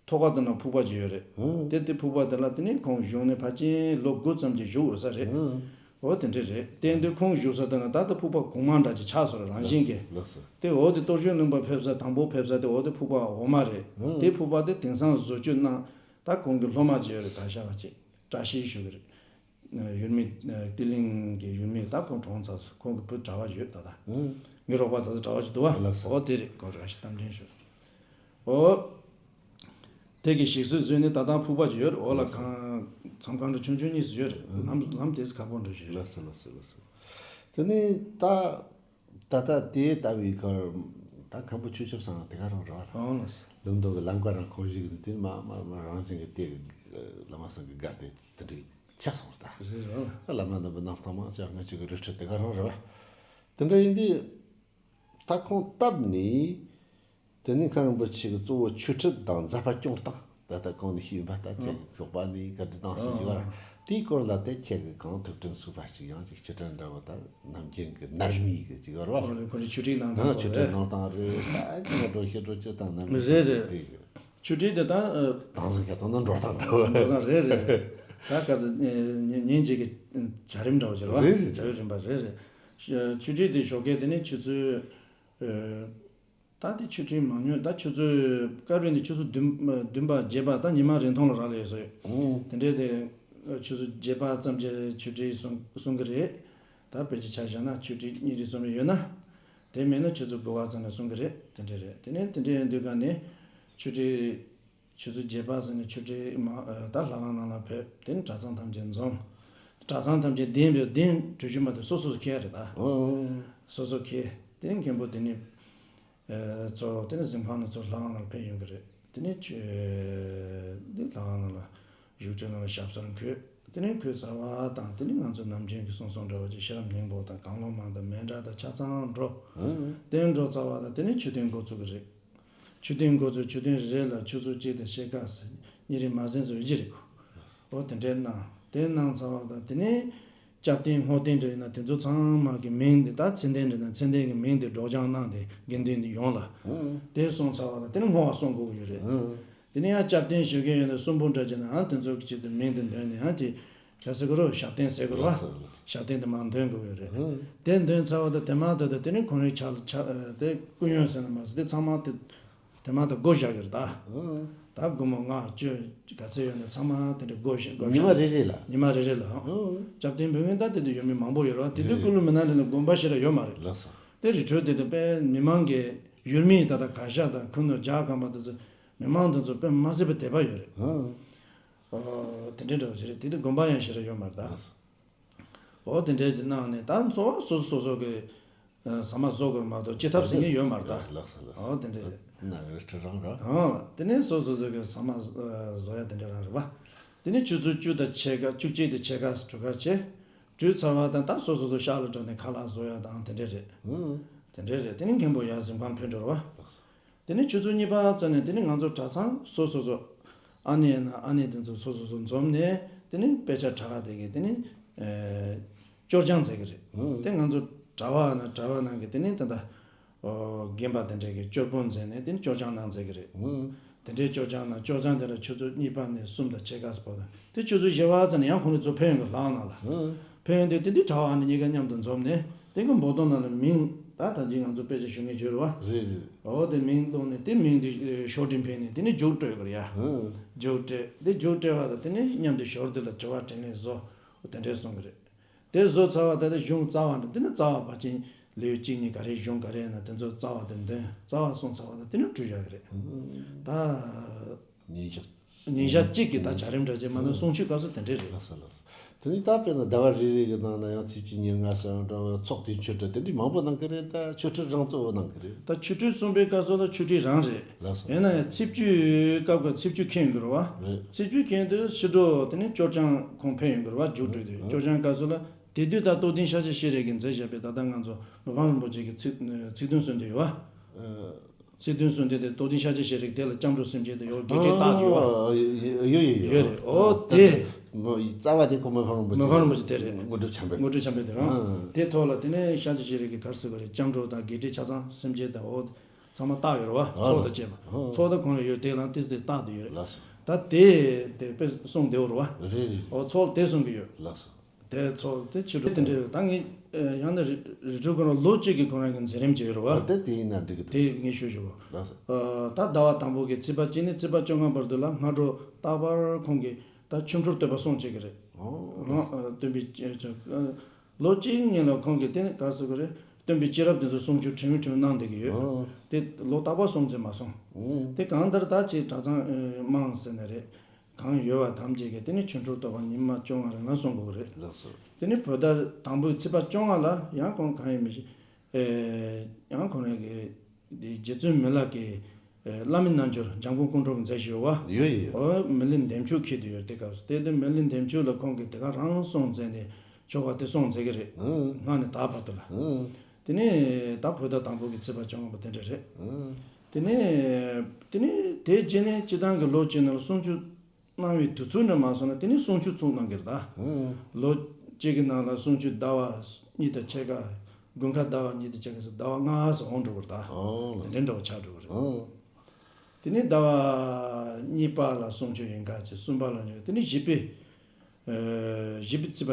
ཐོག་ཁ་དེ་ན་ཕུག་པ་ཅིག་ཡོད་རེད། ཨང་། དེ་དེ་ཕུག་པ་དེ་ལ་དེ་ནས་ཁོང་བཞུགས་ནས་ཕལ་ཆེར་ལོ་དགུ་ཙམ་ཅིག་བཞུགས་ཡོད་ས་རེད། ཨང་། འོ་དེ་འདྲ་རེད། དེ་འདི་ཁོང་བཞུགས་ས་དེ་ན་ད་ལྟ་ཕུག་པ་གོང་མ་འདྲ་ཅིག་ཆགས་སོང་རེད། རང་བཞིན་གྱིས། ལགས་སོ། དེ་འོ་དེ་གཏོར་སྐྱོན་གླིང་པ་ཕེབས་ས་དང་པོ་ཕེབས་ས་དེ་འོ་དེ་ཕུག་པ་འོག་མ་རེད། ཨང་། དེ་ཕུག་པ་དེ་དེང་སང་བཟོ་བཅོས་གནང་། ད་ཁོང་གི་སློབ་མ་ཅིག་ཡོད་རེད། ད་ཤ་བ་ཅིག་བཀྲ་ཤིས་ཞུ་གི་རེད། ཡུལ་མི་ཏི་ལིང་གི་ཡུལ་མི་ད་ཁོང་གྲོངས་ཚར་སོང་། ཁོང་གི་བུ་གྲྭ་པ་ཡོད་ད་ལྟ། ཨང་། ངའི་རོགས་པ་ད་ལྟ་གྲྭ་པ་ཅིག་འདུག་བ། ལགས་སོ། འོ་དེ་རེད། ཁོང་རང་ཤི་གཏམ་དྲན་ཞུ། འོ། དེ་གི་ཞིག་གསོས་བཟོས་ནས་ད་ལྟ་ཕུག་པ་ཅིག་ཡོད་རེད། འོ་ལ། ལགས་སོ། གང་མཚམས་ཁང་ཁྲོ་ཆུང་ཆུང་གཉིས་སུ་ཡོད་རེད། ཨང་། ལམ་ལམ་དེ་སུ་ཁ་པོ་འགྲོ་ཞིག་རེད། ལགས་སོ་ལགས་སོ་ལགས་སོ། དེ་ནས་ད། ད་ལྟ་དེ་ལྟ་བུའི་ཁར་ད་མཁན་པོ་ཆོས་ཆབ་ཚང་དེ་ག་རང་རེད་བ། ཨང་། ལགས་སོ། ལུང་རྟོགས་ཀྱི་ལམ་ཁ་རང་ཁོང་ཞིག་ནི་དེ་མ་མ་མ་རང་བཞིན་གྱི་དེ་བླ་མ་ཚང་གི་སྒར་དེ་དེ་འདྲའི་ཆགས་སོང་རེད་ད། རེད་རེད། བླ་མ་རྣམ་པ་རྣམ་ཐང་མང་ཆེ་ང་ཅིག་གི་རི་ཁྲོད་དེ་ག་རང་རེད་བ། དེ་འདྲ་ཡིན་དུས་ད་ཁོང་བཏབ་ནས། དེ་ནས་མཁན་རིན་པོ་ཆེ་གི་གཙོ་བོ་ཆོས་ཁྲིད་དང་མཛད་པ་སྐྱོང་སྟངས་ད་ལྟ་གོང་ནས་ཞུས་པ་ལྟར་ཁྱེད་ཀྱི་ཞོགས་པ་ནས་བཀའ་འདྲི་བཏང་ཟིན་གྱི་བར། དེའི་སྐོར་ལ་དེ་ཁྱེད་ཀྱིས་གང་ཐུབ་དྲན་གསོས་པ་ཞིག་ཡང་ཅིག་ཕྱིར་དྲན་འདྲ་བོ་དང་ནམ་རྒྱུན་གྱི་ནར་མའི་གི་ཅིག་ཡོད་རེད་བ། ཁོ་རེ་ཁོ་རེ་ཆོས་ཁྲིད་གནང་སྟངས་ནང་ཆོས་ཁྲིད་རེད། གནང་སྟངས་རེད། ད་ཅི་ང་འགྲོ་ཤི་འགྲོ་ཅི་དང་ནམ་རྒྱུན་རེད་རེད། དེ་གི་ཆོས་ཁྲིད་དེ་ད་ཨ། དེང་སང་ཁྱེད་ཚོ་ནང་འགྲོ་སྟངས་འདྲ་བོ། འགྲོ་སྟངས་རེད་རེད་རེད། ད་ག་ཚོད་ཉིན་ཉིན་གཅིག་གི་བྱ་རིམ་འདྲ་བོ་ཅིག་རེད་བ། རེད་རེད། བྱ་བའི་རིམ་པ་རེད་རེད། ཆོས་ཁྲིད་དེ་ཞོགས་ཀས་དེ་ནས་ཆུ་ཚོད་ཨ། ད་དེ་ཆོས་ཁྲིད་མང་ཉུང་ད་ཆུ་ཚོད་སྐབས་རེ་ནས་ཆུ་ཚོད་བདུན་བདུན་པ་བརྒྱད་པ་ད་ཉི་མ་རིང་ཐུང་ལ་རག་ལས་ཡོད་ས་ཡོད། ཨོ། དེ་འདྲའི་དེ་ཆུ་ཚོད་བརྒྱད་པ་ཙམ་གྱི་ཆོས་ཁྲིད་གསུང་གསུང་གི་རེད། ད་དཔེ་ཆ་ཆ་བཞག་ན་ཆོས་ཁྲིད་གཉིས་རེ་གསུམ་རེ་ཡོད་ན། དེ་མེད་ན་ཆུ་ཚོད་དགུ་པ་ཙམ་ནས་གསུང་གི་རེད། དེ་འདྲ་རེད། དེ་ནས་དེ་འདྲ་ཡིན་དུས་ག་ནས་ཆོས་ཁྲིད་ཆུ་ཚོད་བརྒྱད་པ་ཙམ་ནས་ཆོས་ཁྲིད་མ་ད་ལྷ་ཁང་ནང་ལ་ཕེབས། དེ་ནས་གྲྭ་ཚང་ཐམས་ཅད་འཛོམས། གྲྭ་ཚང་ཐམས་ཅད་གདན་བེ་གདན་གྲུ་བཞི་མ་དེ་སོ་སོ་སོ་ཁེལ་རེད་ད། ཨོ། སོ་སོ་ཁེལ། དེ་ནས་མཁན་པོ་དེ་ནས། ཚོ་དེ་ནས་གཟིམ་ཁང་ནས་ཚུར་ལྷ་ཁང་ནང་ཕེབས་ཡོང་གི་རེད། དེ་ནས་ཆོས་འདི་ལྷ་ཁང་ནང་ལ་བཞུགས་ཁྲི་ནང་ལ་ཞབས་སོར་འཁོད། དེ་ནས་འཁོད་ཚར་བ་དང་དེ་ནས་ང་ཚོ་ནམ་རྒྱུན་གྱི་གསུང་གསུང་འདྲ་བོ་ཅིག་ཤེས་རབ་སྙིང་པོ་དང་གང་བློ་མང་དང་མཎྜལ་དང་ཆ་ཚང་འགྲོ། དེ་འགྲོ་ཚར་བ་དང་དེ་ནས་མཆོད་རྟེན་འགོ་ཚུགས་ཀྱི་རེད། མཆོད་རྟེན་འགོ་ཚུགས། མཆོད་རྟེན་རེ་རེ་ལ་ཆུ་ཚོད་གཅིག་དང་ཕྱེད་ཀ་ཟེར་གཉིས་རེ་མ་ཟིན་ཚོ་ཡོད་ཀྱི་རེད་གོ། འོ་དེ་འདྲའི་གནང་། དེ་གནང་ཚར་བ་དང་དེ་ནས། སྐྱབས་རྟེན་སྔོག་རྟེན་འདྲ་ཡིན་ན་དེ་ཚོ་ཚང་མ་གི་མིང་དེ་ད་མཚན་ལྡན་འདྲ་ན་མཚན་ལྡན་གྱི་མིང་དེ་སྒྲོག་སྦྱང་གནང་སྟེ་དགེ་འདུན་འདི་ཡོངས་ལ། ཨང་། དེ་སོང་ཚར་བ་ལ་དེ་ནི་བསྔོ་བ་གསུང་དགོས་ཀྱི་ཡོད་རེད། ཨང་། དེ་ནི་ཡང་སྐྱབས་རྟེན་ཞུ་མཁན་ཡོད་ན་གསུང་འབུམ་འདྲ་བྱས་ན་ཨང་དེ་ཚོ་གི་ཆེད་དུ་མིང་དེ་འདོན་ནས་ཨང་དེ་ག་ཟེར་གི་རོ། ཞབས་བརྟན་ཟེར་གི་རོ། ལགས་སོ་ལགས་སོ། ཞབས་བརྟན་དེ་མར་འདོན་དགོས་ཀྱི་ཡོད་རེད། ཨང་། དེ་འདོན་ཚར་བ་དང་དེ་མ་ཐག་ཏུ་དེ་ནི་ཁོང་རའི་ཕྱག་ལ་ཕྱག་དེ་སྐུ་ཡོན་ཟེར་ན་མ་ཟེར་དེ་ཚང་མ་དེ། དེ་མ་ད་སྒོ་བཞག་གི་རེད་ད། ཨང་། ད་སྒོ་མོ་ལྔ་བཅུ་ག་ཚད་ཡོད་ན་ཚང་མ་དེ་འདྲ་སྒོ་བཞག་སྒོ་ཉི་མ་བཞག་རེ་རེ་ལ། ཉི་མ་རེ་རེ་ལ། ཨང་། སྐྱབས་རྟེན་འབུལ་མཁན་ད་དེ་དུས་ཡུལ་མི་མང་པོ་ཡོད་རེད་བ། དེ་དུས་རེད། ཀུ་ལུ་མི་ན་ལི་ལ་དགོན་པ་ཞེ་དྲག་ཡོད་མ་རེད། ལགས་སོ། དེ་རི་ཁྲོད་དེ་དུ་དཔེ་མི་མང་གི་ཡུལ་མི་ད་ལྟ་གར་ཞ་དང་ཁུ་ནུ་རྒྱ་གམ་པ་དེ་ཚོ་མི་མང་དེ་ཚོ་དཔེ་མ་སྲིད་པའི་དད་པ་ཡོད་རེད། ཨང་། ཨོ། དེ་འདྲའི་འདྲ་བོ་ཞིག་རེད། དེ་དུས་དགོན་པ་ཡང་ཞེ་དྲག་ཡོད་མ་རེད་ད། ལགས་སོ། འོ་དེ་འདྲའི་ཅིག་གནང་ནས་ད་འཚོ་བ་སོ་སོ་སོ་སོ་གི་ཨ་ཟ་མ་བཟོ་དགོས་མ་གཏོགས་ཅི་ཐབས་ཟེར་མཁན་ཡོད་མ་རེད་ད། ལགས་སོ་ལགས་སོ། འོ་དེ་འདྲ་རེད། ན་རི་ཁྲི་རང་ར། ཨང་། དེ་ནས་སོ་སོ་སོ་གི་ཟ་མ་བཟོ་ཡ་དེ་འདྲ་རང་རེད་བ། དེ་ནས་ཆུ་ཚོད་བཅུ་དང་ཕྱེད་ཀ་བཅུ་གཅིག་དང་ཕྱེད་ཀ་གྲུ་ཁ་བྱས། གྲུ་ཚར་བ་དང་ད་སོ་སོ་སོ་ཤག་ལ་འགྲོ་ནས་ཁ་ལག་བཟོ་ཡ་དང་དེ་འདྲ་རེད། ཨང་། དེ་འདྲ་རེད། དེ་ནས་མཁན་པོ་ཡར་གཟིམ་ཁང་ཕེབས་འགྲོ་རེད་བ། ལགས་སོ། དེ་ནས་ཆུ་ཚོད་གཉིས་པ་ཙམ་ནས་དེ་ནས་ང་ཚོ་གྲྭ་ཚང་སོ་སོ་སོ། ཨ་ནེ་ཡིན་ན་ཨ་ནེ་དེ་ཚོ་སོ་སོ་སོ་འཛོམས་ནས་དེ་ནས་དཔེ་ཆ་གྲྭ་ཁ་དེ་གའི་དེ་ནས་ཨེ་སྐྱོར་སྦྱང་མཛད་ཀྱི་རེད། ཨང་། དེ་ང་ཚོ་གྲྭ་པ་ན་གྲྭ་པ་ནང་གི་དེ་ནས་ད་ལྟ་ཨོ་རྒན་པ་དེ་འདྲས་ཀྱི་སྐྱོར་དཔོན་མཛད་ནས་དེ་ནས་སྐྱོར་སྦྱང་གནང་མཛད་ཀྱི་རེད། ཨང་། དེ་འདྲའི་སྐྱོར་སྦྱང་ནང་སྐྱོར་སྦྱང་དེ་ལ་ཆུ་ཚོད་གཉིས་པ་ནས་གསུམ་དང་ཕྱེད་ཀ་ཙམ་བར་དུ་དེ་ཆུ་ཚོད་བཞི་པ་ཙམ་ནས་ཡང་ཁོང་ཚོ་ཕེབས་ཡོང་གི་ལག་ནང་ལ། ཨང་། ཕན་ཡོན་དེ་དེ་དུས་གྲྭ་པ་ཨ་ནི་གཉིས་ཀ་མཉམ་དུ་འཛོམས་ནས་དེ་གི་འབོད་དོན་ནང་ལ་མིང་ད་ད་ཅི་ང་ཚོ་དཔེ་ཆ་ཞུ་མཁན་བརྗོད་རེད་བ། རེད་རེད། འོ་དེ་མིང་བླངས་ནས་དེ་མིང་དེ་ཞོར་འཕྲིན་ཕན་ནས་དེ་ནས་རྒྱུགས་སྤྲོད་དགོས་རེད་ཡ། ཨང་། རྒྱུགས་སྤྲད་དེ་རྒྱུགས་སྤྲད་པ་དང་དེ་ནས་མཉམ་དུ་ཞོར་དེ་ལ་དྲི་བ་དྲིས་ལན་བཟོ། འོ་དེ་འདྲས་གསུང་གི་རེད། དེ་བཟོ་ཚར་བ་དང་དེ་གཞུང་རྩ་བ་འདྲ་དེ་ནས་རྩ་བ་ཕར་ཕྱིན་ལེའུ་གཅིག་གཉིས་ག་རེ་གཞུང་ག་རེ་ཡིན་ན་དེ་ཚོ་རྩ་བ་དེ་འདོན་རྩ་བ་སོང་ཚར་བ་དང་དེ་ནས་གྲུ་བཞག་གི་རེད། ཨང་། ད། ཉིན་ཞག་ཉིན་ཞག་གཅིག་གི་ད་བྱ་རིམ་འདྲ་ཅིག་མ་གཏོགས་གསུང་ཆོས་སྐབས་སུ་དེ་འདྲས་རེད། ལགས་སོ་ལགས་སོ། དེ་ནས་ད་དཔེར་ན་ཟླ་བ་རེ་རེ་གི་ནང་ན་ཡང་ཚེས་བཅུ་ཉེར་ལྔ་སོགས་འདྲ་བོ་ཚོགས་དུས་མཆོད་འདྲ་དེ་འདྲའི་མང་པོ་གནང་གི་རེད། ད་ཆོས་ཁྲིད་རང་གཙོ་བོ་གནང་གི་རེད། ད་ཆོས་ཁྲིད་གསུངས་པའི་སྐབས་སུ་ལ་ཆོས་ཁྲིད་རང་རེད། ལགས་སོ། ཡིན་ན་ཡང་ཚེས་བཅུའི་སྐབས་ཀྱི་ཚེས་བཅུ་མཁྱེན་དགོས་རེད་བ། རེད། ཚེས་བཅུ་མཁྱེན་དུས་ཕྱི་དྲོ་དེ་ནས་སྐྱོར་སྦྱང་ཁོང་ཕེབས་ཡོང་དགོས་རེད་བ། རྒྱུགས་སྤྲོད་དུས་སྐྱོར་སྦྱང་སྐབས་སུ་ལ་དེ་དུས་ད་རྟོགས་ལྡན་ཤཱཀྱ་ཤྲཱི་རིའི་མཛད་བཞག་པའི་ད་ལྟ་ང་ཚོ་མི་ཕམ་རིན་པོ་ཆེ་གི་ཚིག་ཚིག་བདུན་གསུང་དེ་ཡོད་བ། ཚིག་བདུན་གསུང་དེ་དེ་རྟོགས་ལྡན་ཤཱཀྱ་ཤྲཱི་རིའི་དེ་ལ་སྐྱབས་འགྲོ་སེམས་བསྐྱེད་དེ་ཡོད་བརྒྱད་ཁྲི་རྟགས་དེ་ཡོད་བ། ཡོད་ཡོད་ཡོད་རེད། འོ་དེ། རྩ་བ་དེ་ཁོ་མི་ཕམ་རིན་པོ་ཆེ། མི་ཕམ་རིན་པོ་ཆེ་དེ་རེད། དངོས་གྲུབ་ཆེན་པོ། དངོས་གྲུབ་ཆེན་པོ་དེ་རང་། དེ་ཐོག་ལ་དེ་ནས་ཤཱཀྱ་ཤྲཱི་རིའི་ག་རེ་ཟེར་བ་རེད། སྐྱབས་འགྲོ་དང་བརྒྱད་ཁྲི་ཆ་ཚང་སེམས་བསྐྱེད་དང་འོ་ཚང་མ་རྟགས་ཡོད་རེད་བ། ཚོགས་དང་བཅས་པ། ཚོགས་དང་ཁོང་ལ་ཡོད་དེ་ལ་ཏིས་ཏིས་རྟགས་དེ་ཡོད་རེད། ལགས་སོ། ད་དེ་དེ་དཔེ་གསུང་བདེ་བོ་རེད་བ། རེད་རེད། འོ་ཚོགས་དེ་གསུང་གི་ཡོད། ལགས་སོ། དེ་ཚོ་དེ་ཕྱི་དྲོ་དེ་འདྲ་ད་ངས་ཡང་ན་རི་རི་ཁྲོད་ཁོ་རང་ལོ་གཅིག་གི་ཁོ་རང་གི་མཛད་རིམ་ཅིག་ཡོད་རེད་བ། ཨ་དེ་དེ་ཡིན་ན་འགྲིག་གི་འདུག་དེ་ངས་ཞུ་ཞུ་གོ། ལགས་སོ། ད་ཟླ་བ་དང་པོ་གི་ཚེས་པ་གཅིག་ནས་ཚེས་པ་བཅོ་ལྔ་བར་དུ་ལ་སྔ་དྲོ་རྟག་པར་ཁོང་གིས་ད་ཆོ་འཕྲུལ་སྟོན་པ་གསུང་བྱེད་ཀྱི་རེད། ཨོ། སྟོན་པའི་ལོ་གཅིག་སྔོན་ལ་ཁོང་གིས་དེ་ག་རེ་ཟེར་དགོས་རེད། སྟོན་པའི་སྐྱེས་རབས་དེ་ཚོ་གསུང་ཆོས་ཁྲིད་མི་ཁྲིད་མི་གནང་བསྡད་ཀྱི་ཡོད། ཨོ། དེ་ལོ་རྟག་པར་གསུང་མཛད་མ་སོང་། ཨོ། དེ་གང་ལྟར་ད་ཅིག་གྲྭ་ཚང་དམངས་ཟེར་ནི་རེད། གང་ཡོད་པ་ཐམས་ཅད་ཀྱིས་དེ་ནི་ཆོ་འཕྲུལ་སྟོན་པ་ཉི་མ་བཅོ་ལྔ་རིང་ལ་གསུང་དགོས་ཀྱི་རེད། ལགས་སོ། དེ་ནི་བོད་ཟླ་དང་པོའི་ཚེས་པ་བཅོ་ལྔ་ལ་ཡང་ཁོང་གང་ཡིན་མི་ཤེས། ཡང་ཁོང་རང་གི་རྗེ་བཙུན་མི་ལ་གི་བླ་མའི་རྣལ་འབྱོར་འཇམ་མགོན་ཀོང་སྤྲུལ་གྱིས་མཛད་བཞག་ཡོད་པ། ཡོད་ཡོད། ཨོ་མི་ལི་འདེམས་ཆོས་འཁྱེར་དུ་ཡོད་དེ་སྐབས་སུ་དེ་དུས་མི་ལི་འདེམས་ཆོས་ལ་ཁོང་གིས་དེ་ག་རང་གསུང་མཛད་ནས་ཆོ་ག་དེ་གསུང་མཛད་ཀྱི་རེད། ཨང་། སྔ་ནས་ད་བར་དུ་ལ། ཨང་། དེ་ནས་ད་བོད་ཟླ་དང་པོ་གི་ཚེས་པ་བཅོ་ལྔ་པ་དེ་འདྲ་རེད། ཨང་། དེ་ནས་དེ་ནས་དེའི་རྗེས་ནས་སྤྱི་བཏང་གི་ལོ་གཅིག་ནང་གསུང་ཆོས་གནང་བའི་དུས་ཚོད་འདྲ་མ་སོང་ན་དེ་ནས་གསུང་ཆོས་ཚུགས་གནང་གི་རེད་ད། ཨང་། ལོ་གཅིག་གི་ནང་ལ་གསུང་ཆོས་ཟླ་བ་གཉིས་དང་ཕྱེད་ཀ་དགུན་ཁ་ཟླ་བ་གཉིས་དང་ཕྱེད་ཀ་ཟླ་བ་ལྔ་ཙམ་འོང་འགྲོ་གི་རེད་ད། ཨང་། དེ་འདྲ་འདྲ་བོ་ཆགས་འགྲོ་གི་རེད། ཨང་། དེ་ནས་ཟླ་བ་གཉིས་པ་ལ་གསུང་ཆོས་ཡིན་ཁ་ཅིག་གསུམ་པ་ལ་ཉོ་དེ་ནས་བཞི་པའི་བཞི་པའི་ཚེས་པ་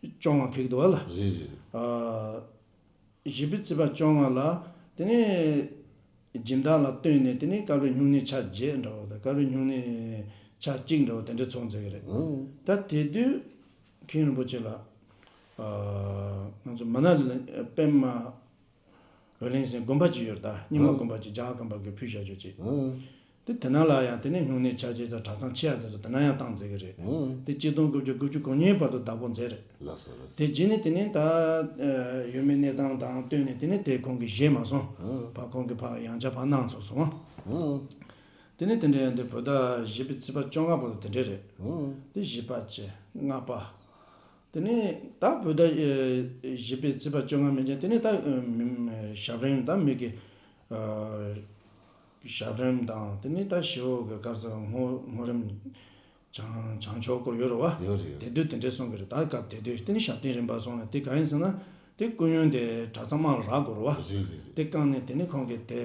བཅོ་ལྔ་འཁེལ་གི་འདུག་བ་ལ། རེད་རེད་རེད། ཨ། བཞི་པའི་ཚེས་པ་བཅོ་ལྔ་ལ་དེ་ནས་སྦྱིན་བདག་ལ་བསྟོད་ནས་དེ་ནས་དཀར་པོའི་སྨྱུང་གནས་ཆ་བརྒྱད་འདྲ་བོ་དང་དཀར་པོའི་སྨྱུང་གནས་ཆ་གཅིག་འདྲ་བོ་དེ་འདྲ་ཚོགས་མཛད་ཀྱི་རེད། ཨང་། ད་དེ་དུས་མཁན་རིན་པོ་ཆེ་ལ་ཨ། ང་ཚོ་མ་ན་ལི་པདྨ་འོད་གླིང་ཟེར་དགོན་པ་ཅིག་ཡོད་རེད་ད། རྙིང་མ་ཨང་། དགོན་པ་ཅིག་རྒྱ་གར་གམ་པ་གིས་ཕུལ་བཞག་ཆོག་ཅིག་ཨང་། དེ་དེ་ནང་ལ་ཡང་དེ་ནས་སྨྱུང་གནས་ཆ་བྱད་དང་གྲྭ་ཚང་ཆེ་བ་དེ་ཚོ་དེ་ན་ཡང་བཏང་མཛད་ཀྱི་རེད། ཨང་། དེ་གཅིག་སྟོང་དགུ་བརྒྱ་དགུ་བཅུ་གོ་གཉིས་བར་དུ་བདག་པོ་མཛད་རེད། ལགས་སོ་ལགས་སོ། དེ་རྗེས་ནས་དེ་ནས་ད་ཡོད་མེད་གནས་སྟངས་དང་བསྟུན་ནས་དེ་ནས་དེ་ཁོང་གིས་བཞེས་མ་སོང་། ཨང་། ཕར་ཁོང་གིས་ཕར་ཡང་བསྐྱར་ཕར་གནང་ཚར་སོང་། ཨང་། དེ་ནས་དེ་འདྲ་ཡང་དེ་བོད་ཟླ་བཞི་པའི་ཚེས་པ་བཅོ་ལྔ་བར་དུ་དེ་འདྲ་རེད། ཨང་། དེ་བཞི་པ་བྱས་ལྔ་པ། དེ་ནས་ད་བོད་ཟླ་བཞི་པའི་ཚེས་པ་བཅོ་ལྔ་མན་ཆད་དེ་ནས་ད་ཞབས་རིམ་ད་མི་གི་ཞབས་རིམ་དང་དེ་ནས་ད་ཞེ་པོ་གི་ག་རེ་ཟེར་སྔོ་སྔོ་རིམ་བྱང་བྱང་ཆོག་སྐོར་ཡོད་རེད་བ། ཡོད་རེད་ཡོད། དེ་དུས་དེ་འདྲས་གསུང་གི་རེད། ད་སྐབས་དེ་དུས་དེ་ནས་ཞབས་བརྟན་རིམ་པ་སོང་ནས་དེ་གང་ཡིན་ཟེར་ན་དེ་སྐུ་ཡོན་དེ་གྲྭ་ཚང་དམངས་ལ་རག་དགོས་རེད་བ། རེད་རེད་རེད། དེ་བསྐངས་ནས་དེ་ནས་ཁོང་གིས་དེ།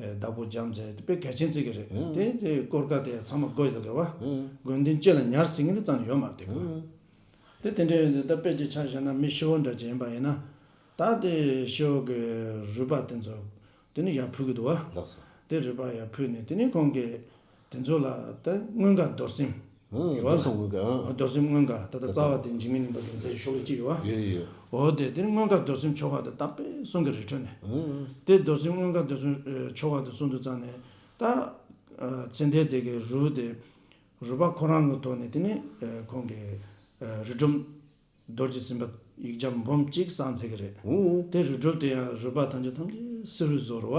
བདག་པོ་རྒྱབ་མཛད་དེ་དཔེ་གལ་ཆེན་བརྩི་གི་རེད། ཨང་། དེ་དེ་སྐོར་ཀ་དེ་ཚང་མ་དགོས་ཡོད་རེད་བ། ཨང་། དགོན་སྡེ་སྤྱི་ལ་ཉར་ཟིན་གི་དེ་ཙམ་ཡོད་མ་རེད་དེ་ག་ཨང་། དེ་དེ་འདྲ་ཡོད་འདི་ད་དཔེ་ཅིག་ཆ་བཞག་ན་མི་ཤི་བོ་འདྲ་ཅིག་ཡིན་པ་ཡིན་ན། ད་དེ་ཤི་བོ་གི་རུས་པ་དེ་ཚོ་དེ་ནི་ཡར་ཕུལ་གི་འདུག་བ། ལགས་སོ། དེ་རུས་པ་ཡར་ཕུལ་ནས་དེ་ནི་ཁོང་གིས་དེ་ཚོ་ལ་ད་མངོན་དགའ་རྡོར་སེམས། ཨང་། ཡོད་བ་རྡོར་སེམས་མངོན་དགའ་ཨང་། རྡོར་སེམས་མངོན་དགའ་ད་ལྟ་རྩ་བ་དེ་འཇིགས་མེད་གླིང་པ་གི་མཛད་ཤོག་ལེ་གཅིག་ཡོད་བ། ཡོད་ཡོད། འོ་དེ་དེ་ནི་མངོན་དགའ་རྡོར་སེམས་ཆོ་ག་དེ་ད་དཔེ་གསུང་གི་རི་ཁྲོད་ནས། ཨང་། དེ་རྡོར་སེམས་མངོན་དགའ་རྡོར་སེམས་ཆོ་ག་དེ་གསུང་དུས་ཙམ་ནས་ད་ཚེ་འདས་དེ་གི་རུས་དེ་རུས་པ་ཁོ་རང་གི་ཐོག་ནས་དེ་ནི་ཁོང་གི་རུས་སྒྲུབ་རྡོ་རྗེ་སེམས་དཔའ་ཡིག་བརྒྱ་འབུམ་གཅིག་བསགས་མཛད་ཀྱི་རེད། ཨང་། དེ་རུས་སྒྲུབ་དེ་ཡང་རུས་པ་ཐམས་ཅད་ཐམས་ཅད་བསིལ་བའི་བཟོ་རུ་བ།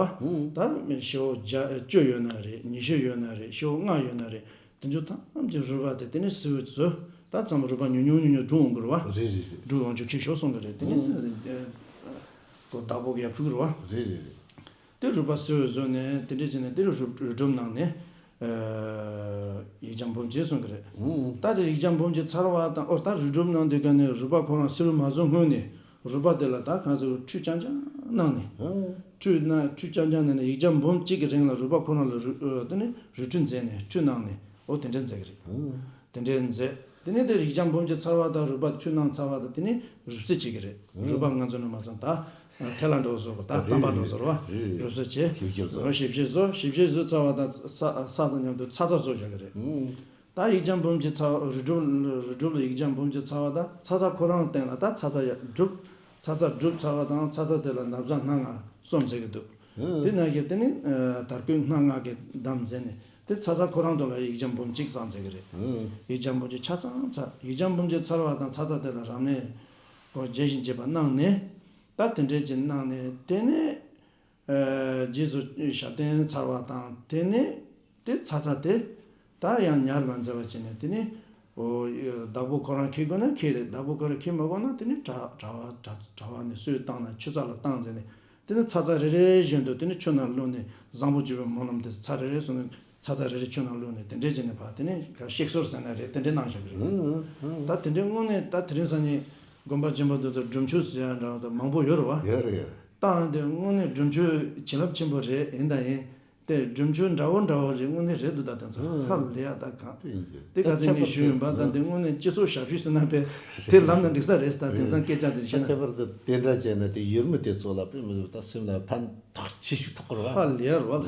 ཨང་། ད་ཤི་བོ་བརྒྱ་བཅུ་ཡོད་ན་རེད། ཉི་ཤུ་ཡོད་ན་རེད། ཤི་བོ་ལྔ་ཡོད་ན་རེད། དེ་ཚོ་ཐམས་ཅད་རུས་པ་དེ་དེ་ནས་བསིལ་བའི་ཚུལ། ད་ཚང་མ་རུས་པ་ཉུང་ཉུང་ཉུང་ཉུང་འབྲུ་འོང་གི་རེད་བ། རེད་རེད་རེད། འབྲུ་འོང་ཆོག་ཁྱེར་ཤོག་གསུང་གི་རེད། དེ་ནས་ཨང་། ཨ། ཁོ་བདག་པོ་གི་ཡར་ཕུལ་གི་རེད་བ། རེད་རེད་རེད། དེ་རུས་པ་བསིལ་བའི་བཟོ་ནས་དེ་འདྲ་བྱས་ནས་དེ་རུས་རུས་སྒྲུབ་གནང་ནས། ཨ། ཡིག་བརྒྱ་འབུམ་གཅིག་གསུང་གི་རེད། ཨང་། ད་དེ་ཡིག་བརྒྱ་འབུམ་གཅིག་ཚར་བ་དང་ཨོ་ད་རུས་སྒྲུབ་གནང་དུས་ག་ནས་རུས་པ་ཁོ་རང་བསིལ་བའི་མ་བཟོ་སྔོན་ནས་རུས་པ་དེ་ལ་ད་གང་ཟེར་ཁྲུས་རྐྱང་རྐྱང་གནང་ནས། ཨང་། ཁྲུས་གནང་ཁྲུས་རྐྱང་རྐྱང་གནང་ནས་ཡིག་བརྒྱ་འབུམ་གཅིག་གི་རིང་ལ་རུས་པ་ཁོ་རང་ལ་རུས་ཨ། དེ་ནས་རུས་ཁྲུས་མཛད་ནས་ཁྲུས་གནང་ནས་ཨོ་དེ་འདྲ་མཛད་ཀྱི་རེད། ཨང་། དེ་འདྲའི་མཛད། དེ་ནས་དེ་ཡིག་བརྒྱ་འབུམ་གཅིག་ཚར་བ་དང་རུས་པ་ཁྲུས་གནང་ཚར་བ་དང་དེ་ནས་རུས་བསིལ་བྱེད་ཀྱི་རེད། ཨང་། རུས་པ་ང་ཚོ་ནི་མ་ཚང་ད་ཐལ་བ་འགྲོ་བཟོ་གི་ད་རྩམ་པ་འགྲོ་བཟོ་རུ་བ། རུས་བསིལ་བྱེད། ཞིབ་བཤེར་བཟོ། ཞིབ་བཤེར་བཟོ། ཞིབ་བཤེར་བཟོས་ཚར་བ་དང་ས་ས་དང་མཉམ་དུ་ཚ་ཚ་བཟོ་བཞག་གི་རེད། ཨང་། ད་ཡིག་བརྒྱ་འབུམ་གཅིག་ཚར་བ་རུས་སྒྲུབ་རུས་སྒྲུབ་ལ་ཡིག་བརྒྱ་འབུམ་གཅིག་ཚར་བ་དང་ཚ་ཚ་ཁོ་རང་སྟེང་ལ་ད་ཚ་ཚ་ཡ་སྒྲུབ། ཚ་ཚ་སྒྲུབ་ཚར་བ་དང་ཚ་ཚ་དེ་ལ་ན་བཟའ་སྣ་ལྔ་གསུམ་མཛད་ཀྱི་འདུག་ཨང་། དེ་ནང་བཞིན་དེ་ནི་དར་གོས་སྣ་ལྔ་གི་བསྡམས་མཛད་ནས་དེ་ཚ་ཚ་ཁོ་རང་དུ་ལ་ཡིག་བརྒྱ་འབུམ་གཅིག་བསགས་མཛད་ཀྱི་རེད། ཨང་། ཡིག་བརྒྱ་འབུམ་གཅིག་ཆ་ཚང་ཚར་ཡིག་བརྒྱ་འབུམ་གཅིག་ཚར་བ་དང་ཚ་ཚ་དེ་ལ་རབ་གནས་སྐོར་རྒྱས་ཤིང་རྒྱས་པ་གནང་ནས་ད་དེ་འདྲས་ཀྱི་གནང་ནས་དེ་ནས་རྗེས་སུ་ཞབས་བརྟན་ཚར་བ་དང་དེ་ནས་དེ་ཚ་ཚ་དེ་ད་ཡང་ཉར་མ་མཛད་པ་བྱས་ནས་དེ་ནས་ཨོ་བདག་པོ་ཁོ་རང་འཁྱེར་དགོས་ན་འཁྱེར་རེད། བདག་པོ་ཁོ་རང་འཁྱེར་མ་དགོས་ན་དེ་ནས་གྲྭ་གྲྭ་བ་གྲྭ་གྲྭ་བ་ནས་སུས་བཏང་ན་ཆུ་ཚ་ལ་བཏང་མཛད་ནས། དེ་ནས་ཚ་ཚ་རེ་རེ་བཞིན་དུ་དེ་ནས་ཆུ་ནང་བླུགས་ནས་བཟང་པོ་སྤྱོད་པའི་སྨོན་ལམ་དེ་ཚ་རེ་རེ་སོང་ནས་ཚ་ཚ་རེ་རེ་ཆུ་ནང་བླུགས་ནས་དེ་འདྲས་བྱས་ནས་ཕར་དེ་ནས་ག་གཤེགས་གསོལ་ཟེར་ན་རེད། དེ་འདྲས་གནང་བཞག་གི་རེད། ཨང་ཨང་ཨང་། ད་དེ་འདྲས་དངོས་གནས་ད་དེ་རིང་སང་ཉིན་དགོན་པ་ཆེན་པོ་འདི་ཚོ་སྒྲུབ་མཆོད་ཟེར་ཡ་འདྲ་བ་དང་མང་པོ་ཡོད་རེད་བ། ཡོད་རེད་ཡོད་རེད། ད་འདི་དངོས་གནས་སྒྲུབ་མཆོད་བྱིན་རླབས་ཆེན་པོ་རེད། ཡིན་དང་ཡིན། དེ་སྒྲུབ་མཆོད་འདྲ་བོ་འདྲ་བོ་རེད། དངོས་གནས་རེད་འདུག་ད་དེ་ཚོ་ཧ་ལས་ཡ། ད་གང་དེ་ཡིན་གྱི་དེ་ག་ཚོད་ནས་ཞུས་ཡིན་པ། ད་དེ་དངོས་གནས་སྤྱི་ཚོགས་ཞབས་ཞུ་ཟེར་ན་པས་དེ་ལམ་ན་འགྲིག་ས་རེད། ད་དེང་སང་སྐད་ཆ་དེ་བཤད་ན། ཁྱད་པར་དུ་དེ་འདྲ་བྱས་ན་དེ་ཡུལ་མི་དེ་ཚོ་ལ་དཔེ་མི་སྲིད་ད་སེམས་ལ་ཕན་ཐོགས་ཆེ་ཞིག་ཐོགས་ར་བ། ཧ་ལས་ཡ་རེད་བ་ལ།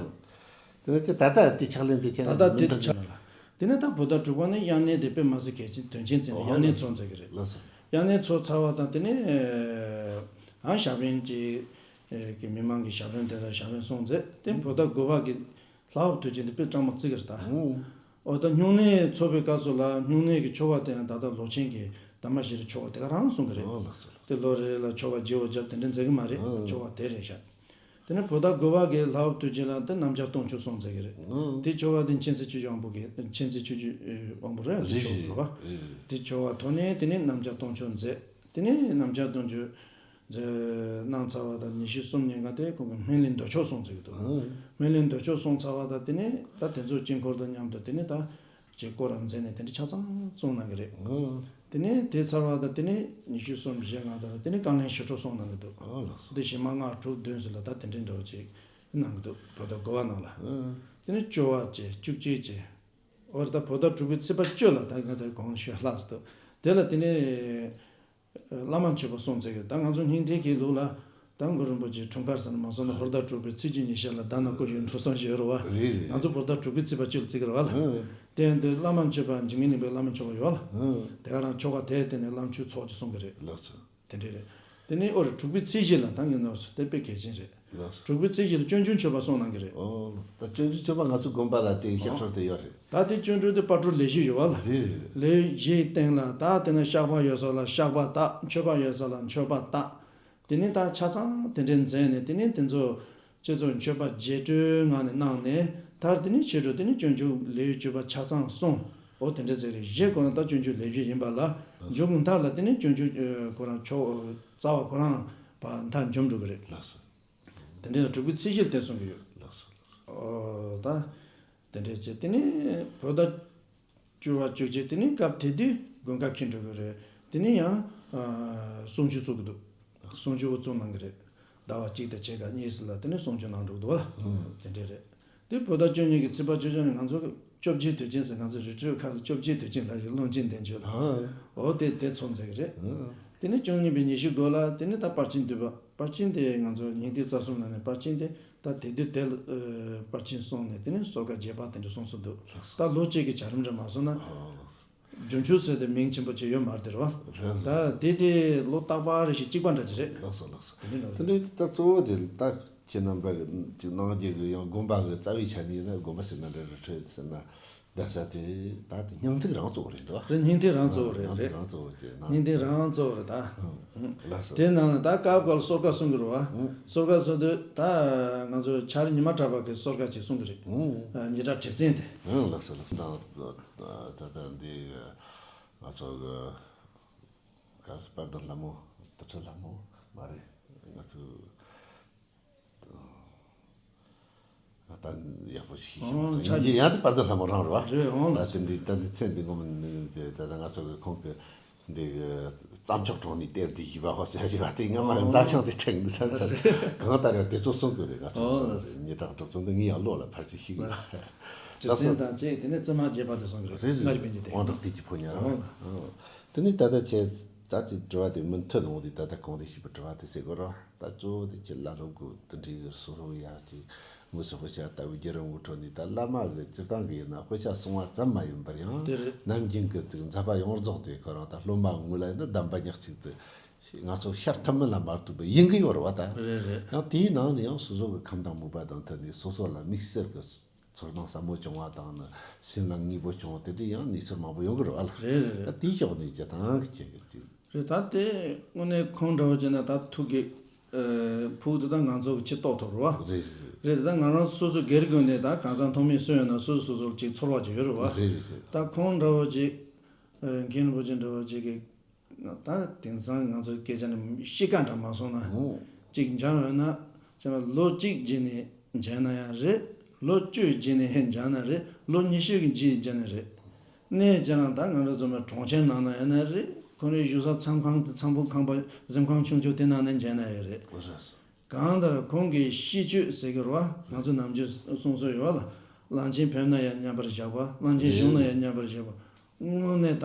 དེ་ནས་དེ་ད་ལྟ་དེ་ཕྱག་ལེན་དེ་ཁྱེད་ད་ལྟ་དེ་ཕྱག་ལེན་ལ། དེ་ནས་ད་བོད་ཟླ་དྲུག་པ་ནི་དབྱར་གནས་དེ་དཔེ་མི་སྲིད་གལ་ཆེན་དོན་ཆེན་བརྩིས་ནས་དབྱར་གནས་ཚོགས་མཛད་ཀྱི་རེད། ལགས་སོ། དབྱར་གནས་ཚོགས་ཚར་བ་དང་དེ་ནས་ཨ་ཞབས་བརྟན་གྱི་གི་མི་མང་གི་ཞབས་བརྟན་དེ་དང་ཞབས་བརྟན་སོང་རྗེས་དེ་བོད་ཟླ་དགུ་པ་གི་ལྷ་བབས་དུས་ཆེན་དེ་དཔེ་གཙང་མ་བརྩི་གི་རེད་ད། ཨོ་ད་སྨྱུང་གནས་ཚོགས་པའི་སྐབས་སུ་ལ་སྨྱུང་གནས་ཀྱི་ཆོ་ག་དེ་ཡང་ད་ལྟ་ལོ་ཆེན་གྱི་དྷརྨ་ཤྲཱི་ཆོ་ག་དེ་ག་རང་གསུང་གི་རེད། ཨོ་ལགས་སོ་ལགས་སོ། དེ་ལོ་རེ་ལ་ཆོ་ག་བརྗེ་བོ་བརྒྱབ་དེ་འདྲ་མཛད་གི་མ་རེད། ཨོ་ཆོ་ག་དེ་རེད་ཤག་དེ་ནས་བོད་ཟླ་དགུ་པ་གི་ལྷ་བབས་དུས་ཆེན་ལ་དེ་རྣམ་རྒྱལ་སྟོང་མཆོད་སོང་མཛད་གི་རེད། ཨོ་དེ་ཆོ་ག་དེ་མཁྱེན་བརྩེ་ཆོས་ཀྱི་དབང་པོ་གི་མཁྱེན་བརྩེ་ཆོས་ཀྱི་དབང་པོ་རེད། དེ་རེད་ཆོ་ག་རེད་རེད་བ། རེད་རེད། དེ་ཆོ་ག་ཐོག་ནས་དེ་ནས་རྣམ་རྒྱལ་སྟོང་མཆོད་མཛད། དེ་ནས་རྣམ་རྒྱལ་སྟོང་མཆོད་མཛད་གནང་ཚར་བ་དང་ཉི་ཤུ་གསུམ་ཉིན་ག་དེ་ཁོང་གི་སྨིན་གླིང་མདོ་ཆོག་སོང་ཟེར་གི་འདུག་ཨང་། སྨིན་གླིང་མདོ་ཆོག་སོང་ཚར་བ་དང་དེ་ནས་ད་དེ་ཚོ་དཀྱིལ་འཁོར་དང་མཉམ་དུ་དེ་ནས་ད་རྗེ་སྐུ་རང་མཛད་ནས་དེ་འདྲ་ཆ་ཚང་གསུངས་གནང་གི་རེད། ཨང་། དེ་ནས་དེ་ཚར་བ་དང་དེ་ནས་ཉི་ཤུ་གསུམ་བཞེས་གནང་དང་དེ་ནས་བཀའ་ལན་ཞུ་སྒྲོག་སོང་གནང་གི་འདུག་ཨང་ལགས་སོ། དེ་བཞི་མ་ལྔ་དྲུག་བདུན་ཟེར་ལ་ད་དེ་འདྲའི་འདྲ་བོ་ཅིག་གནང་གི་འདུག་བོད་ཟླ་དགུ་པ་ནང་ལ། ཨང་། དེ་ནས་བཅུ་པ་བཅས་བཅུ་གཅིག་བཅས། འོ་རེད། ད་བོད་ཟླ་དྲུག་པའི་ཚེས་པ་བཅུ་ལ་ད་ང་ཚོ་གོང་ཞུས་ལྷག་སོང་འདུག་དེ་ལ་དེ་ནས་བླ་མ་མཆོད་པ་སོང་ཟེར་གི། ད་ང་ཚོ་སྙིང་ཐིག་གི་ལུགས་ལ་ད་གུ་རུ་རིན་པོ་ཆེའི་འཁྲུངས་སྐར་ཟེར་ན་མ་སོང་ན་ཧོར་ཟླ་དྲུག་པའི་ཚེས་བཅུ་ཉི་ཤུ་ལ་ད་ན་སྐུ་ཞིག་འཁྲུངས་སོང་ཞུ་རུ་བ། རེད་རེད། ང་ཚོ་བོད་ཟླ་དྲུག་པའི་ཚེས་པ་བཅུ་ལ་བརྩི་གི་རེད་བ་ལ། ཨང་། དེ་ཡང་དེ་བླ་མ་མཆོད་པ་འཇིགས་མེད་གླིང་པའི་བླ་མ་མཆོད་པ་ཡོད་བ་ལ། ཨང་། དེ་ག་རང་ཆོ་ག་དེ་དེ་ནས་བླ་མཆོད་ཚོགས་ཀྱི་གསུང་གི་རེད། ལགས་སོ། དེ་འདྲས་རེད། དེ་ནས་ཨོ་རེད། དྲུག་པའི་ཚེས་བཞི་ལ་ད་ངས་ནོར་སོང་། དེ་དཔེ་གལ་ཆེན་རེད། ལགས་སོ། དྲུག་པའི་ཚེས་བཞི་ལ་སྤྱོད་འཇུག་མཆོད་པ་གསུང་གནང་གི་རེད། ཨོ་ལགས་སོ། ད་སྤྱོད་འཇུག་མཆོད་པ་ང་ཚོ་དགོན་པ་ལ་དེ་ཤག་ཤོར་དེ་ཡོད་རེད། ད་དེ་སྤྱོད་འཇུག་དེ་དཔལ་སྤྲུལ་ལས་བཞི་ཡོད་བ་ལ། རེད་རེད་རེད། ལས་བཞིའི་སྟེང་ལ་ད་དེ་ནས་བཤགས་པ་ཡོད་ས་ལ་བཤགས་པ་དག་མཆོད་པ་ཡོད་ས་ལ་མཆོད་པ་དག་དེ་ནས་ད་ཆ་ཚང་དེ་འདྲས་མཛད་ནས་དེ་ནས་དེ་ཚོ་སྤྱི་ཚོགས་མཆོད་པ་རྗེས་སྤྲོད་ངང་ནས་གནང་ནས་མཐར་དེ་ནས་ཕྱི་དྲོ་དེ་ནས་སྤྱོད་འཇུག་ལེའུ་བཅུ་པ་ཆ་ཚང་གསུངས། འོ་དེ་འདྲ་ཟེར་རེད། བཞི་ཁོ་ན་ད་སྤྱོད་འཇུག་ལེའུ་བཞི་ཡིན་པ་ལ་མཇུག་མཐར་ལ་དེ་ནས་སྤྱོད་འཇུག་ཁོ་རང་ཆོ་རྩ་བ་ཁོ་རང་བ་མཐའ་འཇོམས་འགྲོ་གི་རེད། ལགས་སོ། དེ་འདྲ་ལ་དྲུག་པའི་ཚེས་བཞི་ལ་དེ་གསུང་གི་ཡོད། ལགས་སོ་ལགས་སོ། འོ་ད་དེ་འདྲ་བྱས་དེ་ནས་བོད་ཟླ་བཅུ་པ་བཅུ་གཅིག་དེ་ནས་སྐབས་དེ་དུས་དགུན་ཁ་འཁེལ་འགྲོ་གི་རེད། དེ་ནས་ཡང་ཨ་གསུང་ཆོས་གསུང་གི་འདུག་གསུང་ཆོས་འགོ་བཙུགས་གནང་གི་རེད། ཟླ་བ་གཅིག་དང་ཕྱེད་ཀ་གཉིས་ཙམ་ལ་དེ་ནས་གསུང་ཆོས་གནང་འགྲོ་གི་འདུག་བ། ཨང་། དེ་འདྲས་རེད། དེ་བོད་ཟླ་བཅུ་གཉིས་ཀྱི་ཚེས་པ་བཅུ་གཅིག་ནས་ང་ཚོ་གི་བཅོ་བརྒྱད་དུས་ཆེན་ཟེར། ང་ཚོ་རི་ཁྲོད་ཁག་ལ་བཅོ་བརྒྱད་དུས་ཆེན་ལ་ཡོད། ཀློང་ཆེན་བདེ་མཆོག་ལ། ཨང་། འོ་དེ་དེ་ཚོགས་མཛད་ཀྱི་རེད། ཨང་། དེ་ནས་བཅུ་གཉིས་པའི་ཉི་ཤུ་དགུ་ལ་དེ་ནས་ད་པར་ཆེན་འདུས་པ། པར་ཆེན་དེ་ང་ཚོ་ཉིན་དེ་རྩ་གསུམ་ལ་ནས་པར་ཆེན་དེ་ད་དེ་དུས་དེ་ལ་ཨ་པར་ཆེན་སོང་ནས་དེ་ནས་གསོལ་ཁ་རྒྱས་པ་དེ་འདྲ་སོང་སོང་འདུག་ད་ལོ་གཅིག་གི་བྱ་རིམ་རེད་མ་སོང་ན། ཨོ། སྒྲུབ་མཆོད་ཟེར་ཏེ་མིང་ཆེན་པོ་ཅིག་ཡོད་མ་རེད་དེ་རེད་བ། རེད། ད་དེ་དེ་ལོ་རྟག་པར་རེ་ཞིག་གཅིག་པ་འདྲ་ཅིག་རེད། ལགས་སོ་ལགས་སོ། དེ་འདྲ་འདྲ་དེ་འདྲའི་ད་གཙོ་བོ་དེ་ད་ཁྱེད་རྣམ་པ་གི་ཅིག་ནང་རྒྱལ་གི་ཡང་དགོན་པ་གི་རྩ་བའི་ཆ་ནས་ཡིན་ན་དགོན་པ་ཟེར་ན་འདྲ་རེད། ཁྲོད་ཟེར་ན་གདན་ས་དེ་ད་དེ་སྙིང་ཐིག་རང་གཙོ་བོ་རེད་འདུག་རེད། སྙིང་ཐིག་རང་གཙོ་བོ་རེད། སྙིང་ཐིག་རེད། རང་གཙོ་བོ་བྱས་ན། སྙིང་ཐིག་རང་གཙོ་བོ་རེད་ད། ལགས་སོ། དེ་ནང་ལ་ད་སྐབས་འགའ་ལ་གསོལ་ཁ་གསུང་གི་རེད་བ། ཨང་། གསོལ་ཁ་གསུང་དུས་ད་ང་ཚོ་ཆར་ཉི་མ་གྲགས་པ་གི་གསོལ་ཁ་ཅིག་གསུང་གི་རེད། ཨང་། ཨ་ཉི་གྲགས་གྲིབ་བཙན་དེ། ཨང་། ལགས་སོ་ལགས་སོ། ད་ད་ད་འདི་ང་ཚོ་གི་ག་དཔལ་ལྡན་ལྷ་མོ། དུར་ཁྲོད་ལྷ་མོ་མ་རེད། ང་ཚོ་ད་ཡག་པོ་ཞིག་ཤེས་ཤེས་མ་སོང་། ཨང་། ཡིན་གྱི་ཡང་དེ་དཔལ་ལྡན་ལྷ་མོ་རང་རེད་བ། རེད། ཨང་། ད་དེ་འདི་ད་འདི་ཚེ་འདི་ངོ་མ་ནི་ད་ད་ང་ཚོ་གི་ཁོང་གི་འདི་གི་རྩྭ་མཆོག་གྲོང་ནས་གཏེར་འདི་བཞེས་པ་ཧོ་ཟེར་ཞིག་བ་དེ་སྔ་མ་གི་མཛའ་བཤང་དེ་ཁྲིད་འདི་ད་ད་གང་ལྟར་ཡང་དེ་ཚོ་གསུང་གི་རེད། ང་ཚོ་ཨང་། ད་ཉི་གྲགས་གྲུབ་ཚང་འདི་ངས་ཡང་བློ་ལ་ཕར་ཅིག་ཤེས་གི་ཡོད། ལགས་སོ། དང་བཅས་དེ་ནས་བཙུན་མ་བརྒྱད་པ་དེ་གསུང་གི་རེད། རེད་རེད། མངའ་རིས་པཎ་ཆེན་དེ། དབང་དྲག་བསྟན་གྱི་ཕོ་ཉ་རེད། ཨང་། ཨང་། དེ་ནས་ད་ལྟ་ཁྱེད་ད་ཅིག་དྲི་བ་དེ་མུ་མཐུད་ལོངས་དེ་ད་ལྟ་གོང་དུ་ཞུས་པའི་དྲི་བ་དེ་ཟེར་དགོས་རེད་བ། ད་གཙོ་བོ་དེ་ཁྱེད་བླ་སློབ་གི་དེ་འདྲའི་གི་སོ་སོ་ཡ་ཅིག་དངོས་སུ་དཔེ་ཆ་ལྟ་བུའི་བརྒྱུད་རིམ་ངོ་འཕྲོད་ནས་ད་བླ་མ་གི་སྤྱིར་བཏང་གི་ཡིན་ན་དཔེ་ཆ་གསུང་བ་ཙམ་མ་ཡིན་པར་ཡང་དེ་རེད། ནམ་རྒྱུན་གི་ཅིག་མཛད་པ་ཡོངས་རྫོགས་དེ་ཁོ་རང་ད་སློབ་མ་ངོས་ལ་ཡིན་ན་གདམས་པ་ཉག་གཅིག་ཏུ་ང་ཚོ་ཤར་ཐུབ་མིན་ལ་མ་གཏོགས་པའི་ཡིན་གི་ཡོད་རེད་བ་ད། རེད་རེད། ཡང་དེའི་ནང་ནས་ཡང་སོ་སོ་གི་ཁམས་དང་མོས་པ་དང་མཐུན་ནས་སོ་སོ་ལ་དམིགས་བསལ་གི་ཚོར་སྣང་ཟབ་མོ་བྱུང་བ་དང་ནི་སེམས་ལ་དངོས་པོ་བྱུང་བ་དེ་འདྲའི་ཡང་གནས་ཚུལ་མང་པོ་ཡོང་གི་རེད་བ་ལ། རེད་རེད་རེད། ད་དེའི་ཕྱོགས་ནས་ཇི་ལྟར་གི་ཁྱེད་ཀྱི་ཅིག་རེད། ད་དེ་དངོས་གནས་ཁོང་འདྲ་བོ་བྱས་ན་ད་ཐུགས་ཀྱི་ཨ་ཕུགས་དེ་ད་ང་ཚོ་གི་ཆེས་ཏོག་ཐོག་རེད་བ། རེད་རེད་རེད། རེད། ད་ང་རང་སོ་སོ་སྒེར་སྒོ་ནས་ད་གང་ཟག་ཐོག་མའི་སུ་ཡོད་ན་སོ་སོ་སོ་སོར་ཅིག་ཚོར་བ་ཅིག་ཡོད་རེད་བ། རེད་རེད་རེད། ད་ཁོང་འདྲ་བོ་ཅིག་ཨ་མཁན་རིན་པོ་ཆེ་འདྲ་བོ་ཅིག་གི་ད་དེང་སང་ང་ཚོ་སྐད་ཆ་ནི་གཤིས་ཀ་འདྲ་མ་སོང་ན། ཨོ། གཅིག་འཇང་ཡོད་ན་ཅང་ལོ་གཅིག་རྗེས་ནས་འཇང་ན་ཡང་རེད། ལོ་བཅུ་རྗེས་ནས་འཇང་ན་རེད། ལོ་ཉི་ཤུ་གི་རྗེས་འཇང་ན་རེད། གནས་ཅང་ད་ང་རང་ཚོ་མ་གྲོང་ཁྱེར་ནང་ན་ཡོད་ན་རེད། ཁོ་རའི་བཞུགས་ས་མཚམས་ཁང་དེ་མཚམས་ཕུག་ཁང་པ་གཟིམ་ཁང་ཆུང་ཆུང་དེ་ནང་ན་འཇང་ན་ཡང་རེད། ཨོ་རེད། གང་ལྟར་ཁོང་གི་གཤིས་སྤྱོད་ཟེར་གི་རེད་བ། ང་ཚོ་ནམ་རྒྱུན་གསུང་སྲོལ་ཡོད་བ་ལ། གླང་ཆེན་ཕེབས་ན་ཡང་མཉམ་པར་བཞག་པ། གླང་ཆེན་བཞུགས་ན་ཡང་མཉམ་པར་བཞག་པ། དངོས་གནས་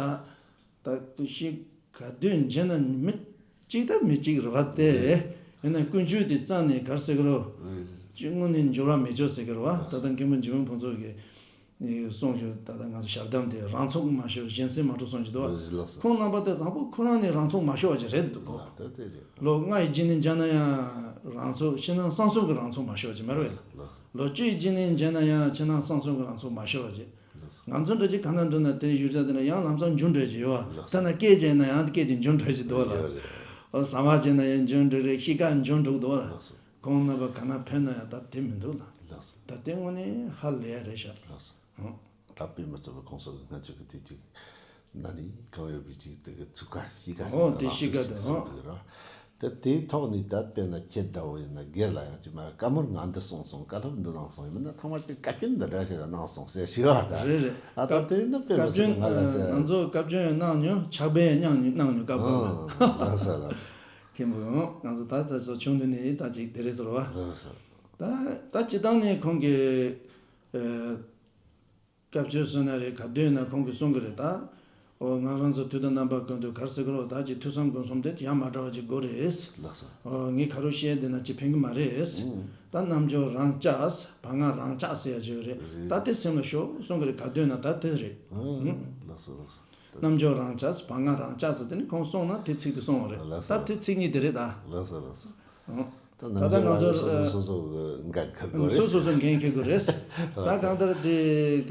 ད། ད་ཤི་ག་དུས་མཇལ་ན་མི་གཅིག་ད་མི་གཅིག་རེད་བ་སྟེ། ཡིན་ན་ཀུན་སྤྱོད་དེ་རྩ་ནས་ག་རེ་ཟེར་གི་རེད། ཅི་དངོས་གནས་འགྱུར་བ་མེད་ཆོག་ཟེར་གི་རེད་བ། ད་ལྟ་མཁན་པོ་འཇིགས་མེད་ཕུན་ཚོགས་ཀྱིས་གསུངས་ཤིང་། ད་ལྟ་ང་ཚོ་ཞལ་གདམས་དེ་རང་ཚུགས་མ་ཤོར་གཞན་སེམས་མ་འཁྲུགས་གསུངས་ཀྱི་འདུག་བ། ལགས་སོ། ཁོང་རྣམ་པ་དེ་དང་པོ་ཁོ་རང་ནས་རང་ཚུགས་མ་ཤོར་བ་ཅིག་རེད་འདུག་གོ། ད་དེ་རེད། ལོ་ལྔ་ཡི་རྗེས་ནས་མཇལ་ན་ཡང་རང་ཚུགས། ཕྱི་ནང་གསང་གསུམ་གྱི་རང་ཚུགས་མ་ཤོར་བ་ཅིག་མ་རེད་བས། ལགས་སོ། ལོ་བཅུ་ཡི་རྗེས་ནས་མཇལ་ན་ཡང་ཕྱི་ནང་གསང་གསུམ་གྱི་རང་ཚུགས་མ་ཤོར་བ་ཅིག་ང་ཚོ་འདྲ་ཅིག་གང་ན་འགྲོ་ན་དེ་ཡུལ་ས་དེ་ན་ཡང་ལམ་སང་འགྱུར་འགྲོ་གི་ཡོད་བ། ལགས་སོ། ཐ་ན་སྐད་བརྗེད་ན་ཡང་སྐད་ཀྱི་འགྱུར་འགྲོ་གི་འདུག་ལ། ཡོད་རེད། ཨོ་ཟ་མ་བརྗེད་ན་ཡང་འགྱུར་འགྲོ་རེད། གཤིས་ཀ་འགྱུར་འགྲོ་གི་འདུག་ལ། ལགས་སོ། ཁོང་རྣམ་པ་ག་ན་ཕེབས་ན་ཡང་ད་དེ་མི་འདུག་ལ། ལགས་སོ། ད་དེ་དངོས་གནས་ཧ་ལས་ཡ་རེད་ཤག་ལགས་སོ། ཨོ། ད་དཔེ་མི་སྲིད་པ་ཁོང་ཚོ་ང་ཚོ་གི་དེ་ཅིག་ན་ནི་གང་ཡོད་པའི་ཅིག་དེ་གི་ཚུགས་ཀ་གཤིས་ཀ་ཞིག་ཨོ་དེ་གཤིས་ཀ་དེ་ཨོ། ཟེར་གི་ར། ད་དེའི་ཐོག་ནས་ད་དཔེར་ན་ཁྱེད་འདྲ་བོ་ཡིན་ན་སྒེར་ལ་ཡང་ཅི་མ་བཀའ་མོལ་ང་འདི་གསུངས་སོང་། བཀའ་སློབ་འདི་གནང་སོང་། ཡིན་ན་ཐ་མ་དེ་བཀའ་བཀྱོན་འདི་འདྲ་ཞིག་གནང་སོང་ཟེར་ཞིག་བ་ད། རེད་རེད། ཨ་ད་དེ་ནི་དཔེ་མི་སྲིད་ང་ལ་ཟེར། ང་ཚོ་བཀའ་བཀྱོན་གནང་མྱོང་། ཕྱག་དཔེ་གནང་མྱོང་། བཀའ་བཀྱོན་ལ། ལ་ས་ལ། མཁན་པོ་ཡང་ང་ཚོ་ད་ད་སོ་ཆུང་དུས་ནས་ད་ཅིག་དེ་རེད་ཟེར་བ། ལ་ས། ད་ད་སྤྱི་བཏང་ནས་ཁོང་གི་ཨ། སྐབས་བཅོལ་སོང་ན་རེད། ག་དུས་ན་ཁོང་གིས་གསུང་གི་རེད་ད། ཨོ་ང་རང་ཚོ་དུས་དང་རྣམ་པ་ཀུན་ཏུ་ག་རེ་ཟེར་གི་རེད། ད་ཅིག་ཐོས་བསམ་སྒོམ་གསུམ་དེ་ཡང་མ་འདྲ་བ་ཅིག་དགོས་རེད། ལགས་སོ། ཨོ་ངས་ག་རེ་བཤད་དེ་ན་ཅིག་ཕན་གི་མ་རེད། ཨང་། ད་རྣམ་འགྱུར་རང་རྐྱ། བར་ང་རང་རྐྱ་ཟེར་ཡ་ཅིག་ཡོད་རེད། རེད། ད་དེ་སེམས་ལ་ཞོག་གསུང་གི་རེད། ག་དུས་ན་ད་དེ་རེད། ཨང་། ཨང་། ལགས་སོ་ལགས་སོ། རྣམ་འགྱུར་རང་རྐྱ། བར་ང་རང་རྐྱ་ཟེར་དེ་ནི་ཁོང་གསུངས་ན་དེ་ཚིག་དེ་གསུངས་པ་རེད། ལགས་སོ། ད་དེ་ཚིག་གཉིས་དེ་རེད་ད། ལགས་སོ་ལགས་སོ། ཨང་། ད་ད་ལྟ་ང་ཚོ་སོ་སོ་སོ་སོ་གི་འགན་འཁུར་དགོས་རེད། སོ་སོ་སོ་འགན་འཁུར་དགོས་རེད། ད་གང་ལྟར་དེ་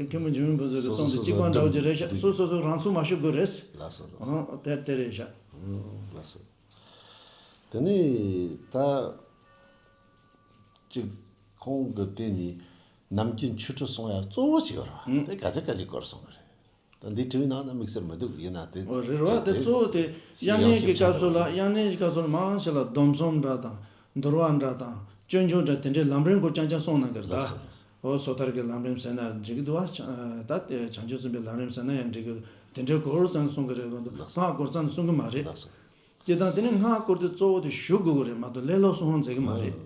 མཁན་པོ་འཇིགས་མེད་ཕུན་ཚོགས་ཀྱིས་གསུངས་དེ་གཅིག་པ་འདྲ་བོ་ཅིག་རེད་ཤག་སོ་སོ་སོ་རང་ཚུགས་མ་ཤོར་དགོས་རེད། ལགས་སོ་ལགས་སོ། ཨང་། དེ་དེ་རེད་ཤག་ལགས་སོ། དེ་ནས་ད་ཅིག་ཁོང་གི་དེ་ནས་ནམ་རྒྱུན་ཆོས་ཁྲིད་གསུང་ཡ་གཙོ་བོ་ཅིག་ཡོད་རེད་བ། དེ་ག་ཚོད་ག་ཚོད་སྐོར་གསུང་གི་རེད། ད་འདི་དྲི་བའི་ནང་ན་དམིགས་བསལ་མི་འདུག་ཡིན་ན་དེ་ཨོ་རེད་རེད་བ། དེ་གཙོ་བོ་དེ་དབྱར་གནས་ཀྱི་སྐབས་སུ་ལ། དབྱར་གནས་ཀྱི་སྐབས་སུ་ལ་མང་ཆེ་ལ་སྡོམ་གསུམ་འདྲ་དང་། འདུལ་བ་འདྲ་དང་། སྤྱོད་འཇུག་འདྲ། དེ་འདྲའི་ལམ་རིམ་སྐོར་རྐྱང་རྐྱང་གསུངས་གནང་གི་རེད་ད། ལགས་སོ། ཨོ་སོ་ཐར་གྱི་ལམ་རིམ་ཟེར་ན་འགྲིག་གི་འདུག་བ། ད་དེ་བྱང་ཆུབ་སེམས་དཔའི་ལམ་རིམ་ཟེར་ན་ཡང་འགྲིག་གི། དེ་འདྲའི་སྐོར་ཙམ་གསུང་གི་རེད་མ་གཏོགས་ལགས་སོ། སྔགས་སྐོར་ཙམ་གསུང་གི་མ་རེད། ལགས་སོ། སྤྱིར་བཏང་དེ་ནི་སྔགས་སྐོར་དེ་གཙོ་བོ་དེ་ཞུ་དགོས་ཀྱི་རེད་མ་གཏོགས་ལས་སླ་སློབ་གསུང་མཛད་ཀྱི་མ་རེད། ཨང་།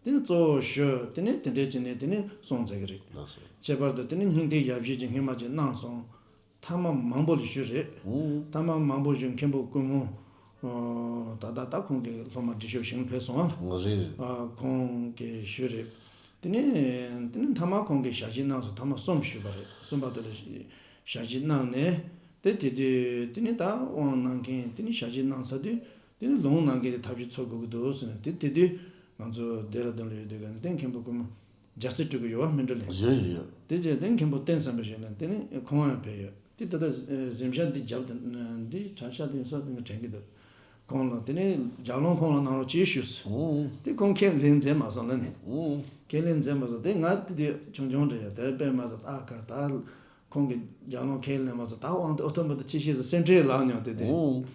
དེ་ནི་གཙོ་བོ་ཞུ། དེ་ནི་དེ་འདྲའི་བྱས་ནས་དེ་ནི་གསུང་མཛད་ཀྱི་རེད། ལགས་སོ། ཁྱད་པར་དུ་དེ་ནི་སྙིང་ཐིག་ཡབ་བཞེས་ཀྱི་སྔོན་མ་ཅིག་གནང་སོང་། ཐ་མ་མང་པོ་ལ་ཞུས་རེད། ཨང་། ཐ་མ་མང་པོ་ཞུས། མཁན་པོ་ཀུན་སྨོན། ཨོ་ད་ལྟ་ད་ཁོང་གི་སློབ་མ་བགྲེས་གཤོག་ཞིག་ཕེབས་སོང་ཨ། ཨང་རེད་རེད། ཨ་ཁོང་གིས་ཞུས་རེད། དེ་ནི་དེ་ནི་ཐ་མ་ཁོང་གིས་ཞལ་བཞེས་གནང་སོང་། ཐ་མ་གསུམ་ཞུས་པ་རེད། གསུམ་པ་དེ་ལ་ཞལ་བཞེས་གནང་ནས། དེ་དེ་དུས་དེ་ནི་ད་དབང་གནང་མཁན་དེ་ནི་ཞལ་བཞེས་གནང་ཚར་དུས་དེ་ནི་ལུང་གནང་མཁན་དེ་ཐབས་ཤེས་འཚོལ་དགོས་ཀྱི་འདུག་ཟེར་ནས། དེ་དེ་དུས་ང་ཚོ་ལྡེ་ར་ལྡུན་ལ་ཡོད་དུས་ག་ནས་དེ་མཁན་པོ་ཀུན་སྨོན་རྒྱལ་སྲས་སྤྲུལ་སྐུ་ཡོད་བ། སྨིན་གྲོལ་གླིང་། ཡོད་ཡོད་ཡོད། དེ་རྗེས་དེ་མཁན་པོ་བསྟན་བསམ་པའི་ཞིག་ནས་དེ་ནི་ཁོང་ཡང་ཕེབས་ཡོད། དེ་ད་ལྟ་གཟིམ་ཤག་འདི་རྒྱབ་དེ་འདི་གྲྭ་ཤག་དེ་ས་དེ་ང་དྲན་གྱི་འདུག་ཁོང་ལ་དེ་ནས་ལྗགས་ལུང་ཁོང་ལ་གནང་རོགས་གྱིས་ཞུས། ཨང་། དེ་ཁོང་ཁས་ལེན་མཛད་མ་སོང་ལ་ནི། ཨང་། ཁས་ལེན་མཛད་མ་སོང་། དེ་ང་དེ་དུས་ཆུང་ཆུང་རེད་ཡ། དེར་དཔེ་མ་སོང་ད་ག་ད། ཁོང་གིས་ལྗགས་ལུང་ཁས་ལེན་མ་སོང་། ད་དབང་དུ་ཨོ་ཐོན་པ་དུ་ཆེ་ཤེས་སུ་སེམས་ཁྲལ་ལངས་མྱོང་དེ་དེ། ཨང་།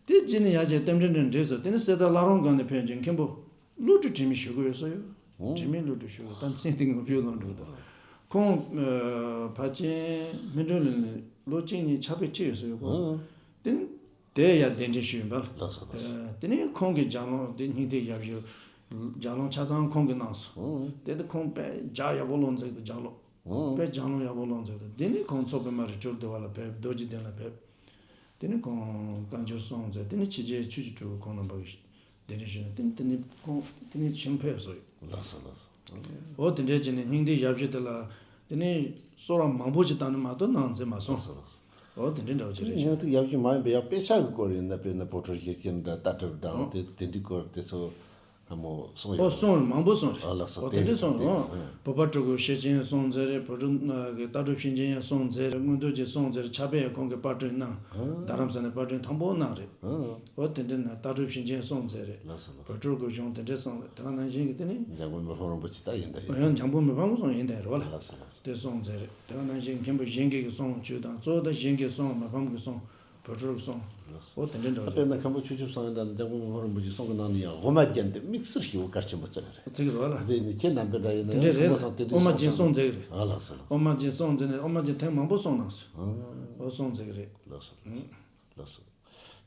དེ་རྗེས་ནས་ཡར་བྱས་རྟེན་འབྲེལ་འདྲ་འགྲིག་སོང་། དེ་ནས་གསེར་རྟ་བླ་རུང་སྒང་ནས་ཕེབས་ཀྱིན་མཁན་པོ་བློ་གྲོས་དྲི་མེད་ཞུ་གི་ཡོད་ས་ཡོད། ཨང་། དྲི་མེད་བློ་གྲོས་ཞུ་གི། ད་མཚན་དེ་ངོ་བོས་ལོང་འགྲོ་གི་འདུག་ཁོང་ཕལ་ཆེར་སྨིན་གྲོལ་གླིང་ནས་ལོ་གཅིག་གཉིས་ཕྱག་དཔེ་ཁྲིད་ཡོད་ས་ཡོད་ཁོ། ཨང་། དེ་ནས་དེ་ཡར་གདན་འདྲེན་ཞུས་ཡིན་པ། ལགས་སོ་ལགས་སོ། དེ་ནས་ཁོང་གིས་ལྗགས་ལུང་དེ་སྙིང་ཐིག་ཡབ་བཞེས་ལྗགས་ལུང་ཆ་ཚང་ཁོང་གིས་གནང་སོང་། ཨང་། དེ་དུས་ཁོང་དཔེ་ལྗགས་ཡག་པོ་ལོང་མཛད་འདུག་ལྗགས་ལུང་། ཨང་། དཔེ་ལྗགས་ལུང་ཡག་པོ་ལོང་མཛད་འདུག་དེ་ནས་ཁོང་མཚོ་པདྨ་རི་ཁྲོད་བདེ་བ་ལ་ཕེབས། རྡོ་རྗེ་གདན་ལ་ཕེབས། དེ་ནས་ཁོང་བཀའ་འགྱུར་གསུངས་མཛད། དེ་ནས་ཕྱི་རྒྱལ་ཆོས་ཀྱི་སྤྲུལ་སྐུ་ཁོང་རྣམ་པ་གིས་གདན་འདྲེན་ཞུས་ནས། དེ་ནས་དེ་ནས་ཁོང་དེ་ནས་ཞིང་ཕེབས་སོང་། ལགས་སོ་ལགས་སོ། འོ་དེ་འདྲས་བྱས་ནས་སྙིང་ཐིག་ཡབ་བཞེས་དེ་ལ་དེ་ནས་གསོལ་བ་མང་པོ་ཞིག་བཏབ་ནས་མ་གཏོགས་གནང་མཛད་མ་སོང་། ལགས་སོ་ལགས་སོ། འོ་དེ་འདྲས་འདྲ་བོ་ཅིག་རེད། སྙིང་ཐིག་ཡབ་བཞེས་མ་ཡིན་པའི་ཡང་དཔེ་ཆ་གི་སྐོར་ཡིན་ན། དཔེར་ན་བོད་ཕྲུག་ཤེར་ཕྱིན་འདྲ་ལྟ་གྲུབ་དང་། ཨོ། དེ་དེ་འདྲའི་སྐོར་དེ་ཚོ་ལྷ་མོ་གསུངས་ཨོ་ཡོད། གསུངས་མང་པོ་གསུངས་རེད། ཨ་ལགས་སོ། ཨོ་དེ་དེ་འདྲས་གསུངས་དེ་རེད། ཨོ། བོད་པ་སྤྲུལ་སྐུ་ཤེར་ཕྱིན་གསུངས་མཛད་རེད། བོད་ཕྲུག་གི་ལྟ་གྲུབ་ཤེར་ཕྱིན་ཡང་གསུངས་མཛད་རེད། མངོན་རྟོགས་ཀྱི་གསུངས་མཛད་རེད། ཕྱག་དཔེ་ཡང་ཁོང་གིས་པར་སྐྲུན་གནང་། ཨ། རྡ་རམ་ས་ནས་པར་སྐྲུན་དང་པོ་གནང་རེད། ཨ། ཨོ་དེ་འདྲས་ན་ལྟ་གྲུབ་ཤེར་ཕྱིན་གསུངས་མཛད་རེད། ལགས་སོ་ལགས་སོ། བོད་ཕྲུག་གི་གཞུང་དེ་འདྲས་གསུངས་རེད། དེ་ག་ནང་བཞིན་གྱི་དེ་ནི། འཇམ་མགོན་མི་ཕམ་རིན་པོ་ཆེ་ད་ཡིན་ད་ཡིན། ཡང་འཇམ་མགོན་མི་ཕམ་གྱི་གསུངས་ཡིན་ད་ཡིན་རེད་བ་ལ། ལགས་སོ་ལགས་སོ། དེ་གསུངས་མཛད་རེད། དེ་ག་ནང་བཞིན་མཁན་པོ་གཞན་གྱིས་གསུངས་བྱོས་དང་། གཙོ་བོ་ད་གཞན་གྱིས་གསུངས། མི་ཕམ་གྱིས་གསུངས། བོད་ཕྲུག་གསུངས། ལགས་སོ། ཨོ་དེ་འདྲས་འདྲ་བ་ཅིག་དཔེར་ན་མཁན་པོ་ཆོས་སྐྱོང་སངས་རྒྱས་དང་འཇམ་མགོན་མི་ཕམ་རིན་པོ་ཆེས་གསུང་གི་ནང་ནས་ཡང་དབུ་མ་རྒྱན་དེ་དམིགས་བསལ་ཞེ་པོ་གལ་ཆེན་པོ་བརྩི་གི་རེད། བརྩི་གི་རེད་བ་ལ། དེ་ནི་ཁྱེད་རྣམ་པས་འདྲ་ཡིན་ན་དེ་ཡང་འདྲས་རེད། ཐུགས་བསམ་དེ་འདྲས་དབུ་མ་རྒྱན་གསུངས་མཛད་གི་རེད། ཨ་ལགས་སོ་ལགས་སོ། དབུ་མ་རྒྱན་གསུངས་མཛད་ནས་དབུ་མ་རྒྱན་ཐེངས་མང་པོ་གསུངས་གནང་སོང་། ཨོ་གསུངས་མཛད་གི་རེད། ལགས་སོ་ལགས་སོ། ལགས་སོ།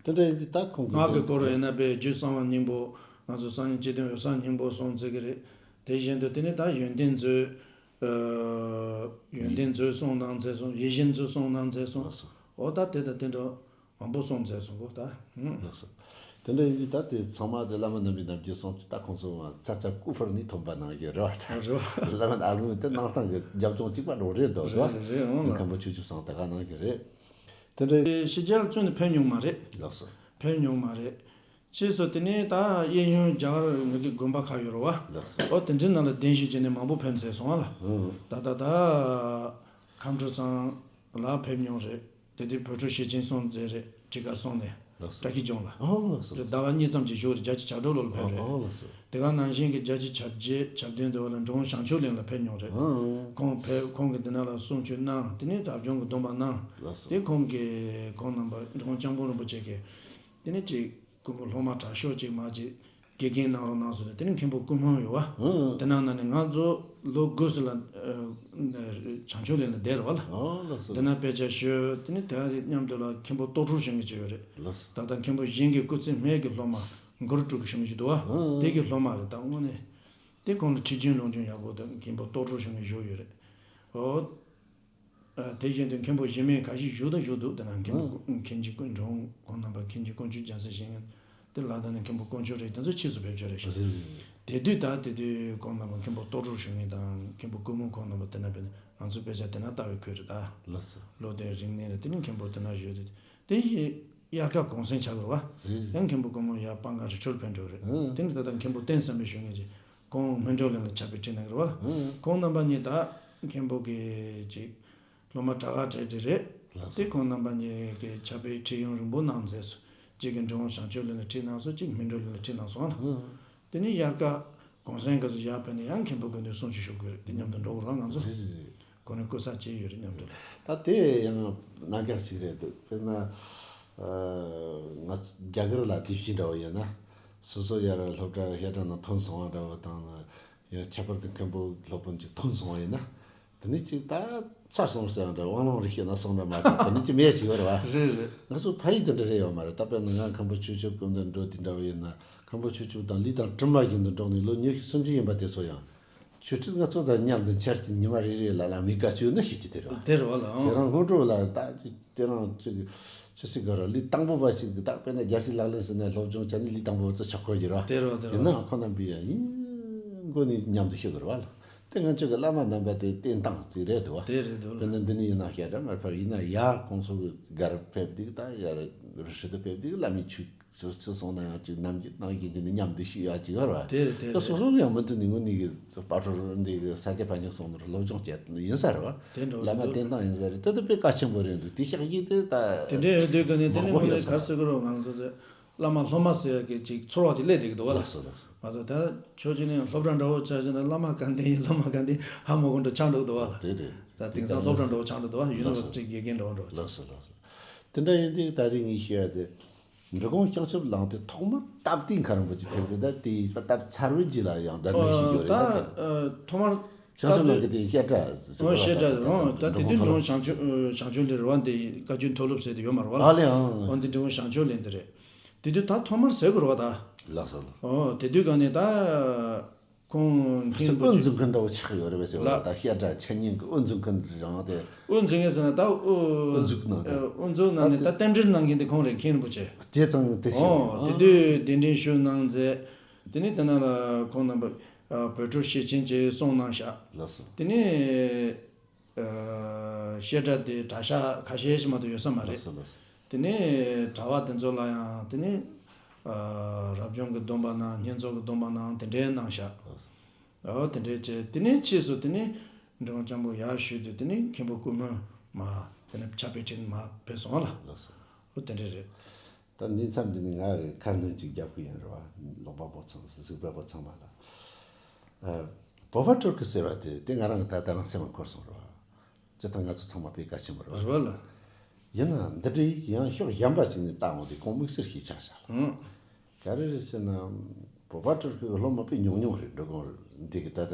དེ་འདྲ་ཡིན་དུས་ད་ཁོང་གིས་སྔགས་ཀྱི་སྐོར་ཡིན་ན་དཔེ་རྒྱུད་གསང་བ་སྙིང་པོ། ང་ཚོ་སང་ཉིན་སྤྱི་དོན་ཡོ་བསྲང་སྙིང་པོ་སོང་ཚེ་གི་རེད། དེ་བཞིན་དུ་དེ་ནས་ད་ཡོན་ཏན་མཛོད། ཨ། ཡོན་ཏན་མཛོད་སོང་གནང་ཚེ་སོང་། ཡིད་བཞིན་མཛོད་སོང་གནང་ཚེ་སོང་། ལགས་སོ། འོ་ད་དེ་དང་དེ་འདྲ་མང་པོ་སོང་ཚེ་སོང་གོ་ད། ལགས་སོ། དེ་འདྲ་ཡིན་དུས་ད་དེ་ཚང་མ་དེ་བླ་མ་རྣམ་པའི་རྣམ་འགྱུར་སོང་ད་ཁོང་ཚོ་མ་ཚ་ཚ་སྐུ་ཕུར་ནས་ཐོན་པ་གནང་གི་རེད་བ་ད། རེད་བ། བླ་མ་ཨ་ལུང་དེ་གནང་སྟངས་ཀྱི་རྒྱབ་ལྗོངས་གཅིག་པ་འགྲོ་རེད་འདུག་རེད་བ། རེད་རེད་འོང་ལ། མཁན་པོ་ཆོས་སྐྱོང་སང་ད་ག་གནང་གི་རེད། དེ་འདྲ། ཕྱི་རྒྱལ་བཙུན་ནས་ཕེབས་མྱོང་མ་རེད། ལགས་སོ། ཕེབས་མྱོང་མ་རེད། ཕྱིས་སུ་དེ་ནས་ད་གཡས་གཡོན་རྒྱ་གར་ངེད་ཀྱི་དགོན་པ་ཁག་ཡོད་རེད་བ། ལགས་སོ། ཨོ་དེ་འདྲའི་ནང་ལ་གདན་ཞུ་བྱས་ནས་མང་པོ་ཕེབས་ཚར་སོང་བ་ལ། ཨང་། ད་ད་ད་ཁམས་སྤྲུལ་ཚང་ལ་ཕེབས་མྱོང་རེད། དེ་དུས་བོད་ཕྲུག་ཤེར་ཕྱིན་སོང་ཚར་རེད་ཁྲི་ཀ་སོང་ནས། ལགས་སོ། བཀྲ་ཤིས་ལྗོངས་ལ། ཨོ་ལགས་སོ། རེད་ཟླ་བ་གཉིས་ཙམ་གྱི་བཞུགས་རེད་བརྒྱད་ཅུ་གྱ་དྲུག་ལོ་ལ་ཕེབས་རེད། ཨོ་ལགས་སོ། དེ་ག་ནང་བཞིན་གྱི་བརྒྱད་ཅུ་གྱ་བརྒྱད་གྱ་བདུན་དུ་བ་ལ་འབྲི་གུང་བྱང་ཆུབ་གླིང་ལ་ཕེབས་མྱོང་རེད། ཨང་། ཁོང་ཕེབས་ཁོང་གིས་འདི་ན་ལ་གསུང་ཆོས་གནང་དེ་ནས་རབ་བྱུང་གི་སྡོམ་པ་གནང་། ལགས་སོ། དེ་ཁོང་གིས་ཁོང་རྣམ་པ་འབྲི་གུང་སྐྱབས་མགོན་རིན་པོ་ཆེ་གིས་དེ་ནས་ཅིག་སྐུ་ངོ་སློབ་མ་དྲག་ཤོས་ཅིག་མ་ཅིག་དགེ་རྒན་གནང་རོགས་གནང་ཟེར་ནས་དེ་ནས་མཁན་པོ་ཀུན་སྨོན་ཡོད་བ། ཨང་། དེ་ནང་ན་ནས་ང་ཚོ་ལོ་དགུ་ཙམ་ལ་ཨ་བྱང་ཆུབ་གླིང་ལ་བསྡད་རེད་བ་ལ། ཨོ་ལགས་སོ། དེ་ན་དཔེ་ཆ་ཤོད་དེ་ནས་དེ་མཉམ་དུ་ལ་མཁན་པོ་ལྟོ་གྲོགས་གཞོན་གྱི་ཅིག་ཡོད་རེད། ལགས་སོ། ད་ལྟ་མཁན་པོ་གཞན་གྱི་སྐུ་ཚེ་སྨད་ཀྱི་སློབ་མ་གུ་རུ་སྤྲུལ་སྐུ་གཞོན་གྱི་ཅིག་འདུག་བ། ཨང་། དེ་གི་སློབ་མ་རེད་ད་དངོས་གནས། དེ་ཁོང་ལ་ཁྲིད་རྒྱུན་ལུང་རྒྱུན་ཡག་པོ་དང་མཁན་པོ་ལྟོ་གྲོགས་གཞོན་གྱི་བཞུགས་ཡོད་རེད། ཨོ། ཨ། དེ་བཞིན་དུ་མཁན་པོ་གཞན་མའི་ཁ་ཤས་བཞུགས་དང་བཞུགས་འདུག་དེ་ན་མཁན་པོ་ཨང་། མཁན་ཆེན་ཀུན་འབྲོང་ཁོང་རྣམ་པ་མཁན་ཆེན་དཀོན་མཆོག་རྒྱལ་མཚན་ཞིང་དེ་ལ་དང་ནི་མཁན་པོ་དཀོན་མཆོག་རེད་དེ་ཚོ་ཕྱིས་སུ་ཕེབས་ཆོག་རེད་ཤག་རེད་རེད། དེ་དུས་ད་དེ་དུས་ཁོང་རྣམ་པ་མཁན་པོ་ལྟོ་གྲོགས་གཞོན་གྱི་དང་མཁན་པོ་ཀུན་སྨོན་ཁོང་རྣམ་པ་དེ་ན་ཕེབས་ནས་ང་ཚོ་དཔེ་ཆ་དེ་ན་ལྟ་བའི་ཁུལ་རེད་ད། ལགས་སོ། ལོ་དེ་རིང་ནས་རེད་དེ་ནི་མཁན་པོ་དེ་ན་བཞུགས་དེ་དེ་དབྱར་ཁ་གུང་སེང་ཆགས་དགོས་རེད་བ། རེད་རེད། ཡང་མཁན་པོ་ཀུན་སྨོན་ཡར་སྤང་ཁ་རི་ཁྲོད་ཕེབས་འགྲོ་རེད། ཨང་། དེ་ནི་ད་ལྟ་མཁན་པོ་བསྟན་བསམ་པའི་གཞོན་ངེས་ཀྱི་ཁོང་སྨིན་གྲོལ་གླིང་ལ་ཕྱག་དཔེ་ཁྲིད་གནང་གི་རེད་བ། ཨང་། ཁོང་རྣམ་པ་གཉིས་ད་མཁན་པོ་གི་ཅིག་སློབ་མ་གྲྭ་ཁག་གྲས་དེ་རེད། ལགས་སོ། དེ་ཁོང་རྣམ་པ་གཉིས་ཀྱི་ཕྱག་དཔེ་ཁྲིད་ཡུན་རིང་པོ་གནང་མཛད་སོང་། གཅིག་གིས་འབྲི་གུང་བྱང་ཆུབ་གླིང་ལ་ཁྲིད་གནང་སོང་། གཅིག་སྨིན་གྲོལ་གླིང་ལ་ཁྲིད་གནང་སོང་ཨ། ཨང་། དེ་ནས་དབྱར་ཁ་གུང་སེང་སྐབས་སུ་ཡར་ཕེབས་ནས་ཡང་མཁན་པོ་དགོན་དུ་གསུང་ཆོས་ཞུ་དགོས་རེད་དེ་མཉམ་དུ་འགྲོ་དགོས་རེད་ང་ཚོ། རེད་རེད་རེད། ཁོ་ནི་སྐུ་གཟུགས་བཅས་ཡོད་རེད་མཉམ་དུ། ད་དེ་ཡང་གནད་འགག་ཅིག་རེད་འདུག་དཔེར་ན། ཨ། ང་ཚོ་རྒྱ་གར་ལ་དུས་ཕྱིས་འདྲ་བོ་ཡིན་ན། སོ་སོ་ཡར་སློབ་གྲྭ་བཤད་གྲྭ་ནང་ཐོན་སོང་བ་འདྲ་བོ་དང་ན། ཡང་ཁྱད་པར་དུ་མཁན་པོ་སློབ་དཔོན་ཅིག་ཐོན་སོང་བ་ཡིན་ན། དེ་ནི་ཅིག་ད་ཚར་སོང་ཟེར་བ་འདྲ་དབང་ལུང་རེ་བཤད་ན་སོང་འདྲ་མ་རེད་དེ་ནི་ཅིག་མེད་ཅིག་ཡོད་རེད་བ། རེད་རེད། ང་ཚོ་ཕ་ཡུལ་དེ་འདྲ་རེད་ཡོད་མ་རེད་ད་དཔེར་ན་ང་མཁན་པོ་ཆོས་ཕྱོགས་སྐུ་མདུན་འགྲོ་དེ་འདྲ་བོ་ཡིན་ན་མཁན་པོ་ཆོས་ཕྱོགས་དང་ལུས་དང་གྲིབ་མ་བཞིན་དུ་འགྲོགས་ནས་ལོ་ཉི་ཤུ་སུམ་ཅུ་ཡིན་པ་དེ་ཚོ་ཡང་། ཆོས་ཁྲིད་ང་ཚོ་དང་མཉམ་དུ་འཆར་གྱི་ཉི་མ་རེ་རེ་ལ་བླ་མའི་བཀའ་ཆོས་ནི་ཤེས་ཀྱི་དེ་རེད་བ། དེ་རེད་བ་ལ་ཨང་། དེ་རང་སྔོན་འགྲོ་ལ་ད་ཅིག་དེ་རང་ཅིག་ཅི་ཟེར་དགོས་རེད་ལུས་དང་པོ་བ་ཞིག་གི་ད་དཔེར་ན་རྒྱལ་སྲས་ལག་ལེན་ཟེར་ནས་སློབ་སྦྱོང་བྱས་ནས་ལུས་དང་པོ་བ་ཚོ་ཆོག་གོ་གི་རེད་བ། དེ་རེད་བ་དེ་རེད་ཡིན་བ། ནའང་ཁོ་རྣམ་པས་ཡིན་མགོ་ནས་མཉམ་དུ་ཤོད་དགོས་རེད་བ་ལ། དེ་ང་ཚོ་གི་བླ་མ་རྣམ་པ་དེ་བསྟེན་སྟངས་ཅིག་རེད་འདུག་བ། དེ་རེད་འདུག་ལ། དཔེར་ན་འདི་ནས་ཡིན་ན་བཤད་གྲྭ་མར་ཕར་ཡིན་ན་ཡར་ཁོང་ཚོ་གི་སྒར་ཕེབས་དུས་ད་ཡར་རི་ཁྲོད་དུ་ཕེབས་དུས་བླ་མའི་ཆོས། ཅི་ཅི་སོང་ན་ཡང་ཅིག་ནམ་རྒྱུན་ནང་བཞིན་དུ་ནི་མཉམ་དུ་ཞུགས་ཡ་ཅིག་ཡོད་རེད་བ། དེ་རེད་དེ་ད་རེད། སོ་སོ་གི་ཡང་མུ་མཐུད་ནས་དངོས་གནས་ཀྱི་དཔལ་སྤྲུལ་འདི་གི་ས་སྐྱ་པཎ་ཆེན་གསུང་ནོར་སློབ་སྦྱོང་བྱས་ཡིན་ས་རེད་བ། དེ་འགྲོ་བླ་མ་རེད་བསྟེན་སྟངས་ཡིན་ས་རེད་དེ་ད་དཔེ་གལ་ཆེན་པོ་རེད་འདུག་དེ་ཤག་ཡིན་དེ་ད། དེ་འདྲའི་ཡོད་དུས་ཀ་ནས་དེ་ནས་མང་པོ་མི་ལ་ཡོད་ས་ག་རེ་ཟེར་གི་རོ་ང་ཚོ་ཚོ་བླ་མ་སློབ་མ་ཟེར་ཡ་གི་ཅིག་ཚོར་བ་ཅིག་སླེབས་བསྡད་ཀྱི་འདུག་བ་ལ། ལགས་སོ་ལགས་སོ། མ་གཏོགས་ད་ཆོས་ཅིག་ནས་སློབ་གྲྭ་འདྲ་བོ་ཆ་བཞག་ན་བླ་མ་ག་འདྲ་ཡིན་སློབ་མ་ག་འདྲ་ཧ་མ་གོ་འདྲ་ཆགས་འདུག་འདུག་བ་ལ། དེ་རེད། ད་དེང་སང་སློབ་གྲྭ་འདྲ་བོ་ཆགས་འདུག་འདུག་བ་ཡུ་ནི་ཝར་སི་ཊི་དགེ་རྒན་འདྲ་བོ་འདྲ་བོ་ཆགས། ལགས་སོ་ལགས་སོ། དེ་འདྲ་ཡིན་དུས་ད་རེས་ངས་ཤེས་ཡ་དེ། འབྲི་གུང་བྱང་ཆུབ་གླིང་དེ་ཐོག་མར་སྟབས་བདེ་མཁན་རིན་པོ་ཆེ་ཕེབས་རེད་ད་དེ་ཡིས་པ་སྟབས་ཚར་བའི་རྗེས་ལ་ཡང་འདྲ་མི་ཞིག་ཡོད་རེད་ད། ཐོག་མར་བྱང་ཆུབ་གླིང་གི་དེ་བཤད་གྲྭ་ཟེར་བ་བཤད་གྲྭ་ད་ད་དེ་དུས་འབྲི་གུང་བྱང་ཆུབ་བྱང་ཆུབ་ལི་རི་བ་འདི་བཀའ་བརྒྱུད་མཐོ་སློབ་ཟེར་དེ་ཡོད་མ་རེད་བ་ལ། ཨ་ལེ་ཨང་། འོ་འདི་འབྲི་གུང་བྱང་ཆུབ་གླིང་འདི་རེད། དེ་དུས་ད་ཐོག་མར་ཟེར་དགོས་རེད་བ་ད། ལགས་སོ་ལགས། ཨོ་དེ་དུས་ག་ནས་ད། ཁོང་ཁྱེད་མཁན་པོ་དབུ་ཅིག་འཛུགས་མཁན་འདྲ་བོ་ཆགས་ཡོད་རེད་པས་ཟེར་བ་ལ། ད་བཤད་གྲྭ་འཆད་ཉན་གྱི་དབུ་འཛུགས་མཁན་རང་དེ། དབུ་འཛུགས་མཁན་ཟེར་ན་ད་དབུ་དབུ་འཛུགས་གནང་མཁན། དབུ་འཛུགས་གནང་ནས་ད་ད་རྟེན་འབྲེལ་གནང་མཁན་དེ་ཁོང་རེད་མཁན་རིན་པོ་ཆེ། དེ་ཙང་དེ་ཞིག་ཨོ་རེད། དེ་དུས་གདན་འདྲེན་ཞུ་གནང་མཛད། དེ་ནས་དེ་ན་ལ་ཁོང་རྣམ་པ་བོད་ཕྲུག་ཤེར་ཕྱིན་གྱིས་གསུང་གནང་ཤག་ལགས་སོ། དེ་ནས། ཨ། བཤད་གྲྭ་དེ་གྲྭ་ཤག་ཁ་ཤས་ཤིག་མ་གཏོགས་ཡོད་ས་མ་རེད། ལགས་སོ་ལགས་སོ། དེ་ནས་གྲྭ་བ་དེ་ཚོ་ལ་ཡང་དེ་ནས། ཨ། རབ་བྱུང་གི་སྡོམ་པ་གནང་བསྙེན་རྫོགས་ཀྱི་སྡོམ་པ་གནང་དེ་འདྲའི་གནང་ཤག་ལགས་སོ། ཨོ་དེ་འདྲའི་བྱས་དེ་ནས་ཕྱིས་སུ་དེ་ནས་འབྲི་གུང་སྐྱབས་མགོན་ཡར་ཞུས་དུས་དེ་ནས་མཁན་པོ་ཀུན་སྨོན་མ་དེ་ནས་ཕྱག་དཔེ་ཁྲིད་མ་ཕེབས་སོང་བ་ལ། ལགས་སོ། ཨོ་དེ་འདྲ་རེད། ད་འདི་མཚམས་འདི་ནས་ང་གི་ཁ་སྣོན་ཅིག་རྒྱབ་ཀྱི་ཡིན་རེད་བ། ཀློག་པ་པོ་ཚང་གཟིགས་པ་པོ་ཚང་མ་ལ། ཨ། བོད་པ་སྤྲུལ་སྐུ་ཟེར་བ་དེ་དེ་ང་རང་གི་ད་ད་རང་སེམས་ལ་འཁོར་སོང་རེད་བ། སྤྱིར་བཏང་ང་ཚོ་ཚང་མ་དཔེ་གལ་ཆེན་པོ་རེད་བ། རེད་བ་ལ། ཡིན་ནའང་འདི་འདྲའི་ཡང་ཕྱོགས་གཞན་པ་ཅིག་ནས་བལྟ་འོང་དུས་ཁོང་དམིགས་བསལ་ཞིག་ཆགས་བཞག་ལ། ཨང་། ག་རེ་རེད་ཟེར་ན། བོད་པ་སྤྲུལ་སྐུའི་སློབ་མ་དཔེ་ཉུང་ཉུང་རེད། འབྲི་གུང་འདི་གི་ད་ལྟ་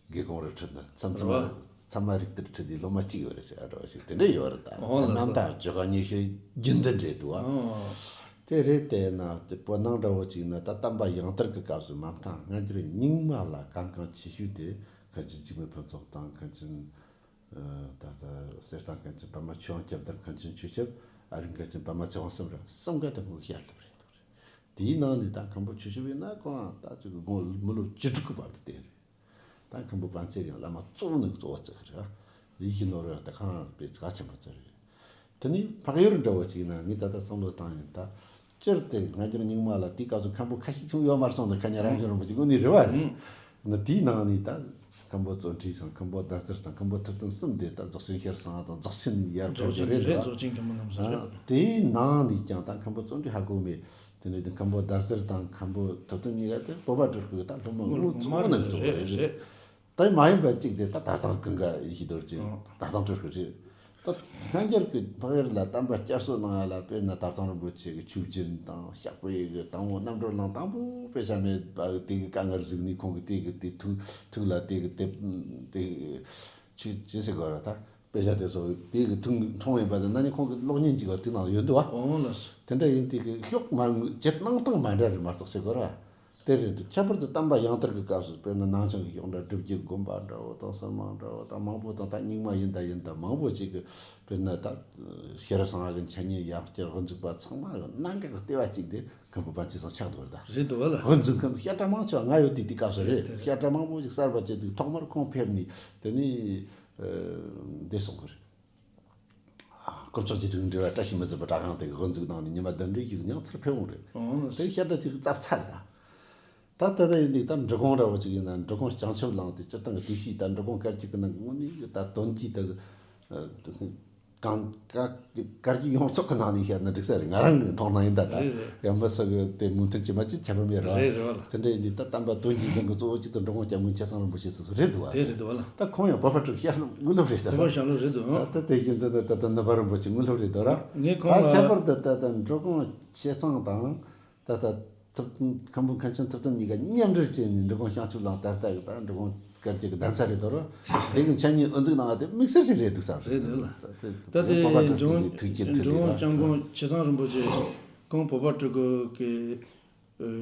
དགེ་གུང་རི་ཁྲོད་ན་མཚམས་མཚམས་རེད་བ། ཚང་མ་རིག་གཏེར་ཁྲིད་དེ་སློབ་མ་གཅིག་ཡོད་རེད་ཟེར་ཨ་འདྲ་བ་ཞིག་དེ་འདྲ་ཡོད་རེད་ད། ཨོ་ལགས་སོ། རྣམ་ཐར་ཇོ་ཁང་ཉི་ཤུ་རྒྱུན་ལྡན་རེད་འདུག་བ། ཨོ། དེ་རེད། དེ་ན་དེ་བོད་ནང་འདྲ་བོ་ཅིག་ན་ད་དམ་པ་ཡང་དར་གྱི་སྐབས་སུ་མ་མཐའ་སྔ་འགྱུར་རྙིང་མ་ལ་གལ་འགངས་ཆེ་ཤོས་དེ་མཁན་ཆེན་འཇིགས་མེད་ཕུན་ཚོགས་དང་མཁན་ཆེན། ད་ལྟ་གསེར་ཐང་མཁན་ཆེན་པདྨ་ཆོས་དབང་སྐྱབས་དང་མཁན་ཆེན་ཆོས་ཁྱབ། ཨ་རིག་མཁན་ཆེན་པདྨ་ཚེ་དབང་གསུམ་ར་གསུམ་ཀ་དེ་ཁོང་གི་བཤད་ཐུབ་རེད་འདུག་རེད། དེའི་ནང་ནས་ད་མཁན་པོ་ཆོས་ཁྱབ་ཡིན་ན་ཁོང་ད་ཅིག་དགུང་མི་ལོ་བཅུ་དྲུག་གི་བར་དུ་བསྟེན་རེད། ད་མཁན་པོ་པཎ་ཆེན་ཡང་བླ་མ་གཙོ་བོ་ནས་གཙོ་བོ་བརྩི་གི་རེད། ཡིད་ཀྱི་ནོར་བུ་ཡང་ད་ཁོ་རང་དཔེ་གལ་ཆེན་པོ་བརྩི་རེད། དེ་ནས་འཕགས་ཡུལ་འདྲ་བོ་ཅིག་ན་ངས་ད་ལྟ་བསམ་བློ་བཏང་ཡིན། ད་སྤྱིར་དེ་སྔ་འགྱུར་རྙིང་མ་ལ་དེའི་སྐབས་སུ་མཁན་པོ་ཁ་ཤས་ཀྱང་ཡོད་མ་རེད་སོང་ན། ཁ་ཉིན་རབ་འབྱམས་རིན་པོ་ཆེ་དངོས་གནས་རེད་བ་རེད། ཨང་། ན་དེའི་ནང་ནས་ད་མཁན་པོ་བརྩོན་འགྲུས་དང་མཁན་པོ་ཟླ་ཟེར་དང་མཁན་པོ་ཐུབ་བསྟན་གསུམ་དེ་ད་རྫོགས་ཆེན་ཤེས་རབ་གསང་བ་དང་རྫོགས་ཆེན་ཡར་ཕེབས་རྒྱུ་རེད་རེད། རྫོགས་ཆེན་མཁན་པོ་རྣམ་གསུམ་རེད། དེའི་ནང་ནས་ཀྱང་ད་མཁན་པོ་བརྩོན་འགྲུས་ཧ་གོ་མེད། དེ་འདྲའི་དེ་མཁན་པོ་ཟླ་ཟེར་དང་མཁན་པོ་ཐུབ་བསྟན་གཉིས་ཀ་དེ་བོད་པ་སྤྲུལ་སྐུ་ད་སློབ་མ་ངོ་ངོ་མ་གཙོ་བོ་རེད་ནང་གི་གཙོ་བོ་རེད། རེད། ད་མ་ཡིན་པ་གཅིག་དེ་ད་དར་ཐང་ཀུན་དགའ་ཡེ་ཤེས་རྡོ་རྗེ། ཨང་། དར་ཐང་སྤྲུལ་སྐུ་རེད། ད་སྔ་འགྱུར་གྱི་འཕགས་ཡུལ་ལ་དམ་པ་བསྐྱར་གསོ་གནང་ཡ་ལ་དཔེར་ན་དར་ཐང་རིན་པོ་ཆེ་གི་ཆོས་སྦྱིན་དང་ཞགས་པའི་གི་དང་པོ་རྣམ་གྲོལ་གནང་དང་པོ་དཔེ་ཆ་མེད་པ་དེ་གི་དཀའ་ངལ་གཟིགས་ནས་ཁོང་གི་དེ་གི་དེ་ཐུགས་ཐུགས་ལ་དེ་གི་དེ་དེ་ཆོས་ཅི་ཟེར་དགོས་ར། ད་དཔེ་ཆ་དེ་ཚོ་དེ་གི་ཐུགས་མཐོང་ཡིན་པ་དེ་ན་ནི་ཁོང་གི་གློག་བརྙན་གཅིག་ག་དེ་ནང་ཡོད་འདུག་བ། ཨོ་ལགས་སོ། དེ་འདྲ་ཡིན་དེ་གི་ཤོག་མ་ཅེས་གནང་སྟངས་མ་འདྲ་རེད་མ་གཏོགས་ཟེར་དགོས་ར། དེ་རེད་འདུག་ཁྱད་པར་དུ་དམ་པ་ཡང་དར་གྱི་སྐབས་སུ་དཔེར་ན་ནང་ཆོས་ཀྱི་ཤོག་འདྲ་སྒྲུབ་བརྒྱུད་དགོན་པ་འདྲ་བོ་དང་ཟུར་མང་འདྲ་བོ་དང་མང་པོ་དང་ད་རྙིང་མ་ཡིན་ད་ཡིན་ད་མང་པོ་ཅིག་གི་དཔེར་ན་ད་ཤེས་རབ་གསང་བ་གི་འཆད་ཉན་ཡང་བསྐྱར་དབུ་འཛུགས་པ་ཚང་མ་གི་གནད་འགག་གི་ལྟེ་བ་གཅིག་དེ་མཁན་པོ་པཎ་ཆེན་ཚང་ཆགས་འདུག་རེད་ད། རེད་འདུག་བ་ལ། དབུ་འཛུགས་མཁན་བཤད་གྲྭ་མང་ཆེ་བ་ང་ཡོད་དུས་དེ་སྐབས་སུ་རེད། རེད་རེད། བཤད་གྲྭ་མང་པོ་ཞིག་གསར་པ་བཅད་དུས་ཐོག་མར་ཁོང་ཕེབས་ནས་དེ་ནས་འདི་གསུང་གི་རེད། དཀོན་མཆོག་གི་དྲིན་འབྲེལ་བ་བཀྲ་ཤིས་མི་ཟད་པའི་སྒྲ་དབྱངས་དེ་གི་དབུ་འཛུགས་གནང་ནས་ཉི་མ་བདུན་འདྲའི་ཡིག་ཉང་ཚར་ཕེབས་འོང་རེད། ཨོ་ལགས་སོ། དེ་བཤད་གྲྭ་གཅིག་བཙབ་ཚར་ད། ད་ལྟ་ད་ཡིན་དུས་ད་འབྲི་གུང་འདྲ་བོ་ཅིག་ཡིན་ན་འབྲི་གུང་བྱང་ཆུབ་གླིང་དེ་སྤྱིར་བཏང་གི་དུས་ཤིག་ད་འབྲི་གུང་བཀའ་བརྒྱུད་ཀྱི་ནང་དངོས་གནས་ཀྱི་ད་དོན་གྱི་ད་གང་བཀའ་བཀའ་བརྒྱུད་ཡོངས་རྫོགས་ཀྱི་ནང་ནས་བཤད་ན་འགྲིག་ས་རེད། ང་རང་གི་མཐོང་སྣང་ཡིན་ད་ད། རེད་རེད། ཡང་མི་སུ་གི་དེ་མོས་མཐུན་བྱེད་མ་བྱེད་ཁྱད་པར་མེད་ར། རེད་རེད་བ་ལ། དེ་འདྲ་ཡིན་དུས་ད་དམ་པ་དོན་གྱི་འཛིན་གྱི་གཙོ་བོ་གཅིག་ཏུ་འབྲི་གུང་སྐྱབས་མགོན་ཆེ་ཚང་རིན་པོ་ཆེ་སོ་སོ་རེད་འདུག་བ། དེ་རེད་འདུག་བ་ལ། ད་ཁོང་ཡང་བོད་པ་སྤྲུལ་བཤད་ལུགས་དངོས་སློབ་རེད་ད། བོད་པ་བཤད་ལུགས་རེད་འདུག་ཨང་། ད་དེ་བཞིན་དུ་ད་ད་ནུབ་པ་རིན་པོ་ཆེ་དངོས་སློབ་རེད་འདུག་ར། ངས་ཁོང་ད་ལ་ཁྱད་པར་དུ་ད་ད་འབྲི་གུང་ཆེ་ཚང་དང་། ད་ལྟ་ཐུབ་བསྟན་མཁན་པོ་མཁན་ཆེན་ཐུབ་བསྟན་གཉིས་ཀ་མཉམ་འབྲེལ་བྱས་ནས་འབྲི་གུང་བྱང་ཆུབ་གླིང་ད་ལྟ་གི་ད་འབྲི་གུང་བཀའ་བརྒྱུད་ཀྱི་གདན་ས་རེད་དོ་ར། དེ་གི་འཆད་ཉན་དབུ་འཛུགས་གནང་བ་དེ་དམིགས་བསལ་ཞིག་རེད་འདུག་བསམ། རེད་འདུག་ལ། ད་དེ་ད་ལྟའི་བོད་པ་འབྲི་གྲགས་གུང་ཀྱི་ཐུགས་བསྐྱེད་དེ་འབྲི་རེད་གུང་ད། སྐྱབས་མགོན་ཆེ་ཚང་རིན་པོ་ཆེ་ཁོང་བོད་པ་སྤྲུལ་སྐུ་གི་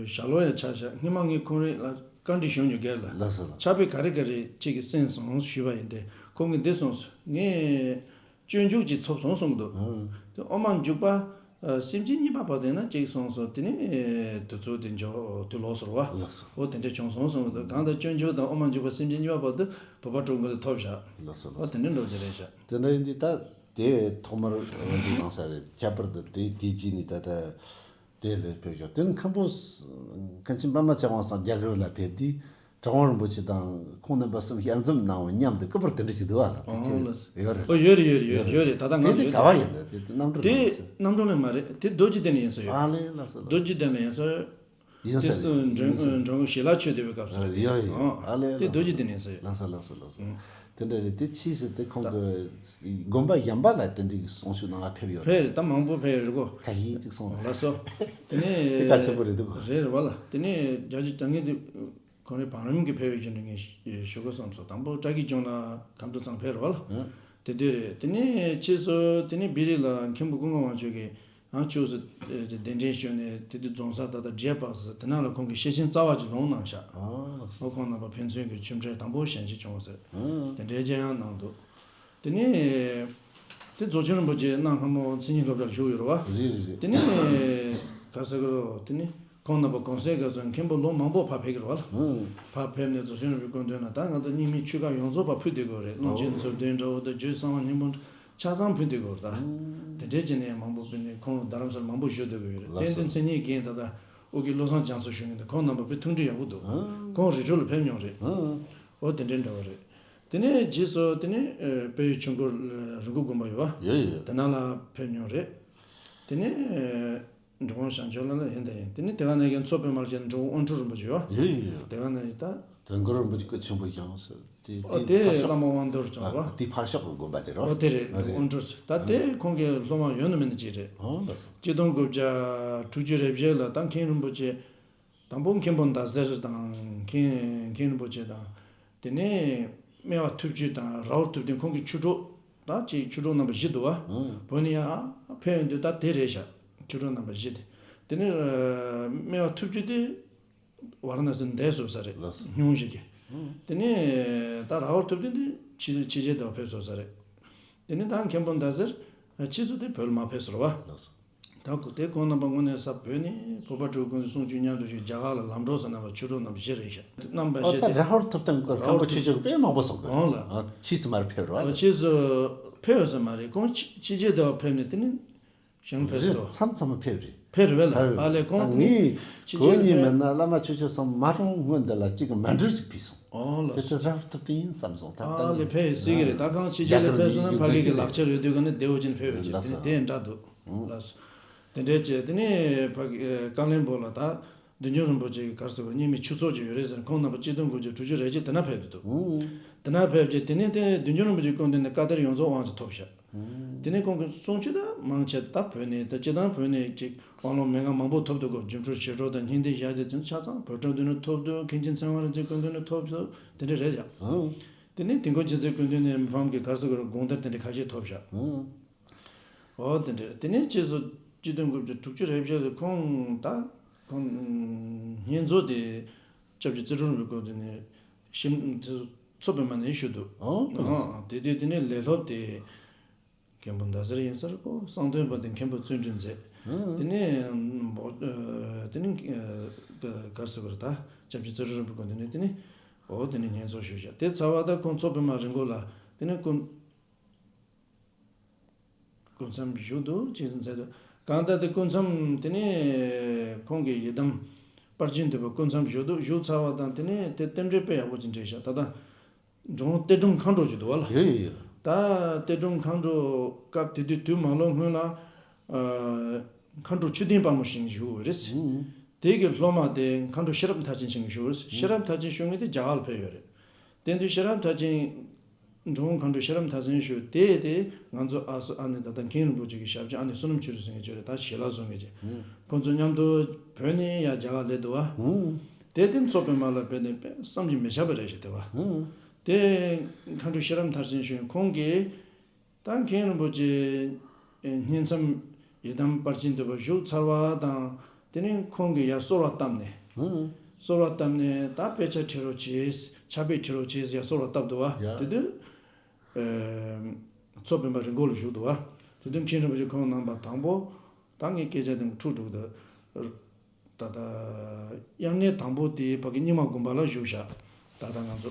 ཞལ་ལོ་ཡང་ཆགས་ཤག་སྔོན་མ་ངས་ཁོང་རང་ལ་བཀའ་འདྲི་ཞུ་མྱོང་གལ་ལ། ལགས་སོ་ལགས། ཕྱག་དཔེ་ག་རེ་ག་རེ་གཅིག་གི་གསན་སོང་ཞུས་པ་ཡིན་ཏེ་ཁོང་གིས་འདི་གསུངས་སོང་། ངས། སྤྱོད་འཇུག་ཅིག་ཐོབ་སོང་གསུང་གི་འདུག་ཨང་། དེ་དབུ་མ་འཇུག་པ། ཨ། སེམས་ཅན་གཉིས་པ་བར་དུ་ཡིན་ན་གཅིག་གསུངས་སོང་། དེ་ནས་དུས་ཚོད་དེ་འཇོག་དུས་ལོག་སོང་བ། ལགས་སོ། འོ་དེ་འདྲ་བྱུང་སོང་གསུང་གི་འདུག་གང་ལྟར་སྤྱོད་འཇུག་དང་དབུ་མ་འཇུག་པ་སེམས་ཅན་གཉིས་པ་བར་དུ་བོད་པ་སྤྲུལ་སྐུ་ལ་ཐོབ་བཞག་ལགས་སོ་ལགས་སོ། འོ་དེ་འདྲ་འགྲོ་རྒྱུ་རེད་བཞག་དེ་འདྲ་ཡིན་དུས་ད་དེ་ཐོག་མར་དབུ་འཛུགས་གནང་ས་རེད། ཁྱད་པར་དུ་དེ་དེ་རྗེས་ནས་ད་ད། དེ་ལས་ཕེབས་ཤོག་དེ་ནི་མཁན་པོ་མཁན་ཆེན་པདྨ་ཚེ་དབང་སང་རྒྱ་གར་ལ་ཕེབས་དུས་གྲུབ་དབང་རིན་པོ་ཆེ་དང་ཁོང་རྣམ་པ་གསུམ་ཞལ་འཛོམས་གནང་བ་མཉམ་དུ་སྐུ་པར་དེ་འདྲ་ཞིག་འདུག་བ་ལ། དེ་ཨོ་ཅི་ལགས། ཡོད་རེད། ཨོ་ཡོད་རེད་ཡོད་རེད་ཡོད་རེད་ཡོད་རེད། ད་ལྟ་ང་དེ་དེ་ཡོད་ག་བ་ཡིན་ད། དེ་དེ་རྣམ་གྲོལ་དེ་ལ་ཡིན་ས། རྣམ་གྲོལ་ལ་མ་རེད། དེ་རྡོ་རྗེ་གདན་ལ་ཡིན་ས་ཡོད། ཨ་ལེ་ལགས་སོ་ལགས། རྡོ་རྗེ་གདན་ལ་ཡིན་ས་ཡོད། ཡིན་ས་དེ་རེད། སུ་འབྲོང་འབྲོང་ཞལ་ལག་མཆོད་བསྡད་པའི་སྐབས་སུ་རེད། ཡོད་ཡོད། ཨོ་ཨ་ལེ་དེ་ལགས་རྡོ་རྗེ་སོ་གདན་ལ་ཡིན་ས་ཡོད། ལགས་སོ་ལགས་སོ་ལགས་སོ། ཨང་། དེ་འདྲ་རེད། དེ་ཕྱིས་སུ་དེ་ཁོང་གི་དགོན་པ་གཞན་པ་ལ་དེ་འདྲའི་གསུང་ཆོས་གནང་བ་ཕེབས་ཡོད་རེད། ཕེབས་རེད། ད་མང་པོ་ཕེབས་ཡོད་རེད་གོ། ཁ་ཤས་ཅིག་སོང་རེད། ལགས་སོ། དེ་ནས་དེ་གལ་ཆེན་པོ་རེད་འདུག་རེད་རེད་བ་ལ། དེ་ནས་རྒྱ་ཆེ་ད་ངས་དེ་ཁོང་རེ་བང་རིམ་གྱི་ཕེབས་ཡོད་ཀྱི་འདུག་ངས་ཞུ་དགོས་བསམ་སོང་། དང་པོ་བཀྲ་ཤིས་ལྗོངས་ལ་ཁམས་སྤྲུལ་ཚང་ཕེབས་རེད་བ་ལ། ཨང་། དེ་དུས་རེད། དེ་ནས་ཕྱིས་སུ་དེ་ནས་བི་རི་ལ་མཁན་པོ་ཀུན་དགའ་དབང་ཕྱུག་གིས། ཡང་ཕྱོགས་སུ་གདན་འདྲེན་ཞུས་ནས་དེ་དུས་རྫོང་སར་ད་ལྟ་ཌི་ཨེཕ་སི་དེ་ནང་ལ་ཁོང་གིས་ཤེར་ཕྱིན་རྩ་བ་ཅིག་ལོངས་གནང་ཤག་ཨོ་ཁོང་རྣམ་པ་ཕན་ཚུན་གྱི་ཆོས་འབྲེལ་དང་པོ་གཞན་ཞིག་བྱུང་ཟེར། དེ་འདྲའི་མཇལ་ཡང་གནང་འདུག་དེ་ནས་དེ་རྫོགས་ཆེན་རིན་པོ་ཆེ་གནམ་སྔ་མོ་མཚན་ཉིད་སློབ་གྲྭར་བཞུགས་ཡོད་རེད་བ། རེད་རེད་རེད། དེ་ནས་ག་ཟེར་གི་རོ། དེ་ནས་ཁོང་རྣམ་པ་གུང་སེང་སྐབས་སུ་མཁན་པོ་ལོ་མང་པོ་ཕར་ཕེབས་ཀྱི་རེད་བ་ལ། ཕར་ཕེབས་ནས་རྫོགས་ཆེན་རིན་པོ་ཆེའི་སྐུ་མདུན་ལ་ད་ང་ཚོ་རྙིང་མའི་ཆོས་བཀའ་ཡོངས་རྫོགས་ཕར་ཕུལ་བསྡད་དགོས་རེད། བློན་ཆེན་མཛུབ་སྟོན་འདྲ་བོ་དང་རྒྱུད་གསང་བ་སྙིང་པོ་ཆ་ཚང་ཕུལ་བསྡད་དགོས་རེད་ད། དེ་འདྲའི་བྱས་ནས་མང་པོ་ཕུལ་ནས་ཁོང་རྡ་རམ་ས་ལ་མང་པོ་བཞུགས་བསྡད་དགོས་ཡོད་རེད། ལགས་སོ། ཏན་ཏན་མཚན་ཉིད་རྒན་ད་ལྟ་ཨོ་ཀི་བློ་བཟང་རྒྱ་མཚོ་ཞུ་མཁན་དེ་ཁོང་རྣམ་པ་དཔེ་མཐུན་སྒྲིལ་ཡག་པོ་འདུག་ཁོང་རི་ཁྲོད་ལ་ཕེབས་མྱོང་རེད། ཨོ་དེ་འདྲའི་འདྲ་བོ་རེད། དེ་ནས་རྗེས་སུ་དེ་ནས་དཔལ་ཡུལ་ཆོས་འཁོར་རི་མགོ་དགོན་པ་ཡོད་བ། ཡོད་ཡོད། དེ་ནང་ལ་ཕེབས་མྱོང་རེད། དེ་ནས། འབྲི་གུང་བྱང་ཆུབ་ལ་ལ་ཡིན་ད་ཡིན། དེ་ནས་དེ་ག་ནས་ཀྱང་མཚོ་པདྨ་ལ་ཅན་འབྲི་གུང་དབང་ཕྲུག་རིན་པོ་ཆེ་ཡོད། ཡོད་ཡོད་ཡོད། དེ་ག་ནས་ད། དོན་གོ་རིན་པོ་ཆེ་སྐུ་ཆེན་པོ་བཞེངས་ཟེར། དེ་ཨོ་དེ་དེ་ཕར་ལྷ་མོ་དབང་འདུས་བྱུང་བ། དེ་ཕར་ཕྱོགས་ཀྱི་དགོན་པ་དེ་རོ། ཨོ་དེ་རེད། ཨོ་རེད། དབང་ཕྲུག་ད་དེ་ཁོང་གི་སློབ་མ་ཡོད་ན་མེད་ན་ཅིག་རེད། ཨོ་ལགས་སོ། གཅིག་སྟོང་དགུ་བརྒྱ་དྲུག་ཅུ་རེ་བཞི་ལ་ད་མཁན་རིན་པོ་ཆེ། དང་པོ་མཁན་པོ་ཟླ་ཟེར་དང་མཁན་མཁན་རིན་པོ་ཆེ་དང་། དེ་ནས་སྨེ་བ་ཐུབ་ཆོས་དང་རའུ་ཐུབ་བསྟན་ཁོང་གི་ཆོས་གྲོགས་ད་ཅིག་ཆོས་གྲོགས་རྣམ་པ་བཞི་འདུག་བ། ཨང་། བོད་ནས་ཡར་ཕེབས་ཡོང་དུས་ད་དེ་རེད་ཤག་ཆོས་གྲོགས་རྣམ་པ་བཞི་དེ། དེ་ནས་སྨེ་བ་ཐུབ་ཅུ་དེ་ཝཱ་ར་ཎ་སི་འདས་སོང་ས་རེད། ལགས་སོ། སྙུང་གཞི་གི། ཨང་། དེ་ནས་ད་ར་ཧོར་ཐུབ་བསྟན་དེ་ཕྱི་ཕྱི་རྒྱལ་དུ་ཕེབས་སོང་ས་རེད། དེ་ནས་ད་མཁན་པོ་ཟླ་ཟེར་ཁྱེད་ཚོ་དེ་བོད་ལ་མ་ཕེབས་སོང་བ། ལགས་སོ། ད་ཁོ་དེ་ཁོང་རྣམ་པ་དངོས་གནས་ས་བོད་ནས་བོད་པ་སྤྲུལ་སྐུ་གསུང་ཆོས་མཉམ་དུ་ཞུགས། རྒྱ་གར་ལ་ལམ་འགྲོ་ཟེར་རྣམ་པ་ཆོས་གྲོགས་རྣམ་པ་བཞི་རེད་ཤག་རྣམ་པ་བཞི་ཨོ་ད་དེ་ར་ཧོར་ཐུབ་བསྟན་ཁོ་ར་ཧོར་ཁམ་བུ་ཆོས་ཕྱོགས་དཔེ་མང་པོ་སོང་གི། ཨོ་ལ། ཨ་ཕྱིས་སུ་མར་ཕེབས་རོགས། ཨ་ཕྱིས་སུ་ཕེབས་ཡོད་ས་མ་རེད། ཁོང་ཕྱི་ཕྱི་རྒྱལ་དུ་ཕེབས་ནས་དེ་ནས། གཞན་ཕེབས་སོ། མཚམས་མཚམས་ཕེབས་རེད། ཕེབས་རེད་བས་ལ། ཕེབས་རེད། ཨ་ལས་ཁོང་ད་ངས་ཕྱི་ཁོ་རྒྱལ་ལ་གཉིས་ཕེབས། མེད་ན་བླ་མ་ཆོས་སྐྱོང་གསུམ་མ་རུང་སྔོན་འདི་ལ་གཅིག་གི་མཎྜལ་ཅིག་ཕུལ་སོང་། ཨོ་ལ། དེ་ཚོ་རབ་ཏུ་བསྟན་ཡིན་བསམ་སོང་། ད་ཨ་ལས་ཕེབས་ཡོད་སྲིད་ཀྱི་རེད། ད་ཁོང་ཕྱི་རྒྱལ་ལ་ཕེབས་སོང་ན་ཕ་གི་གི་ལག་ཁྱེར་ཡོད་དུས་ག་ནས་བདེ་བོ་ཅན་ཕེབས་ཡོད་ཅེས་དེ་ནས་དེ་འདྲ་འདུག་ལགས་སོ། དེ་འདྲས་བྱས་དེ་ནས་ཕ་གི་ཀ་ལོན་སྦུག་ལ་ད་བདུད་འཇོམས་རིན་པོ་ཆེ་གི་ག་རེ་ཟེར་བ་རྙིང་མའི་ཆོས་ཚོགས་ཅིག་ཡོད་རེད་ཟེར། ཁོང་རྣམ་པ་སྤྱི་དོན་དགོས་ཀྱི་དྲུག་ཅུ་རེ་གཅིག་དེ་ན་ཕེབས་ཏེ་འདུག་དེ་ན་ཕེབས་རྗེས་དེ་ནས་དེ་བདུད་འཇོམས་རིན་པོ་ཆེའི་སྐུ་མདུན་ནས་བཀའ་གཏེར་ཡོངས་རྫོགས་དབང་ཅིག་ཐོབ་ཤག་དེ་ནས་ཁོང་གི་གསུང་ཆོས་དང་མང་ཆེ་ད་བོད་ནས་ད་སྤྱི་བཏང་བོད་ནས་ཅིག་དབང་ལུང་མན་ངག་མང་པོ་ཐོབ་འདུག་གོ། སྒྱུ་འཕྲུལ་བྱེ་བྲག་དང་སྙིང་ཐིག་ཞལ་གྱི་ཚུལ་ཆ་ཚང་བོད་ཁྲིམས་སྡེ་ནས་ཐོབ་འདུག་མཁན་ཆེན་ཚེ་དབང་རིན་ཆེན་སྐུ་མདུན་ནས་ཐོབ་འདུག་དེ་འདྲ་རེད་ཡ། དེ་ནས་དིལ་མགོ་མཁྱེན་བརྩེ་སྐུ་མདུན་ནས་མི་ཕམ་གྱི་ག་རེ་ཟེར་དགོས་རེད། དགོངས་གཏེར་དེ་འདྲ་ཁ་ཤས་ཐོབ་ཤག་འོ་དེ་འདྲ། དེ་ནས་རྗེས་སུ་སྤྱི་དོན་དགོས་ཀྱི་དྲུག་ཅུ་རེ་བཞི་ཁོང་ད་ཁོང་བསྙེན་རྫོགས་དེ་སྐྱབས་རྗེ་ཙི་ཁྲོན་རིན་པོ་ཆེ་སྐུ་མདུན་ནས་ཞིམ་མཚོ་པདྨ་ནས་ཞུས་འདུག་ཨང་། ཨང་། དེ་དུས་དེ་ནས་ལས་སློབ་དེ་མཁན་པོ་ཟླ་ཟེར་ཡིན་ས་རེད་གོ། གསང་སྟོན་པ་དེ་མཁན་པོ་བརྩོན་འགྲུས་མཛད། ཨང་། དེ་ནས་འབོ་ཨ་དེ་ནས་ཨ་ག་ག་རེ་ཟེར་དགོས་རེད། ད་སྐྱབས་རྗེ་ཙི་ཁྲོན་རིན་པོ་ཆེ་སྐུ་མདུན་ནས་དེ་ནས་འོ་དེ་ནས་བསྙེན་རྫོགས་ཞུས་ཤག་དེ་ཚར་བ་ད་ཁོང་མཚོ་པདྨ་རི་མགོ་ལ་དེ་ནས་སྐུ་སྐུ་མཚམས་བཞུགས་འདུག་ཅེས་མཛད་འདུག་གང་ལྟར་དེ་སྐུ་མཚམས་དེ་ནས་ཁོང་གི་ཡི་དམ་དཔལ་ཆེན་འདུས་པ་སྐུ་མཚམས་བཞུགས་འདུག་བཞུགས་ཚར་བ་དང་དེ་ནས་དེ་རྟེན་འབྲེལ་དཔེ་ཡག་པོ་ཅིག་འགྲིག་ཤག་ད་ལྟ་འབྲི་གུང་གཏེར་སྒྲོམ་མཁའ་འགྲོ་ཅིག་འདུག་བ་ལ། ཡོད་ཡོད་ཡོད། ད་གཏེར་སྒྲོམ་མཁའ་འགྲོ་སྐབས་དེ་དུས་དུས་མ་ལོག་སྔོན་ལ་ཨ་མཁའ་འགྲོ་མཆོད་རྟེན་དཔལ་མོ་ཞིག་བཞུགས་ཡོད་རེད། ཨང་། དེ་གི་སློབ་མ་དེ་མཁའ་འགྲོ་ཤེས་རབ་མཐར་ཕྱིན་ཞིག་བཞུགས་ཡོད་རེད། ཤེས་རབ་མཐར་ཕྱིན་ཞུ་མཁན་དེ་རྒྱ་གར་ལ་ཕེབས་ཡོད་རེད། དེ་དུས་ཤེས་རབ་མཐར་ཕྱིན། འབྲི་གུང་མཁའ་འགྲོ་ཤེས་རབ་མཐར་ཕྱིན་ཞུ་དེ་དེ་ང་ཚོ་ཨ་སུ་ཨ་ནེ་ད་ལྟ་མཁན་རིན་པོ་ཆེ་གི་ཞབས་ཕྱི་ཨ་ནེ་བསོད་ནམས་ཆོས་སྒྲོན་ཟེར་མཁན་ཅིག་ཡོད་རེད། ད་ཞལ་ལག་བཟོ་མཁན་ཅིག་ཁོང་ཚོ་མཉམ་དུ་བོད་ནས་ཡར་རྒྱ་གར་སླེབས་འདུག་བ། དེ་དེ་མཚོ་པདྨ་ལ་བོད་ནས་དཔེ་བསམ་གྱིས་མི་ཁྱབ་པ་རེད་ཞེས་དེ་བ། དེ་མཁའ་འགྲོ་ཤེས་རབ་མཐར་ཕྱིན་ཞུ་ཁོང་གིས་ད་མཁན་རིན་པོ་ཆེ་བསྙེན་མཚམས་ཡི་དམ་དཔལ་ཆེན་འདུས་པ་བཞུགས་ཚར་བ་དང་དེ་ནས་ཁོང་གིས་ཡར་གསོལ་བ་བཏབ་ནས། གསོལ་བ་བཏབ་ནས་ད་དཔེ་ཆ་ཁྲིད་རོགས་བྱེད། ཕྱག་དཔེ་ཁྲིད་རོགས་བྱེད་ཡར་གསོལ་བ་བཏབ་འདུག་བ། ཡ། དེ་དུས་ཨ་མཚོ་པདྨ་རི་མགོ་ལ་བཞུགས་འདུག་བ། དེ་དུས་མཁན་རིན་པོ་ཆེ་ཁོང་རྣམ་པ་དང་པོ་ད་ངས་སྐད་ཆ་དེ་འཁྲུག་འགྲོ་གི་འདུག་ད་ལྟ་དབྱར་གནས་དང་པོ་དེ་ཕ་གི་རྙིང་མ་དགོན་པ་ལ་བཞུགས་ཤག་ད་ལྟ་ང་ཚོ་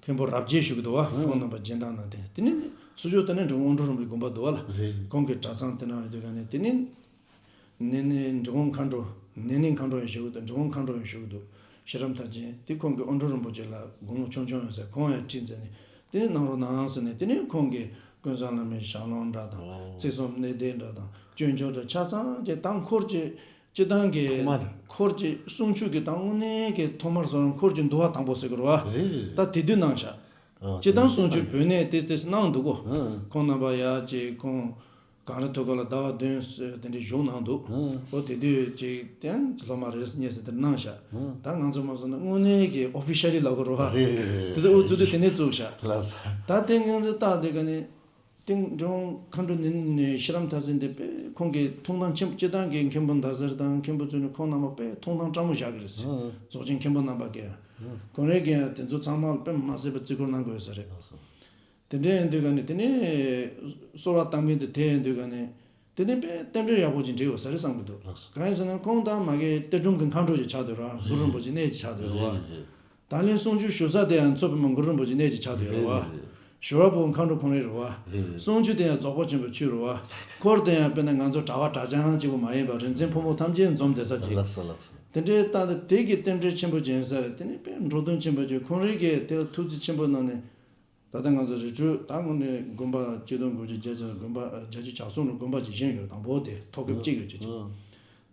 མཁན་པོ་རབ་རྒྱས་ཞུ་གི་འདུག་བ། ཁོང་རྣམ་པ་རྗེས་འདང་གནང་སྟེ་དེ་ནས་ཚུར་ཕྱོགས་དེ་ནས་འབྲི་གུང་དབང་འབྲུག་རིན་པོ་ཆེའི་དགོན་པ་འདུག་བ་ལ། རེད་རེད། ཁོང་གི་གྲྭ་ཚང་དེ་ན་ཡོད་དུས་ག་ནས་དེ་ནས་ནེ་ནེ་འབྲི་གུང་མཁའ་འགྲོ། ནེ་ནེ་མཁའ་འགྲོ་ཡང་ཞུ་གི་འདུག་འབྲི་གུང་མཁའ་འགྲོ་ཡང་ཞུ་གི་འདུག་ཤེས་རབ་མཐར་ཕྱིན་དེ་ཁོང་གི་དབང་འབྲུག་རིན་པོ་ཆེ་ལ་དགུང་ལོ་ཆུང་ཆུང་ཡོད་ས་ཁོང་ཡང་ཁྲིད་མཛད་ནས་དེ་ནས་གནང་རོགས་གནང་ཟེར་ནས་དེ་ནས་ཁོང་གིས་ཀུན་བཟང་བླ་མའི་ཞལ་ལུང་འདྲ་དང་། ཨོ། ཚིག་གསུམ་གནད་བརྡེག་འདྲ་དང་སྤྱོད་འཇུག་འདྲ་ཆ་ཚང་གི་ད་འཁོར་གྱི་སྤྱི་བཏང་གི་ཐོག་མར། འཁོར་གྱི་གསུང་ཆོས་ཀྱི་ད་དངོས་གནས་ཀྱི་ཐོག་མར་སོང་འཁོར་གྱི་འདུལ་བ་དང་པོ་ཟེར་དགོས་རེད་བ། རེད་རེད། ད་དེ་དུས་གནང་ཤག་ཨ་སྤྱི་བཏང་གསུང་ཆོས་བོད་ནས་ཏེས་ཏེས་གནང་འདུག་གོ་ཨ། ཁོང་རྣམ་པ་ཡ་ཅིག་ཁོང་གངས་རི་ཐོག་ཁ་ལ་ཟླ་བ་བདུན་དེ་འདྲའི་བཞུགས་གནང་འདུག་ཨ། འོ་དེ་དུས་ཅིག་དེ་སློབ་མ་རེ་གཉིས་ཟེར་དེ་གནང་ཤག་ཨ། ད་ང་ཚོ་མ་སོང་ན་དངོས་གནས་ཀྱི་ཨོ་ཕི་ཤལ་ལི་ལབ་དགོས་རེད་བ། རེད་རེད་རེད། དེ་དུས་ཨུ་ཚུགས་དུས་དེ་ནས་བཙུགས་ཤག་ལགས་སོ། ད་དེ་ང་ཚོ་ལྟ་དེ་ག་ནས། དེང་འབྲི་གུང་མཁའ་འགྲོ་ནས་ནས་ཤེས་རབ་མཐར་ཕྱིན་དེ་དཔེ་ཁོང་གིས་ཐུགས་དམ་ཆེན་པོ་སྤྱི་བཏང་གི་མཁན་པོ་ཟླ་ཟེར་དང་མཁན་པོ་བཙུན་ནས་ཁོང་རྣམ་པ་དཔེ་ཐུགས་དམ་སྤྲང་མོ་བཞག་གི་རེད་ཟེར། ཨ། རྫོགས་ཆེན་མཁན་པོ་རྣམ་པ་གིས། ཨ། ཁོང་རང་གིས་ཡང་དེ་ཚོ་ཚང་མ་ལ་དཔེ་མ་སྲིད་པ་བརྩི་བཀུར་གནང་དགོས་ས་རེད། ལགས་སོ། དེ་འདྲ་ཡིན་དུས་ག་ནས་དེ་ནས་གསོལ་བ་བཏབ་མཁན་དེ་དེ་ཡིན་དུས་ག་ནས་དེ་ནས་དཔེ་རྟེན་འབྲེལ་ཡག་པོ་ཅིག་འགྲིག་ཡོད་ས་རེད་བསམ་གྱི་འདུག་ལགས་སོ། གང་ཡིན་ཟེར་ན་ཁོང་དང་མ་གི་གཏེར་སྒྲོམ་གྱི་མཁའ་འགྲོ་ཅིག་ཆགས་བསྡད་རེད་བ། གུ་རུ་རིན་པོ་ཆེ་གནས་ཅིག་ཆགས་བསྡད་རེད་བ། རེད་རེད། ད་ལན་གསུང་ཆོས་ཞུ་ས་དེ་ཡང་མཚོ་པདྨ་གུ་རུ་རིན་པོ་ཆེ་གནས་ཀྱི་ཆགས་བསྡད་རེད་བ། རེད་རེད། ཞུ་བ་པོ་མཁའ་འགྲོ་ཁོང་རང་རེད་བ། རེད་རེད། གསུང་ཆོས་དེ་ཡང་རྫོགས་པ་ཆེན་པོའི་ཆོས་རེད་བ། འཁོར་དེ་ཡང་དཔེར་ན་ང་ཚོ་གྲྭ་པ་གྲྭ་རྐྱང་གཅིག་པོ་མ་ཡིན་པར་རིག་འཛིན་ཕོ་མོ་ཐམས་ཅད་འཛོམས་བསྡད་ས་ཅིག་ལགས་སོ་ལགས་སོ། དེ་འདྲའི་སྟེང་དུ་དེ་གི་རྟེན་འབྲེལ་ཆེན་པོ་ཅིག་ཡིན་ས་རེད། དེ་ནི་དཔེ་འགྲོ་དོན་ཆེན་པོ་ཅིག་ཁོང་རང་གིས་དེ་ལ་ཐུགས་བརྩེ་ཆེན་པོ་གནང་ནས། ད་ལྟ་ང་ཚོ་རི་ཁྲོད་ད་དངོས་གནས་དགོན་པ་ཆིག་སྟོང་དགུ་བརྒྱ་བརྒྱད་ཅུ་དགོན་པ་བརྒྱད་ཅུ་གྱ་གསུམ་ལ་དགོན་པ་ཅིག་བཞེངས་ཡོད། དང་པོ་དེ་ཐོག་ཁབ་གཅིག་ཡོད་ཅིག་ཨ།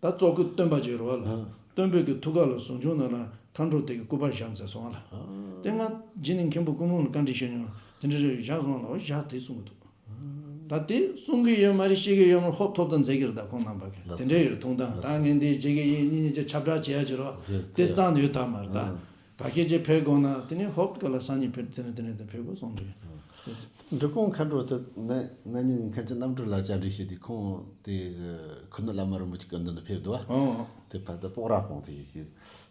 ད་གཙོ་སྐུ་སྟོན་པ་ཅིག་ཡོད་རེད་བ་ལ། ཨ། སྟོན་པའི་གི་ཐུགས་ཀ་ལ་ཟུང་འཇུག་ནང་ལ་མཁའ་འགྲོ་དེ་གི་སྐུ་པར་བཞག་མཛད་སོང་བ་ལ། ཨ། དེ་སྔ་རྗེས་ནས་མཁན་པོ་སྐུ་ངོ་ལ་བཀའ་འདྲི་ཞུས་མྱོང་། དེ་འདྲ་རེད་བཞག་སོང་ལ། འོ་བཞག་དེ་གསུང་གི་འདུག་ད་དེ་གསུང་གི་ཡོད་མ་རེད། ཤེས་ཀྱི་ཡོད་མ་རེད། ཧོབ་ཐོབ་དང་མཛད་ཀྱི་རེད། ད་ཁོང་རྣམ་པ་གི་དེ་འདྲ་ཡོད་རེད། ཐུང་ཐང་ད་ངས་འདི་བྱེད་ཀྱི་ཡིན་གཉིས་གཉིས་ཀྱི་ཁྱབ་བསྒྲགས་བྱེད་ཡ་ཅིག་རོགས་དེ་རྩ་ནས་ཡོད་ད་མ་རེད་ད། ཨ། ག་ཁྱེད་ཀྱིས་ཕེབས་དགོས་ན་དེ་ནས་ཧོབ་ག་ལ་སང་ཉིན་ཕེབས་དེ་ནས་དེ་ནས་དེ་ཕེབས་དགོས་གསུངས་འདུག་འབྲི་གུང་མཁའ་འགྲོ་དེ་ནས་ན་ནིང་ཉིན་མཁན་ཆེན་རྣམ་གྲོལ་ལགས་བཅར་འདྲི་བྱས་ཏེ། ཁོང་དེ་ཁུ་ནུ་བླ་མ་རིན་པོ་ཆེ་གི་མདུན་དུ་ཕེབས་འདུག་བ། ཨོ། དེ་ཕར་དུ་སྤོག་ར་སྤོང་དེ་བྱས་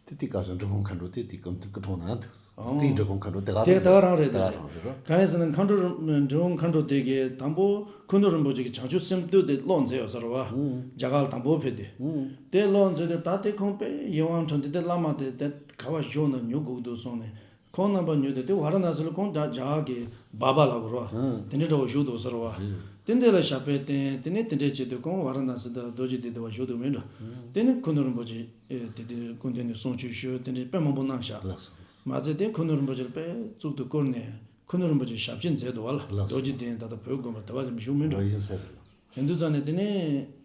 ཏེ། དེ་དུས་སྐབས་སུ་འབྲི་གུང་མཁའ་འགྲོ་དེ་དེ་སྐུ་སྐུ་འཁྲུངས་ནང་དུ། ཨོ། དེའི་འབྲི་གུང་མཁའ་འགྲོ་དེ་ག་དེ་རང་དེ་ག་རང་རེད་དེ། དེ་ག་རང་རེད་རོ། གང་ཡིན་ཟེར་ན། མཁའ་འགྲོ་རིན་འབྲི་གུང་མཁའ་འགྲོ་དེ་གིས་དང་པོ་ཁུ་ནུ་རིན་པོ་ཆེ་གི་བྱང་ཆུབ་སེམས་བསྟོད་དེ་ཀློག་མཛད་ཡོད་ས་རེད་བ། ཨུ། རྒྱ་གར་ལ་དང་པོ་ཕེབས་དུས། ཨུ། དེ་ཀློག་མཛད་དུས། ད་དེ་ཁོང་དཔེ་ཡིད་དབང་འཕྲོག་སྟེ། དེ་བླ་མ་དེ་དེ་ག་བ་བཞུགས་ན་ཉོ་དགོས་འདུག་གསུངས་ནས། ཁོང་རྣམ་པ་ཉོས་ཏེ། དེ་ཝཱ་ར་ཎ་སི་ལ་ཁོང་རྒྱ་རྒྱ་གར་གྱི་སྦག་སྦག་ལབ་དགོས་རེད་བ། ཨང་། དེ་འདྲའི་འདྲ་བོ་བཞུགས་འདུག་ཟེར་བ། ཨང་། དེ་འདྲ་ལ་ཞབས་པད་བརྟན། དེ་ནས་དེ་འདྲ་བྱས་ཏེ་ཁོང་ཝཱ་ར་ཎ་སི་དང་རྡོ་རྗེ་གདན་དེ་བ་བཞུགས་འདུག་མིན་འགྲོ། ཨང་། དེ་ནས་ཁུ་ནུ་རིན་པོ་ཆེ་ཨེ་དེ་དུས་སྐུ་མདུན་ནས་གསུང་ཆོས་ཞུས། དེ་འདྲའི་དཔེ་མང་པོ་གནང་བཞག། ལགས་སོ། མ་ཚད་དེ་ཁུ་ནུ་རིན་པོ་ཆེ་ལ་དཔེ་གཙུག་ཏུ་བཀུར་ནས། ཁུ་ནུ་རིན་པོ་ཆེ་ཞབས་ཕྱི་མཛད་འདུག་བ་ལ། ལགས་སོ། རྡོ་རྗེ་གདན་ད་ལྟ་བོད་དགོན་པ་དེ་བ་ལ་བཞུགས་མིན་འགྲོ། འགྲོ་ཡིན་ཟེར། ཡིན་དུས་ཙང་ནས་དེ་ནས་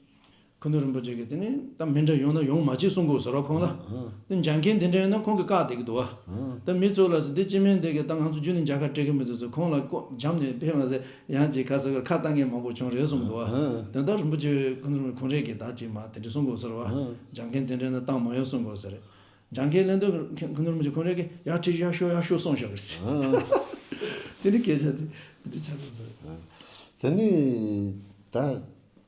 ཁུ་ནུ་རིན་པོ་ཆེ་གིས་དེ་ནས་ད་མི་འདྲ་ཡོང་ན་ཡོང་མ་བྱེད་གསུང་དགོས་ཟེར་བ་ཁོང་ལ། ཨང་། དེ་འཇང་མཁན་དེ་འདྲ་ཡོད་ན་ཁོང་གིས་བཀག་བསྡད་ཀྱི་འདུག་བ། ཨང་། ད་མི་ཚོ་ལ་འདི་སྤྱི་མིང་འདི་གིས་ད་ང་ཚོ་རྒྱུན་ནས་མཇལ་ཁ་སྤྲད་ཀྱི་མི་འདུག་ཟེར། ཁོང་ལ་ཀོ་འཇམ་ནས་ཕེབས་མ་ཟེར། ཡང་ཅིག་ཁ་སོ་ཁ་བཏང་མཁན་མང་པོ་བྱུང་རེད་གསུང་གི་འདུག་བ། ཨང་། དེ་ལྟར་རིན་པོ་ཆེ་ཁུ་ནུ་རིན་པོ་ཆེ་ཁོང་རང་གིས་ད་ཅིག་མ་དེ་འདྲ་གསུང་དགོས་ཟེར་བ། ཨང་། འཇང་མཁན་དེ་འདྲ་ན་བཏང་མ་ཡོང་གསུང་དགོས་ཟེར། འཇང་མཁན་ལན་དུ་ཁུ་ནུ་རིན་པོ་ཆེ་ཁོང་རང་གིས་ཡར་ཁྲིད་ཤོག་ཡར་ཤོག་ཡར་ཤོག་གསུངས་བཞག་གི་རེད། ཨང་། དེ་ནི་སྐད་ཆ་དེ་དེ་འདྲ་ཆགས་འདུག་ཟེར། ཨང་། དེ་ནི་ད་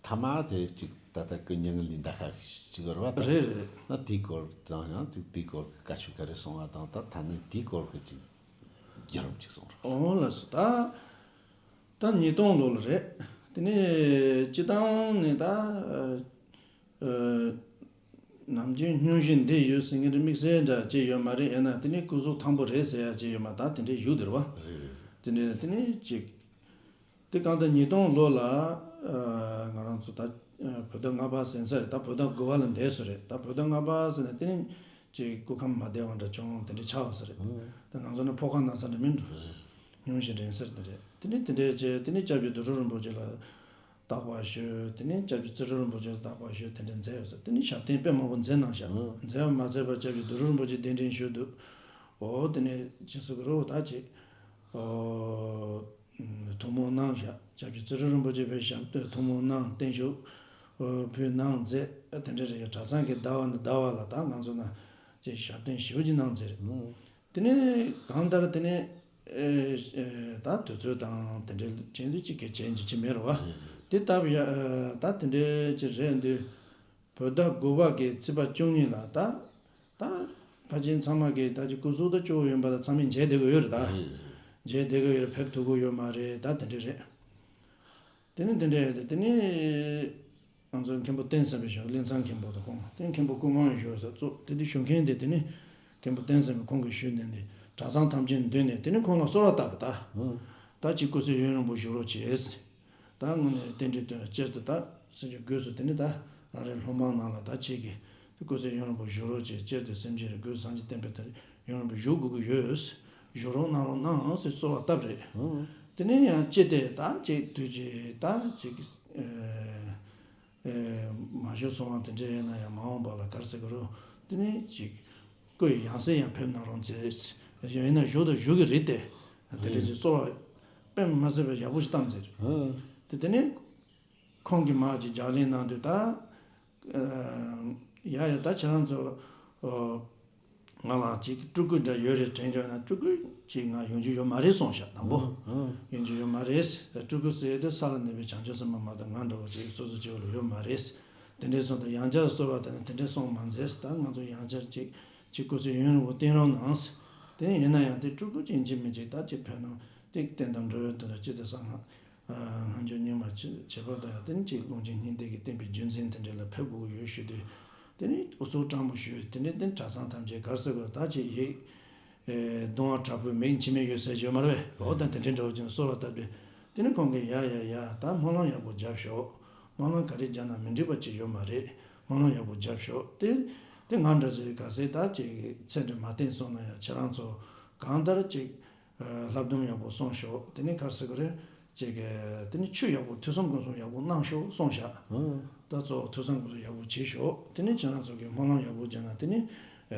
ཐ་མ་དེ་ཅིག་ད་ལྟ་སྐུ་མྱ་ངན་ལས་འདའ་ཁ་ཅིག་ཡོད་རེད་བ། ད་རེད་རེད། ད་དེའི་སྐོར་དང་ཡང་ཅིག་དེའི་སྐོར་གྱི་བཀའ་ཆོས་ག་རེ་གསུང་བ་དང་། ད་ད་ནི་དེའི་སྐོར་གྱི་ཅིག་བརྒྱུད་རིམ་ཅིག་གསུང་རོགས། ཨོ་ལགས་སོ། ད་ད་ཉིས་སྟོང་ལོ་ལ་རེད། དེ་ནས་སྤྱིར་བཏང་ནས་ད། ཨ། ནམ་རྒྱུན་སྙུང་གཞི་འདི་ཡོད་ཟེར་མཁན་དེ་དམིགས་བསལ་འདྲ་ཅིག་ཡོད་མ་རེད། ཡིན་ན་དེ་ནི་སྐུ་གཟུགས་ཐང་པོ་རེད་ཟེར་ཡ་ཅིག་ཡོད་མ། ད་དེ་འདྲའི་བཞུགས་བསྡད་རེད་བ། རེད་རེད། དེ་འདྲའི་དེ་ནི་ཅིག་དེ་གང་ལྟར་ཉིས་སྟོང་ལོ་ལ། ཨ། ང་རང་ཚོ་ད་བོད་ཟླ་ལྔ་པ་ཟིན་ས་རེད། ད་བོད་ཟླ་དགུ་པ་ལ་འདས་ས་རེད། ད་བོད་ཟླ་ལྔ་པ་ཟིན་ནས་དེ་ནི་ཅིག་སྐུ་ཁམས་མ་བདེ་བ་འདྲ་བྱུང་། དེ་འདྲ་ཆགས་པ་ས་རེད། ཨང་། ད་ང་ཚོ་ནི་ཕོ་ཁ་ན་ཚ་འདྲ་མིན་འགྲོ། རེད། སྙུང་གཞི་འདྲེན་ས་རེད། དེ་རེད། དེ་ནི་དེ་འདྲའི་ཅིག་དེ་ནི་སྐྱབས་རྗེ་རྡོ་རྗེ་རིན་པོ་ཆེ་ལ་བརྟག་པ་ཞུས། དེ་ནས་སྐྱབས་རྗེ་ཙི་རུ་རིན་པོ་ཆེ་ལ་བརྟག་པ་ཞུས། དེ་འདྲ་མཛད་ཡོད་ས། དེ་ནས་ཞབས་བརྟན་དཔེ་མང་པོ་མཛད་གནང་ཤག། ཨང་། མཛད་པ་མ་ཚད་པར་སྐྱབས་རྗེ་རྡོ་རུ་རིན་པོ་ཆེ་གདན་འདྲེན་ཞུས་འདུག། འོ་དེ་ནས་ཅི་ཟེར་དགོས་རེད། ད་ཅིག་འོ་ཐུགས་སྨོན་གནང་ཤག། སྐྱབས་རྗེ་ཙི་རུ་རིན་པོ་ཆེ་ཕེབས་ཤག། ཐུགས་སྨོན་གནང་། བརྟན་བཞུགས་ཕུལ་གནང་མཛད། དེ་འདྲ་རེད། གྲྭ་ཚང་གི་ཟླ་བ་ནས་ཟླ་བ་ལ་ད་ང་ཚོ་ན་ཅིག་ཞབས་བརྟན་ཞེ་པོ་ཅིག་གནང་མཛད་རེད། ཨང་། དེ་ནས་གང་ལྟར་དེ་ནས་ཨེ་ཨེ་ད་དུས་ཚོད་དང་དེ་འདྲའི་བྱས་དུས་ཅིག་གི་བྱས་འཇུག་ཅིག་མེད་རེད་བ། རེད་རེད། དེ་ལྟ་བུ་ཡ་ཨེ་ད་དེ་འདྲའི་ཅིག་རེད་འདུག། བོད་ཟླ་དགུ་པ་གི་ཚེས་པ་བཅུ་གཉིས་ལ་ད་ད་ཕལ་ཆེར་ཚང་མ་གི་ད་ཅིག་སྐུ་གཟུགས་ད་སྐྱོ་བོ་ཡིན་པ་ད་ཚང་མས་མཇལ་བསྡད་ཀྱི་ཡོད་རེད་ད། རེད་རེད། མཇལ་བསྡད་ཀྱི་ཡོད་རེད། ཕེབས་ཐུབ་ཀྱི་ཡོད་མ་རེད། ད་དེ་འདྲ་རེད། དེ་ནས་དེ་འདྲ་ཡོད་དེ། དེ་ནས་ང་ཚོ་མཁན་པོ་བསྟན་འཛིན་པའི་ཞོགས་ཀླིང་ཚང་མཁན་པོ་དང་ཁོང་། དེ་མཁན་པོ་ཀུན་དགའ་ཞོགས་ཟེར་གཙོ། དེ་དུས་ཞུ་མཁན་དེ་དེ་ནས་མཁན་པོ་བསྟན་འཛིན་པའི་ཁོང་གིས་ཞུས་ནས་འདི་གྲྭ་ཚང་ཐམས་ཅད་འདུས་ནས་དེ་ནས་ཁོང་ལ་གསོལ་བ་བཏབ་པ་ད། ཨང་། ད་ཅིག་སྐུ་ཚེ་ཡུན་རིང་པོ་བཞུགས་རོགས་བྱེད། ད་དངོས་གནས་རྟེན་འབྲེལ་དོན་ལ་སྤྱིར་དུ་ད་སེམས་ཅན་སྒོས་སུ་དེ་ནས་ད་རང་རེ་སློབ་མ་ནང་ལ་ད་ཅིག་གིས་སྐུ་ཚེ་ཡུན་རིང་པོ་བཞུགས་རོགས་བྱེད། སྤྱིར་དུ་སེམས་ཅན་རེ་སྒོས་སུ་སངས་རྒྱས་བསྟན་པའི་དོན་ཡུན་རིང་པོ་བཞུགས་དགོས་ཀྱི་ཡོད། བཞུགས་རོགས་གནང་རོགས་གནང་ཟེར་གསོལ་བ་བཏབ་རེད། ཨང་། དེ་ནས་ཡང་ཅི་སྟེ་ད་ཅིག་དུས་ཀྱི་ད་ཅིག་ཨེ་ཨེ་མ་བཞུགས་སོང་བ་དེ་འདྲ་ཡིན་ན་ཡང་མ་འོངས་པ་ལ་ག་རེ་ཟེར་གི་རེད། དེ་ནས་ཅིག་སྐུ་ཡི་ཡང་སྲིད་ཡང་ཕེབས་གནང་རོགས་མཛད། ཡིན་ན་བཞུགས་དང་བཞུགས་ཀྱི་རེད་དེ། དེ་འདྲ་ཅིག་གསོལ་བ་དཔེ་མ་སྲིད་པའི་ཡག་པོ་ཞིག་བཏབ་མཛད་རེད། ཨང་། དེ་དེ་ནས་ཁོང་གིས་མར་ཅིག་ལྗགས་ལན་གནང་དུས་ད། ཨ། ཡ་ཡ། ད་ཁྱེད་རང་ཚོ་ཨོ་ང་ལ་ཅིག་སྤྲུལ་སྐུ་འདྲ་ཡོད་རེད་དྲན་གྱི་ཡོད་ན། སྤྲུལ་སྐུ་ཅིག་ང་ཡོང་རྒྱུ་ཡོད་མ་རེད་གསུངས་ཤག། དང་པོ། ཨང་། ཡོང་རྒྱུ་ཡོད་མ་རེད། སྤྲུལ་སྐུ་ཟེར་དེ་ས་ལ་གནས་པའི་བྱང་ཆུབ་སེམས་དཔའ་མ་གཏོགས་ང་འདྲ་བོ་ཅིག་སོ་སོ་སྐྱེ་བོ་ལ་ཡོད་མ་རེད། དེ་འདྲས་སོང་དུས་ཡང་བསྐྱར་གསོལ་བ་དེ་ནི་དེ་འདྲས་གསུངས་མ་མཛད། ད་ང་ཚོ་ཡང་བསྐྱར་ཅིག་ཅིག་སྐུ་ཚེ་ཡུན་རིང་པོ་བརྟན་རོགས་གནང་། དེ་ཡིན་ན་ཡང་དེ་སྤྲུལ་སྐུ་ཅིག་ཡིན་གཅིག་མིན་གཅིག་ད་ཅིག་ཕེབས་གནང་། དེ་རྟེན་དང་འབྲེལ་བའི་དོན་དུ་ཅི་སྟེ་གསང་སྔགས་སྔ་འགྱུར་རྙིང་མ་ཁྱད་པར་དུ་ཡང་དེ་ནི་ཅིག་ཀློང་ཆེན་སྙིང་ཐིག་གི་བསྟན་པའི་རྒྱུ་མཚན་དེ་འདྲ་ལ་ཕེབས་དགོས་ཀྱི་ཡོད་ཞུ་དུས། དེ་ནི་ཨུ་ཚུགས་དྲང་མོ་ཞུས། དེ་ནི་དེ་གྲྭ་ཚང་ཐམས་ཅད་ག་རེ་ཟེར་དགོས་རེད། ད་ཅིག་ཡིད་གདུང་བ་དྲག་པོའི་མིག་མཆི་མས་གཡོ་ཟེར་གྱི་ཡོད་མ་རེད་པས། འོ་ད་དེ་འདྲའི་འདྲ་བོ་ཅིག་གསོལ་བ་བཏབ་དུས། དེ་ནི་ཁོང་གིས་ཡ་ཡ་ཡ། ད་སྨོན་ལམ་ཡག་པོ་རྒྱབ་ཤོག། སྨོན་ལམ་ག་རེ་རྒྱབ་ན་མི་འགྲིག་པ་ཅིག་ཡོད་མ་རེད། སྨོན་ལམ་ཡག་པོ་རྒྱབ་ཤོག། དེ་དེ་ང་འདྲ་ཟིག་ག་ཚད་ད་ཅིག་ཚད་འདྲ་མ་བརྟན་སོང་ན་ཡང་ཁྱེད་རང་ཚོ་གང་ལྟར་ཅིག་ཨ་བསླབ་སྡོམ་ཡག་པོ་སྲུང་ཤོག། དེ་ནས་ག་རེ་ཟེར་དགོས་རེད། ཅིག་གི་དེ་ནས་ཆོས་ཡག་པོ་ཐོས་བསམ་སྒོམ་གསུམ་ཡག་པོ་གནང་ཤོག་གསུངས་ཤག། ཨང་། ད་གཙོ་བོ་ཐོས་བསམ་སྒོམ་གསུམ་ཡག་པོ་བྱེད་ཤོག། དེ་ནས་ཁྱེད་རང་ཚོ་གིས་སྨོན་ལམ་ཡག་པོ་བརྒྱབ་ན་དེ་ནས་ཨ་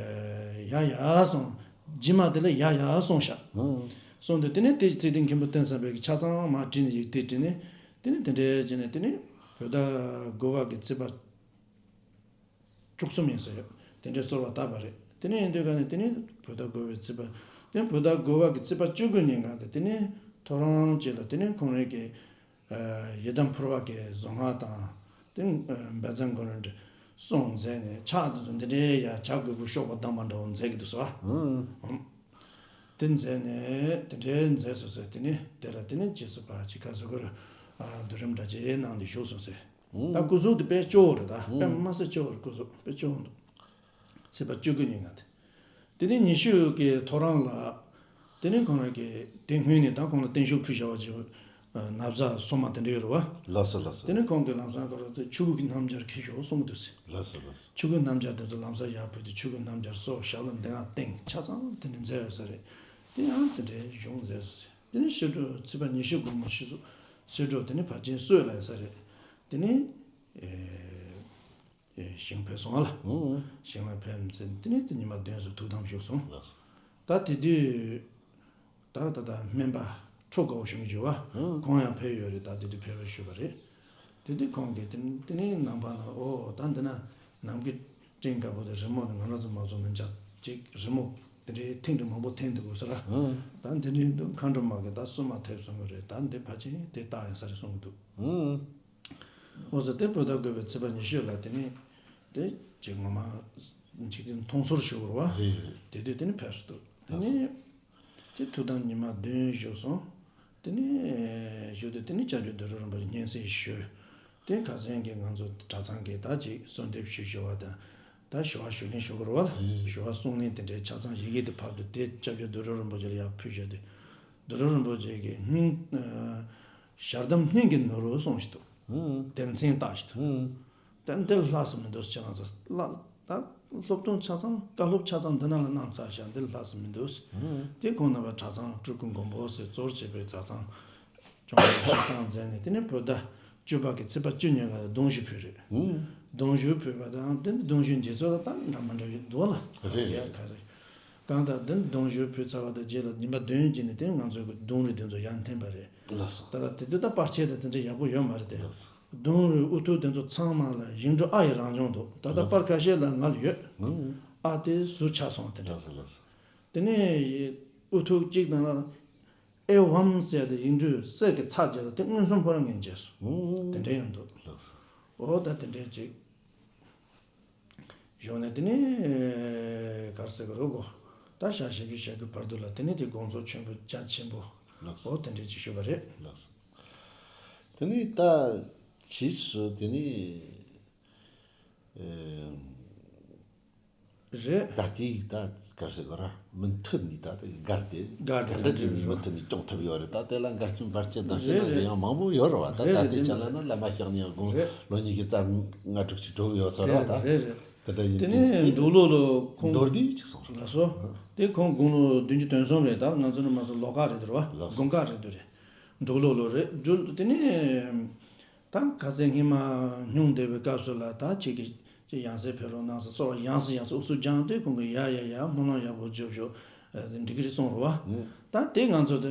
ཡ་ཡ་གསུངས། རྗེས་མ་དེ་ལ་ཡ་ཡ་གསུངས་ཤག། ཨང་། གསུངས་དུས་དེ་ནས་དེ་ཚེ་དེ་མཁན་པོ་བསྟན་འཛིན་པའི་ཆ་ཚང་མར་བྲིས་ནས་ཡིག་དེབ་བྲིས་ནས། དེ་ནས་དེ་འདྲའི་བྱས་ནས་དེ་ནས་བོད་ཟླ་དགུ་པ་གི་ཚེས་པ་བཅུ་གསུམ་ཡིན་ས་ཡོད། དེ་འདྲའི་གསོལ་བ་བཏབ་པ་རེད། དེ་ནས་ཡིན་དུས་ག་ནས་དེ་ནས་བོད་ཟླ་དགུ་པའི་ཚེས་པ། དེ་བོད་ཟླ་དགུ་པ་གི་ཚེས་པ་བཅུ་དགུ་ཉིན་ག་དེ་དེ་ནས་ ཐོ་རངས་ཅིག་ལ་དེ་ནས་ཁོང་རང་གི་ཡི་དམ་ཕུར་པ་གི་གཟུངས་སྔགས་དང་། དེ་བཛྲ་གུ་རུ་འདི་གསུངས་མཛད་ནས། ཕྱག་འདི་ཚོ་འདི་འདྲའི་ཡ་བྱ་རྒོད་པོ་གཤོག་པ་བསྡམས་པ་འདྲ་བོ་མཛད་ཀྱི་འདུག་ཟེར་བ། དེ་མཛད་ནས་དེ་འདྲའི་མཛད་སོང་ཟེར། དེ་ནས་དེ་ལ་དེ་ནས་རྗེས་སུ་ཕར་ཅིག་ག་ཟེར་དགོས་རེད། བསྡུ་རིམ་འདྲ་ཅིག་གནང་སྟེ་བཞུགས་སོང་ཟེར། ད་སྐུ་གཟུགས་དེ་དཔེ་སྐྱོ་བོ་རེད། ད་དཔེ་མ་སྲིད་སྐྱོ་བོ་རེད། སྐུ་གཟུགས་དཔེ་སྐྱོ་བོ་འདུག། ཚེས་པ་བཅུ་དགུ་ཉིན་ང་དེ། དེ་ནས་ཉི་ཤུ་གི་ཐོ་རངས་ལ། དེ་ནས་ཁོང་རང་གིས་དེ་སྔོན་ནས་ད་ཁོང་ལ་བརྟན་བཞུགས་ཕུལ་བྱ་བ་ཅིག། ན་བཟའ་སོ་མ་དེ་འདྲ་ཡོད་རེད་བ། ལགས་སོ་ལགས་སོ། དེ་ནས་ཁོང་གིས་ལམ་སང་ཁོ་རང་དེ་ཆོས་གོས་ཀྱི་སྣམ་སྦྱར་གྱོན་ཤོག་གསུང་གི་འདུག་ཟེར། ལགས་སོ་ལགས་སོ། ཆོས་གོས་སྣམ་སྦྱར་དེ་ཚོ་ལམ་སང་ཡར་ཕུལ་ཏེ། ཆོས་གོས་སྣམ་སྦྱར་སོགས་ཞབས་ལ་འདི་ང་བཏིང་ཆ་ཚང་དེ་ནས་མཛད་ཡོད་ས་རེད། དེ་ཡང་དེ་འདྲའི་གཞུང་མཛད་སོང་ཟེར། དེ་ནས་ཕྱི་དྲོ་ཚེས་པ་ཉི་ཤུ་དགོང་མོ་ཕྱི་དྲོ། ཕྱི་དྲོ་དེ་ནས་ཕར་ཕྱིན་གསོས་ལ་ཡིན་ས་རེད། དེ་ནས། ཞིང་ཕེབས་སོང་ཨ་ལ། ཞིང་ལ་ཕེབས་ཚེ་དེ་ནས་དེ་ཉི་མ་བདུན་ཙམ་ཐུགས་དམ་བཞུགས་སོང་། ལགས་སོ། ད་དེ་དུས་ད་ད་ད་སྨན་པ་ཁྲོ་དགའ་བོ་ཞུ་གི་ཡོད་བ། ཁོང་ཡང་ཕེབས་ཡོད་རེད། ད་དེ་དུས་ཕེབས་པ་ཞུས་པ་རེད། དེ་དུས་ཁོང་གིས་དེ་དེ་ནས་ནང་པ་ལ། ཨོ་ད་འདི་ན་ནམ་མཁའི་སྤྲིན་དཀར་པོ་དེ་རི་མོ་དེ་ང་རང་ཚོ་མ་བཟོ་མི་འཇག་ཅིག། རི་མོ་དེ་འདྲའི་ཐེངས་དུ་མང་པོ་འཐེན་འདུག་གོ་ས་ར། ད་འདི་ནས་འདུག་མཁའ་འགྲོ་མ་གིས་ད་བསུ་མ་ཐེབས་སོང་གི་རེད། ད་འདི་ཕལ་ཆེར་དེ་རྟགས་ཡིན་ས་རེད་གསུང་གི་འདུག། འོ་ཟེར་ཏེ་བོད་ཟླ་དགུ་པའི་ཚེས་པ་ཉི་ཤུ་ལ་དེ་ནས་དེ་ཅིག་ངོ་མ་འཇིག་རྟེན་མཐོང་ཚོར་ཞུ་དགོས་རེད་བ། རེད་རེད། དེ་དུས་དེ་ནས་ཕེབས་སུ་འདུག། དེ་ནས་དེ་ཐུགས་དམ་ཉི་མ་བདུན་བཞུགས་སོང་། དེ་ནས་བཞུགས་དུས་དེ་ནས་སྐྱབས་རྗེ་རྡོ་རྗེ་རིན་པོ་ཆེ་སྙན་སེང་ཞུས། དེ་ཁ་སང་གི་ང་ཚོ་གྲྭ་ཚང་གི་ད་ཅིག་གསོལ་འདེབས་ཞུ་ཞུ་བ་དང་། ད་ཞུ་བ་ཞུ་ལེན་ཞུ་དགོས་རེད་བ། ཞུ་བ་གསུང་ལེན་དེ་འདྲའི་ཆ་ཚང་ཡི་གེ་དེ་ཕབ་སྟེ་དེ་སྐྱབས་རྗེ་རྡོ་རྗེ་རིན་པོ་ཆེ་ལ་ཡར་ཕུལ་བཞག་དུས། རྡོ་རྗེ་རིན་པོ་ཆེ་གིས་སྙིང་། ཞལ་གདམས་སྙིང་གི་ནོར་བུ་གསུངས་ཤིག་འདུག། དེབ་མཚན་བཏགས་ཤིག་འདུག། དེ་འདི་ལ་ལྷག་ཙམ་མི་འདུག་ཟེར། ང་ཚོ་ལ་ད་སློབ་སྟོན་ཆ་ཚང་། བཀའ་སློབ་ཆ་ཚང་འདི་ནང་ལ་གནང་ཚར་ཤག། འདི་ལ་ལྷག་ཙམ་མི་འདུག་ཟེར། དེ་ཁོང་རྣམ་པ་གྲྭ་ཚང་སྤྲུལ་སྐུ་མགོན་པོ་ཟེར་གཙོར་བྱས་པའི་གྲྭ་ཚང་སྐྱོང་བའི་བཤད་སྟངས་མཛད་ནས། དེ་ནས་བོད་ཟླ་བཅུ་པ་གི་ཚེས་པ་བཅུ་ཉིན་ལ་གདུང་བཞུ་ཕུལ་རེད། གདུང་བཞུ་ཕུལ་བ་དང་། དེ་ནས་གདུང་བཞུ་འབྱེད་སྲོལ་ལ་ད་འདྲ་མི་འདྲ་ཞིག་འདུག་ལ། རེད་རེད། ཡ་ག་རེ། གང་ལྟར་འདི་གདུང་བཞུ་ཕུལ་ཚར་བ་དང་རྗེས་ལ་ཉི་མ་བདུན་རྗེས་ནས་དེ་ང་ཚོའི་གི་གདུང་རིགས་དེ་ཚོ་ཡར་འཐེན་པ་རེད། ལགས་སོ། ད་ལྟ་དེ་དུས་ད་པར་ཆས་དང་དེ་འདྲ་ཡག་པོ་ཡོད་མ་རེད་དེ། ལགས་སོ། གདུང་རིགས་དབུ་ཐོག་དེ་ཚོ་ཚང་མ་ལ་ཞིང་འབྲོག་ཨ་ཡི་རང་བྱུང་འདུག། ད་ལྟ། ལགས་སོ། པར་ཁ་ཤས་ལ་ང་ལ་ཡོད། ཨ་དེ་ཟུར་ཆག་སོང་དེ་འདྲ། ལགས་སོ་ལགས་སོ། དེ་ནས་དབུ་ཐོག་གཅིག་དང་ལ་ཨེ་ཝམ་ཟེར་ཏེ་ཡིག་འབྲུ་གསེར་གྱི་ཚ་རྒྱས་ལ་དེ་མངོན་སུམ་ཕོ་རང་ངས་མཇལ་སོང་། དེ་འདྲ་ཡང་འདུག། ལགས་སོ། འོ་ད་དེ་འདྲའི་ཅིག། གཞུང་ནས་དེ་ནས་ག་རེ་ཟེར་གི་རེད་གོ། ད་ཞག་བཞི་བཅུ་ཞེ་དགུའི་བར་དུ་ལ་དེ་ནས་དེ་དགོངས་རྫོགས་ཆེན་པོ་རྒྱ་ཆེན་པོ། ལགས་སོ། འོ་དེ་འདྲས་ཅིག་ཞུས་པ་རེད། ལགས་སོ། དེ་ནས་ད་ཕྱིས་སུ་དེ་ནས་ཨེ། རེད། ད་ལྟའི་ད་ག་རེ་ཟེར་གི་རེད། མུ་མཐུད་ནས་ད་ལྟ་སྒར་དེ། སྒར་དེ་ག་འདྲ་བྱས་ནས་མུ་མཐུད་ནས་སྐྱོང་ཐུབ་ཡོད་རེད། ད་དེ་ལ་འགལ་རྐྱེན་བར་ཆད་དང་བྱས་ན། རེད་རེད། རེད། ཡང་མང་པོ་ཡོད་རེད་བ། ད་རེད་ད་རེད། ལྟའི་ཆ་ལ་ན་བླ་མ་ཞང་ནས་ཡང་དགུང་། རེད། ལོ་ཉི་ཤུ་རྩ་ལྔ་དྲུག་ཅུ་དྲུག་ཡོད་ཚོད་རེད་བ། རེད་ད་རེད་རེད། དེ་འདྲ་ཡིན་དུས་དེ་ནས་འབྲོག་ལོ་ལོ་ཁོང་མདོར་བསྡུས་ཅིག་སོང་རེད། ལགས་སོ། དེ་ཁོང་དགུང་ལོ་བདུན་ཅུ་དོན་གསུམ་རེད། ད་ང་ཚོ་ནི་མ་སོང་ལོ་ཁ་རེད་འདུག་རེད་བ། ལགས་སོ། དགུང་ཁ་རེད་འདུག་རེད། འབྲོག་ལོ་ལོ་རེད། འབྲོག་དེ་ནས་ད་ག་ཚད་སྔོན་མ་སྙུང་བསྡད་པའི་སྐབས་སུ་ལ། ད་ཁྱེད་ཀྱིས་ཅིག་ཡང་སེ་ཕེབས་རོགས་གནང་ཟེར། གསོལ་བ་ཡང་སེ་ཡང་སེ་དབུ་གསུམ་བརྐྱངས་ཏེ་ཁོང་གིས་ཡ་ཡ་ཡ་སྨོན་ལམ་ཡག་པོ་རྒྱོབ་ཤོག། ཨ་འགྲིག་གི་རེད་གསུངས་རེད་བ། ད་དེ་ང་ཚོ་དེ་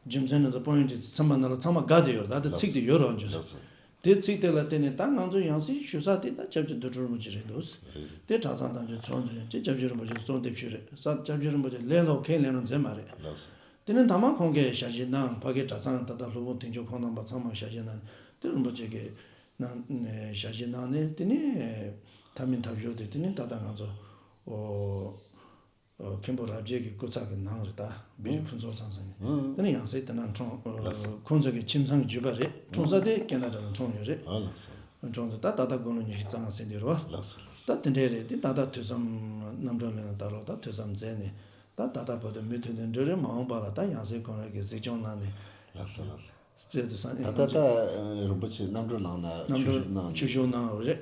རྒྱུ་མཚན་ནི་ཚོ་དཔོན་གཡོག་ཚང་མ་ནང་ལ་ཚང་མ་དགའ་བསྡད་ཡོད་རེད། ད་དེ་ཚིག་དེ་ཡོད་རེད་བ། འཇུ་ལགས་སོ། དེ་ཚིག་དེ་ལ་བརྟེན་ནས་ད་ང་ཚོ་ཡང་སེ་ཞུ་ས་དེ་ད་སྐྱབས་རྗེ་རྡོ་གྲུབ་རིན་པོ་ཆེ་རེད་འདུག། རེད་རེད། དེ་གྲྭ་ཚང་དང་ཆོས་ཚོགས་འདུ་ཡང་ཅིག་སྐྱབས་རྗེ་རིན་པོ་ཆེ་གསོལ་འདེབས་ཞུས་རེད་ས། སྐྱབས་རྗེ་རིན་པོ་ཆེ་ལས་སླ་པོ་ཁས་ལེན་རོགས་མཛད་མ་རེད། ལགས་སོ། དེ་ནས་མཐའ་མ་ཁོང་གིས་ཞལ་བཞེས་གནང་། ཕ་གིའི་གྲྭ་ཚང་ད་ལྟ་སློབ་དཔོན་དོན་གཅོད་ཁོང་རྣམ་པ་ཚང་མར་ཞལ་བཞེས་གནང་། དེ་རིན་པོ་ཆེ་གིས་གནང་། ཞལ་བཞེས་གནང་ནས་དེ་ནས་མཐའ་མའི་མཐའ་མཇུག་དེ་དེ་ནས་ད་ལྟ་ང་ཚོ། ཨོ། མཁན་པོ་རབ་རྒྱས་ཀྱི་སྐུ་ཚབ་ཀྱི་ནང་རེད། ད་བི་རི་ཕུན་ཚོགས་ཚང་ཟེར་ནས། དེ་ནས་ཡང་སེ་དེ་ན་འཁྲུངས། ལགས་སོ། ཁོང་ཚོ་གི་ཁྱིམ་ཚང་བརྒྱུད་པ་རེད། འཁྲུངས་ས་དེ་ཀེ་ན་ཌ་ལ་འཁྲུངས་ཡོད་རེད། ཨ་ལགས་སོ། འཁྲུངས་དུས་ད་ད་ལྟ་དགུང་ལོ་ཉི་ཤུ་རྩ་ལྔ་ཟིན་དུས་རེད་བ། ལགས་སོ་ལགས་སོ། ད་དེ་འདྲས་རེད། དེ་ད་ལྟ་ཐོས་བསམ་རྣམ་གྲོལ་ལེན་ལ་ད་ལོ་ད་ཐོས་བསམ་མཛད་ནས། ད་ད་ལྟ་བར་དུ་མུ་མཐུད་དུ་འགྲོ་རེད། མ་འོངས་པ་ལ་ད་ཡང་སེ་ཁོང་རང་གིས་གཟིགས་སྐྱོང་གནང་ནས། ལགས་སོ་ལགས་སོ། སྩལ་དུ་སང་ད་ད་ད་རིན་པོ་ཆེ་རྣམ་གྲོལ་གླིང་ན་རྣམ་ཆོས་གྲོལ་ཞུགས་གནང་། ཆོས་ཞུགས་གནང་ཡོད་རེད།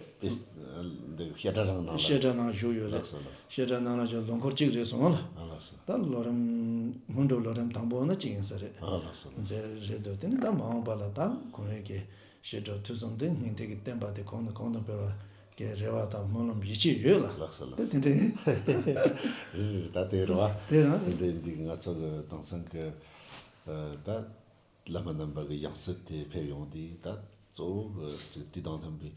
ཨེ། འདི་བཤད་གྲྭ་རང་ནང་ལ། བཤད་གྲྭ་ནང་བཞུགས་ཡོད་རེད། ལགས་སོ་ལགས་སོ། བཤད་གྲྭ་ནང་ལ་བཞུགས་ལོ་འཁོར་གཅིག་རེད་སོང་ལ། ཨ་ལགས་སོ། ད་ལོ་རིམ་སྔོན་འགྲོ་ལོ་རིམ་དང་པོ་ནི་གཅིག་ཡིན་ས་རེད། ཨ་ལགས་སོ་ལགས་སོ། མཛད་རེད་འདུག། དེ་ནི་ད་མ་འོངས་པ་ལ་ད་ཁོང་རང་གི་བཤད་གྲྭ་ཐོས་བསམ་དེ་སྙིང་ཐིག་གི་བསྟན་པ་དེ་གོང་ནས་གོང་དུ་འཕེལ་བ་གི་རེ་བ་དང་སྨོན་ལམ་ཡིད་ཆེས་ཡོད་ལ། ལགས་སོ་ལགས་སོ། དེ་དེ་འདྲ་ཡིན། ཨེ། ད་དེ་རེད་བ། དེ་རང་དེ་འདྲ་ཡིན་དུས་ང་ཚོ་གི་དེང་སང་གི་ཨ་ད། བླ་མ་རྣམ་པ་གི་ཡང་སྲིད་དེ་ཕེབས་ཡོང་དུས། ད་གཙོ་བོ་གི་ཅིག་དུས་དང་མཐུན་པའི་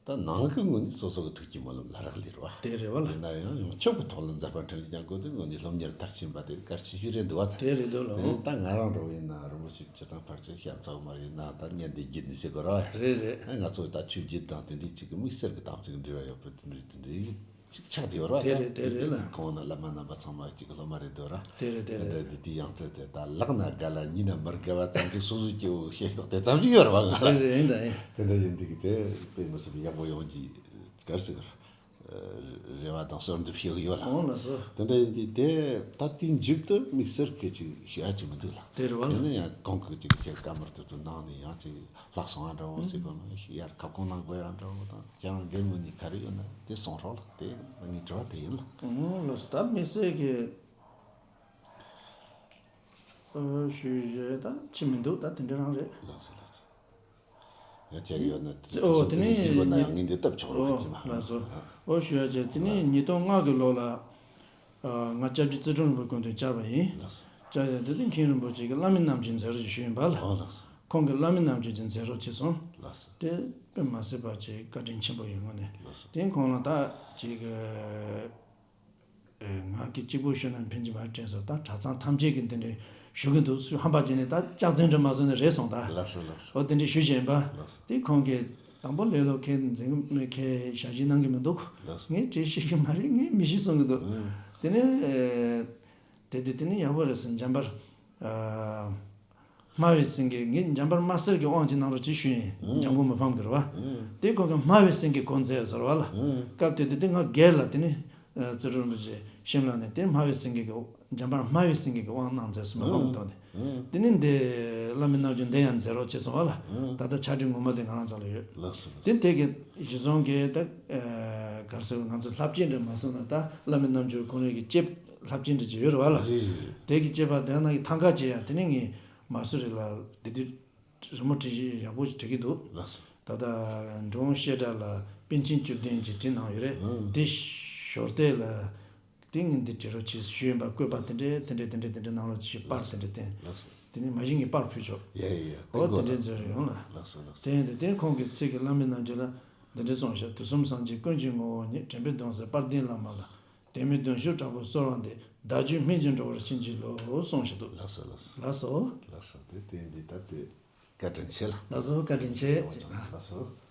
ད་ནང་གི་ངོས་ནས་སོ་སོ་གི་ཐུགས་ཀྱི་སྨོན་ལམ་ལ་རག་ལས་རེད་བ། དེ་རེད་བ་ལ། ཡིན་ན་ཡང་ཡང་ཆོས་ཀྱི་ཐོག་ལ་མཛད་པ་འཕྲིན་ལས་ཀྱང་དགོས་དུས་ངོས་ནས་སློབ་གཉེར་མཐར་ཕྱིན་པ་དེ་གལ་ཆེ་ཤོས་རེད་འདུག་བ། དེ་རེད་འདུག་ལ། ཨོ། ད་ང་རང་འདྲ་བོ་ཡིན་ན་རིན་པོ་ཆེ་སྤྱིར་བཏང་ཕལ་ཆེར་ཤ་ཚ་བོ་མ་ཡིན་ན་ད་བརྙན་དེ་བརྒྱུད་ནས་ཟེར་དགོས་ར་བ། རེད་རེད། ང་ཚོ་ད་ཆོས་བརྒྱུད་དང་དེ་འདྲའི་ཅིག་གི་དམིགས་བསལ་གྱི་དམ་ཚིག་འབྲེལ་བ་ཡོད་པའི་དེ་འདྲའི་དེ་འདྲའི་ཅིག་ཆགས་བསྡད་ཡོད་ར་བ། དེ་རེད་དེ་རེད་ལ། ཁོང་ནི་བླ་མ་རྣམ་པ་ཚང་མ་གཅིག་གི་སློབ་མ་རེད་འདུག་ར། དེ་རེད་དེ་རེད། དེ་འདྲ་འདི་དེའི་ཡང་སྤྲུལ་དེ་ད་ལག་ན་དགའ་ལ་ཉིན་ན་མི་དགའ་བ་ཙམ་ཅིག་སོ་སོ་སྐྱེ་བོ་བཤད་ཤོག་དེ་ཙམ་ཅིག་ཡོད་ར་བ། ང་རང་རེད་རེད་ཡིན་ད་ཡིན། དེ་འདྲ་ཡིན་འདི་གི་དེ་དཔེ་མི་སྲིད་པའི་ཡག་པོ་ཡོང་གི་གར་ཟེར་གི་རེ་བ་དང་གསོལ་འདེབས་ཞུ་གི་ཡོད་ལ། འོང་ལགས་སོ། དེ་འདྲ་ཡིན་དུས་དེ་ད་དེའི་མཇུག་ཏུ་དམིགས་བསལ་གི་ཅིག་ཞུ་ཡ་ཅིག་མི་འདུག་ལ། དེ་རེད་བ། དེ་ནི་ཡང་གོང་གི་ཅིག་ཁྱེད་བཀའ་མོལ་དེ་ཚོ་ནང་ནས་ཡང་ཅིག་ལྷག་སོང་བ་འདྲ་བོ་ཟེར་དགོས་ན་ཡར་ཁ་སྐོང་གནང་དགོས་ཡ་འདྲ་བོ་དང་ཁྱེད་རང་འགན་ངོས་ནས་ག་རེ་ཡོད་ན་དེ་གསུང་རོགས་ལ། དེ་ངའི་དྲི་བ་དེ་ཡིན་ལ། འོང་ལགས་སོ། ད་དམིགས་བསལ་གི་ཨོ་ཞུ་རེད་ད་ཅི་མི་འདུག་ད་དེ་འདྲ་རང་རེད། ལགས་སོ་ལགས་སོ། ཡང་བྱས་ཡོད་ན་དེ་ཨོ་དེ་ནས་ཡིན་པ་ན་ཡང་ངས་འདི་བཏབ་ཆོག་རོགས་ཨོ་ཅི་མ། ལགས་སོ། ཨོ་ཞུ་ཡ་བྱས་དེ་ནས་ཉིས་སྟོང་ལྔ་གི་ལོ་ལ་ང་སྐྱབས་རྗེ་ཙི་ཀྲོང་རིན་པོ་སྐུ་མདུན་བཅར་བ་ཡིན། ལགས་སོ། བཅར་ཡ་དེ་དུས་མཁན་རིན་པོ་ཆེ་གིས་བླ་མའི་རྣམ་འགྱུར་མཛད་རོགས་ཞུས་ཡིན་པ་ལ། ཨོ་ལགས་སོ། ཁོང་གིས་བླ་མའི་རྣམ་འགྱུར་ཅིག་མཛད་རོགས་བྱས་སོང་། ལགས་སོ། དེ་དཔེ་མ་སྲིད་པ་ཅིག་བཀའ་དྲིན་ཆེན་པོ་ཡོད་ངོ་ནས། ལགས་སོ། དེ་ཁོང་ལ་ད་ཅིག་ང་གིས་གཅིག་པུ་ཞུ་ན་ཕན་གྱི་མ་རེད་དྲན་སོང་། ད་གྲྭ་ཚང་ཐམས་ཅད་ཀྱིས་འདི་འདྲའི་ཞུ་གི་འདུག་སུས་ཧམ་པ་བྱས་ནས་ད་ལྕག་འཛིན་འདྲ་མ་བཟོ་ནས་རེད་སོང་ད། ལགས་སོ་ལགས་སོ། འོ་དེ་འདྲའི་ཞུ་བཞིན་པ། ལགས་སོ། དེ་ཁོང་གིས་དང་པོ་ལས་སློབ་ཁས་འཛིན་གི་མེད་ཁས་ཞལ་བཞེས་གནང་གི་མི་འདུག་ལགས་སོ། ངས་བྲིས་ཤེས་ཀྱི་མ་རེད། ངས་མི་ཤེས་གསུང་གི་འདུག་ཨང་། དེ་ནས་དེ་དུས་དེ་ནས་ཡག་པོ་རེད་ཟེར། འཇམ་པར་སྨྲ་བའི་སེང་གེ། ངས་འཇམ་དཔལ་དམར་སེར་གྱི་དབང་ཅིག་གནང་རོགས་ཅིག་ཞུས་ཡིན། འཇམ་མགོན་མི་ཕམ་གྱི་རེད་བ། དེ་ཁོང་གིས་སྨྲ་བའི་སེང་གེ་གོ་མཛད་ཟེར་བ་ལ། སྐབས་དེ་དུས་དེ་ང་སྒེར་ལ་དེ་ནི་ཙི་ཀྲོ་རིན་པོ་ཆེ་ཤིམ་ལ་ནས་དེ་སྨྲ་བའི་སེང་གེ་གི་འཇམ་དཔལ་སྨྲ་བའི་སེང་གེ་གི་དབང་གནང་མཛད་སོང་། མི་ཕམ་གྱི་ཐོག་ནས། དེ་ནི་འདི་བླ་མའི་རྣམ་འགྱུར་འདི་ཡང་མཛད་རོགས་བྱས་སོང་བ་ལ། ད་ལྟ་ཕྱག་བྲིས་ངོ་མ་དེ་ང་རང་ཚོ་ལ་ཡོད། ལགས་སོ་ལགས་སོ། དེ་དེ་གི་གཞི་བཟུང་གི་ད་གར་སོང་ང་ཚོ་ལྷ་བཅས་འདྲ་མ་སོང་ན་ད་བླ་མའི་རྣམ་འགྱུར་ཁོང་རང་གི་ལྷ་བཅས་འདྲ་ཅིག་ཡོད་རེད་བ་ལ། རེད་རེད་རེད། དེ་གི་བཅས་པ་དེ་ནང་གི་ཐང་ཀ་བཅས་ཡ་དེ་ནི་ངས་མ་སུ་རི་ལ་དེ་དུས་རི་མོ་བྲིས་ཡག་པོ་ཞིག་བྲིས་ཀྱི་འདུག་ལགས་སོ། ད་ལྟ་འབྲི་གུང་བཤད་གྲྭ་ལ་པཎ་ཆེན་བཅུ་བདུན་གྱིས་བྲིས་གནང་ཡོད་རེད། དེ་ཞོར་དེ་ལ་དེ་ངས་འདི་བྲིས་རོགས་བྱེད་ཞུས་ཡིན་པ། བཀོད་པ་དེ་འདྲས་དེ་འདྲས་དེ་འདྲས་དེ་འདྲས་གནང་རོགས་བྱེད། པར་དེ་འདྲས་བསྟན། ལགས་སོ། དེ་ནས་མ་གཞི་ངས་པར་ཕུལ་ཆོག་ཡ་ཡ་ཡ། འོ་དེ་འདྲས་མཛད་རེད་ཡོང་ལ། ལགས་སོ་ལགས་སོ། དེ་ཡིན་དུས་དེ་ཁོང་གི་ཚིག་གི་བླ་མའི་རྣམ་འགྱུར་ལ་འདི་འདྲས་གསུངས་ཤག་དུས་གསུམ་སངས་རྒྱས་ཀུན་གྱི་ངོ་བོ་ཉིད། དྲན་པའི་གདུང་སེལ་དཔལ་ལྡན་བླ་མ་ལ། དད་མོས་གདུང་ཤུགས་དྲག་པོས་གསོལ་བ་འདེབས། བདག་རྒྱུད་སྨིན་ཅིང་འགྲོ་བར་བྱིན་གྱིས་རློབས། གསུངས་ཤག་འདུག་ལགས་སོ་ལགས་སོ། ལགས་སོ། ལགས་སོ། དེ་དེ་འདི་ད་དེ་བཀའ་དྲིན་ཆེ་ལ། ལགས་སོ། བཀའ་དྲིན་ཆེ། ལགས་སོ།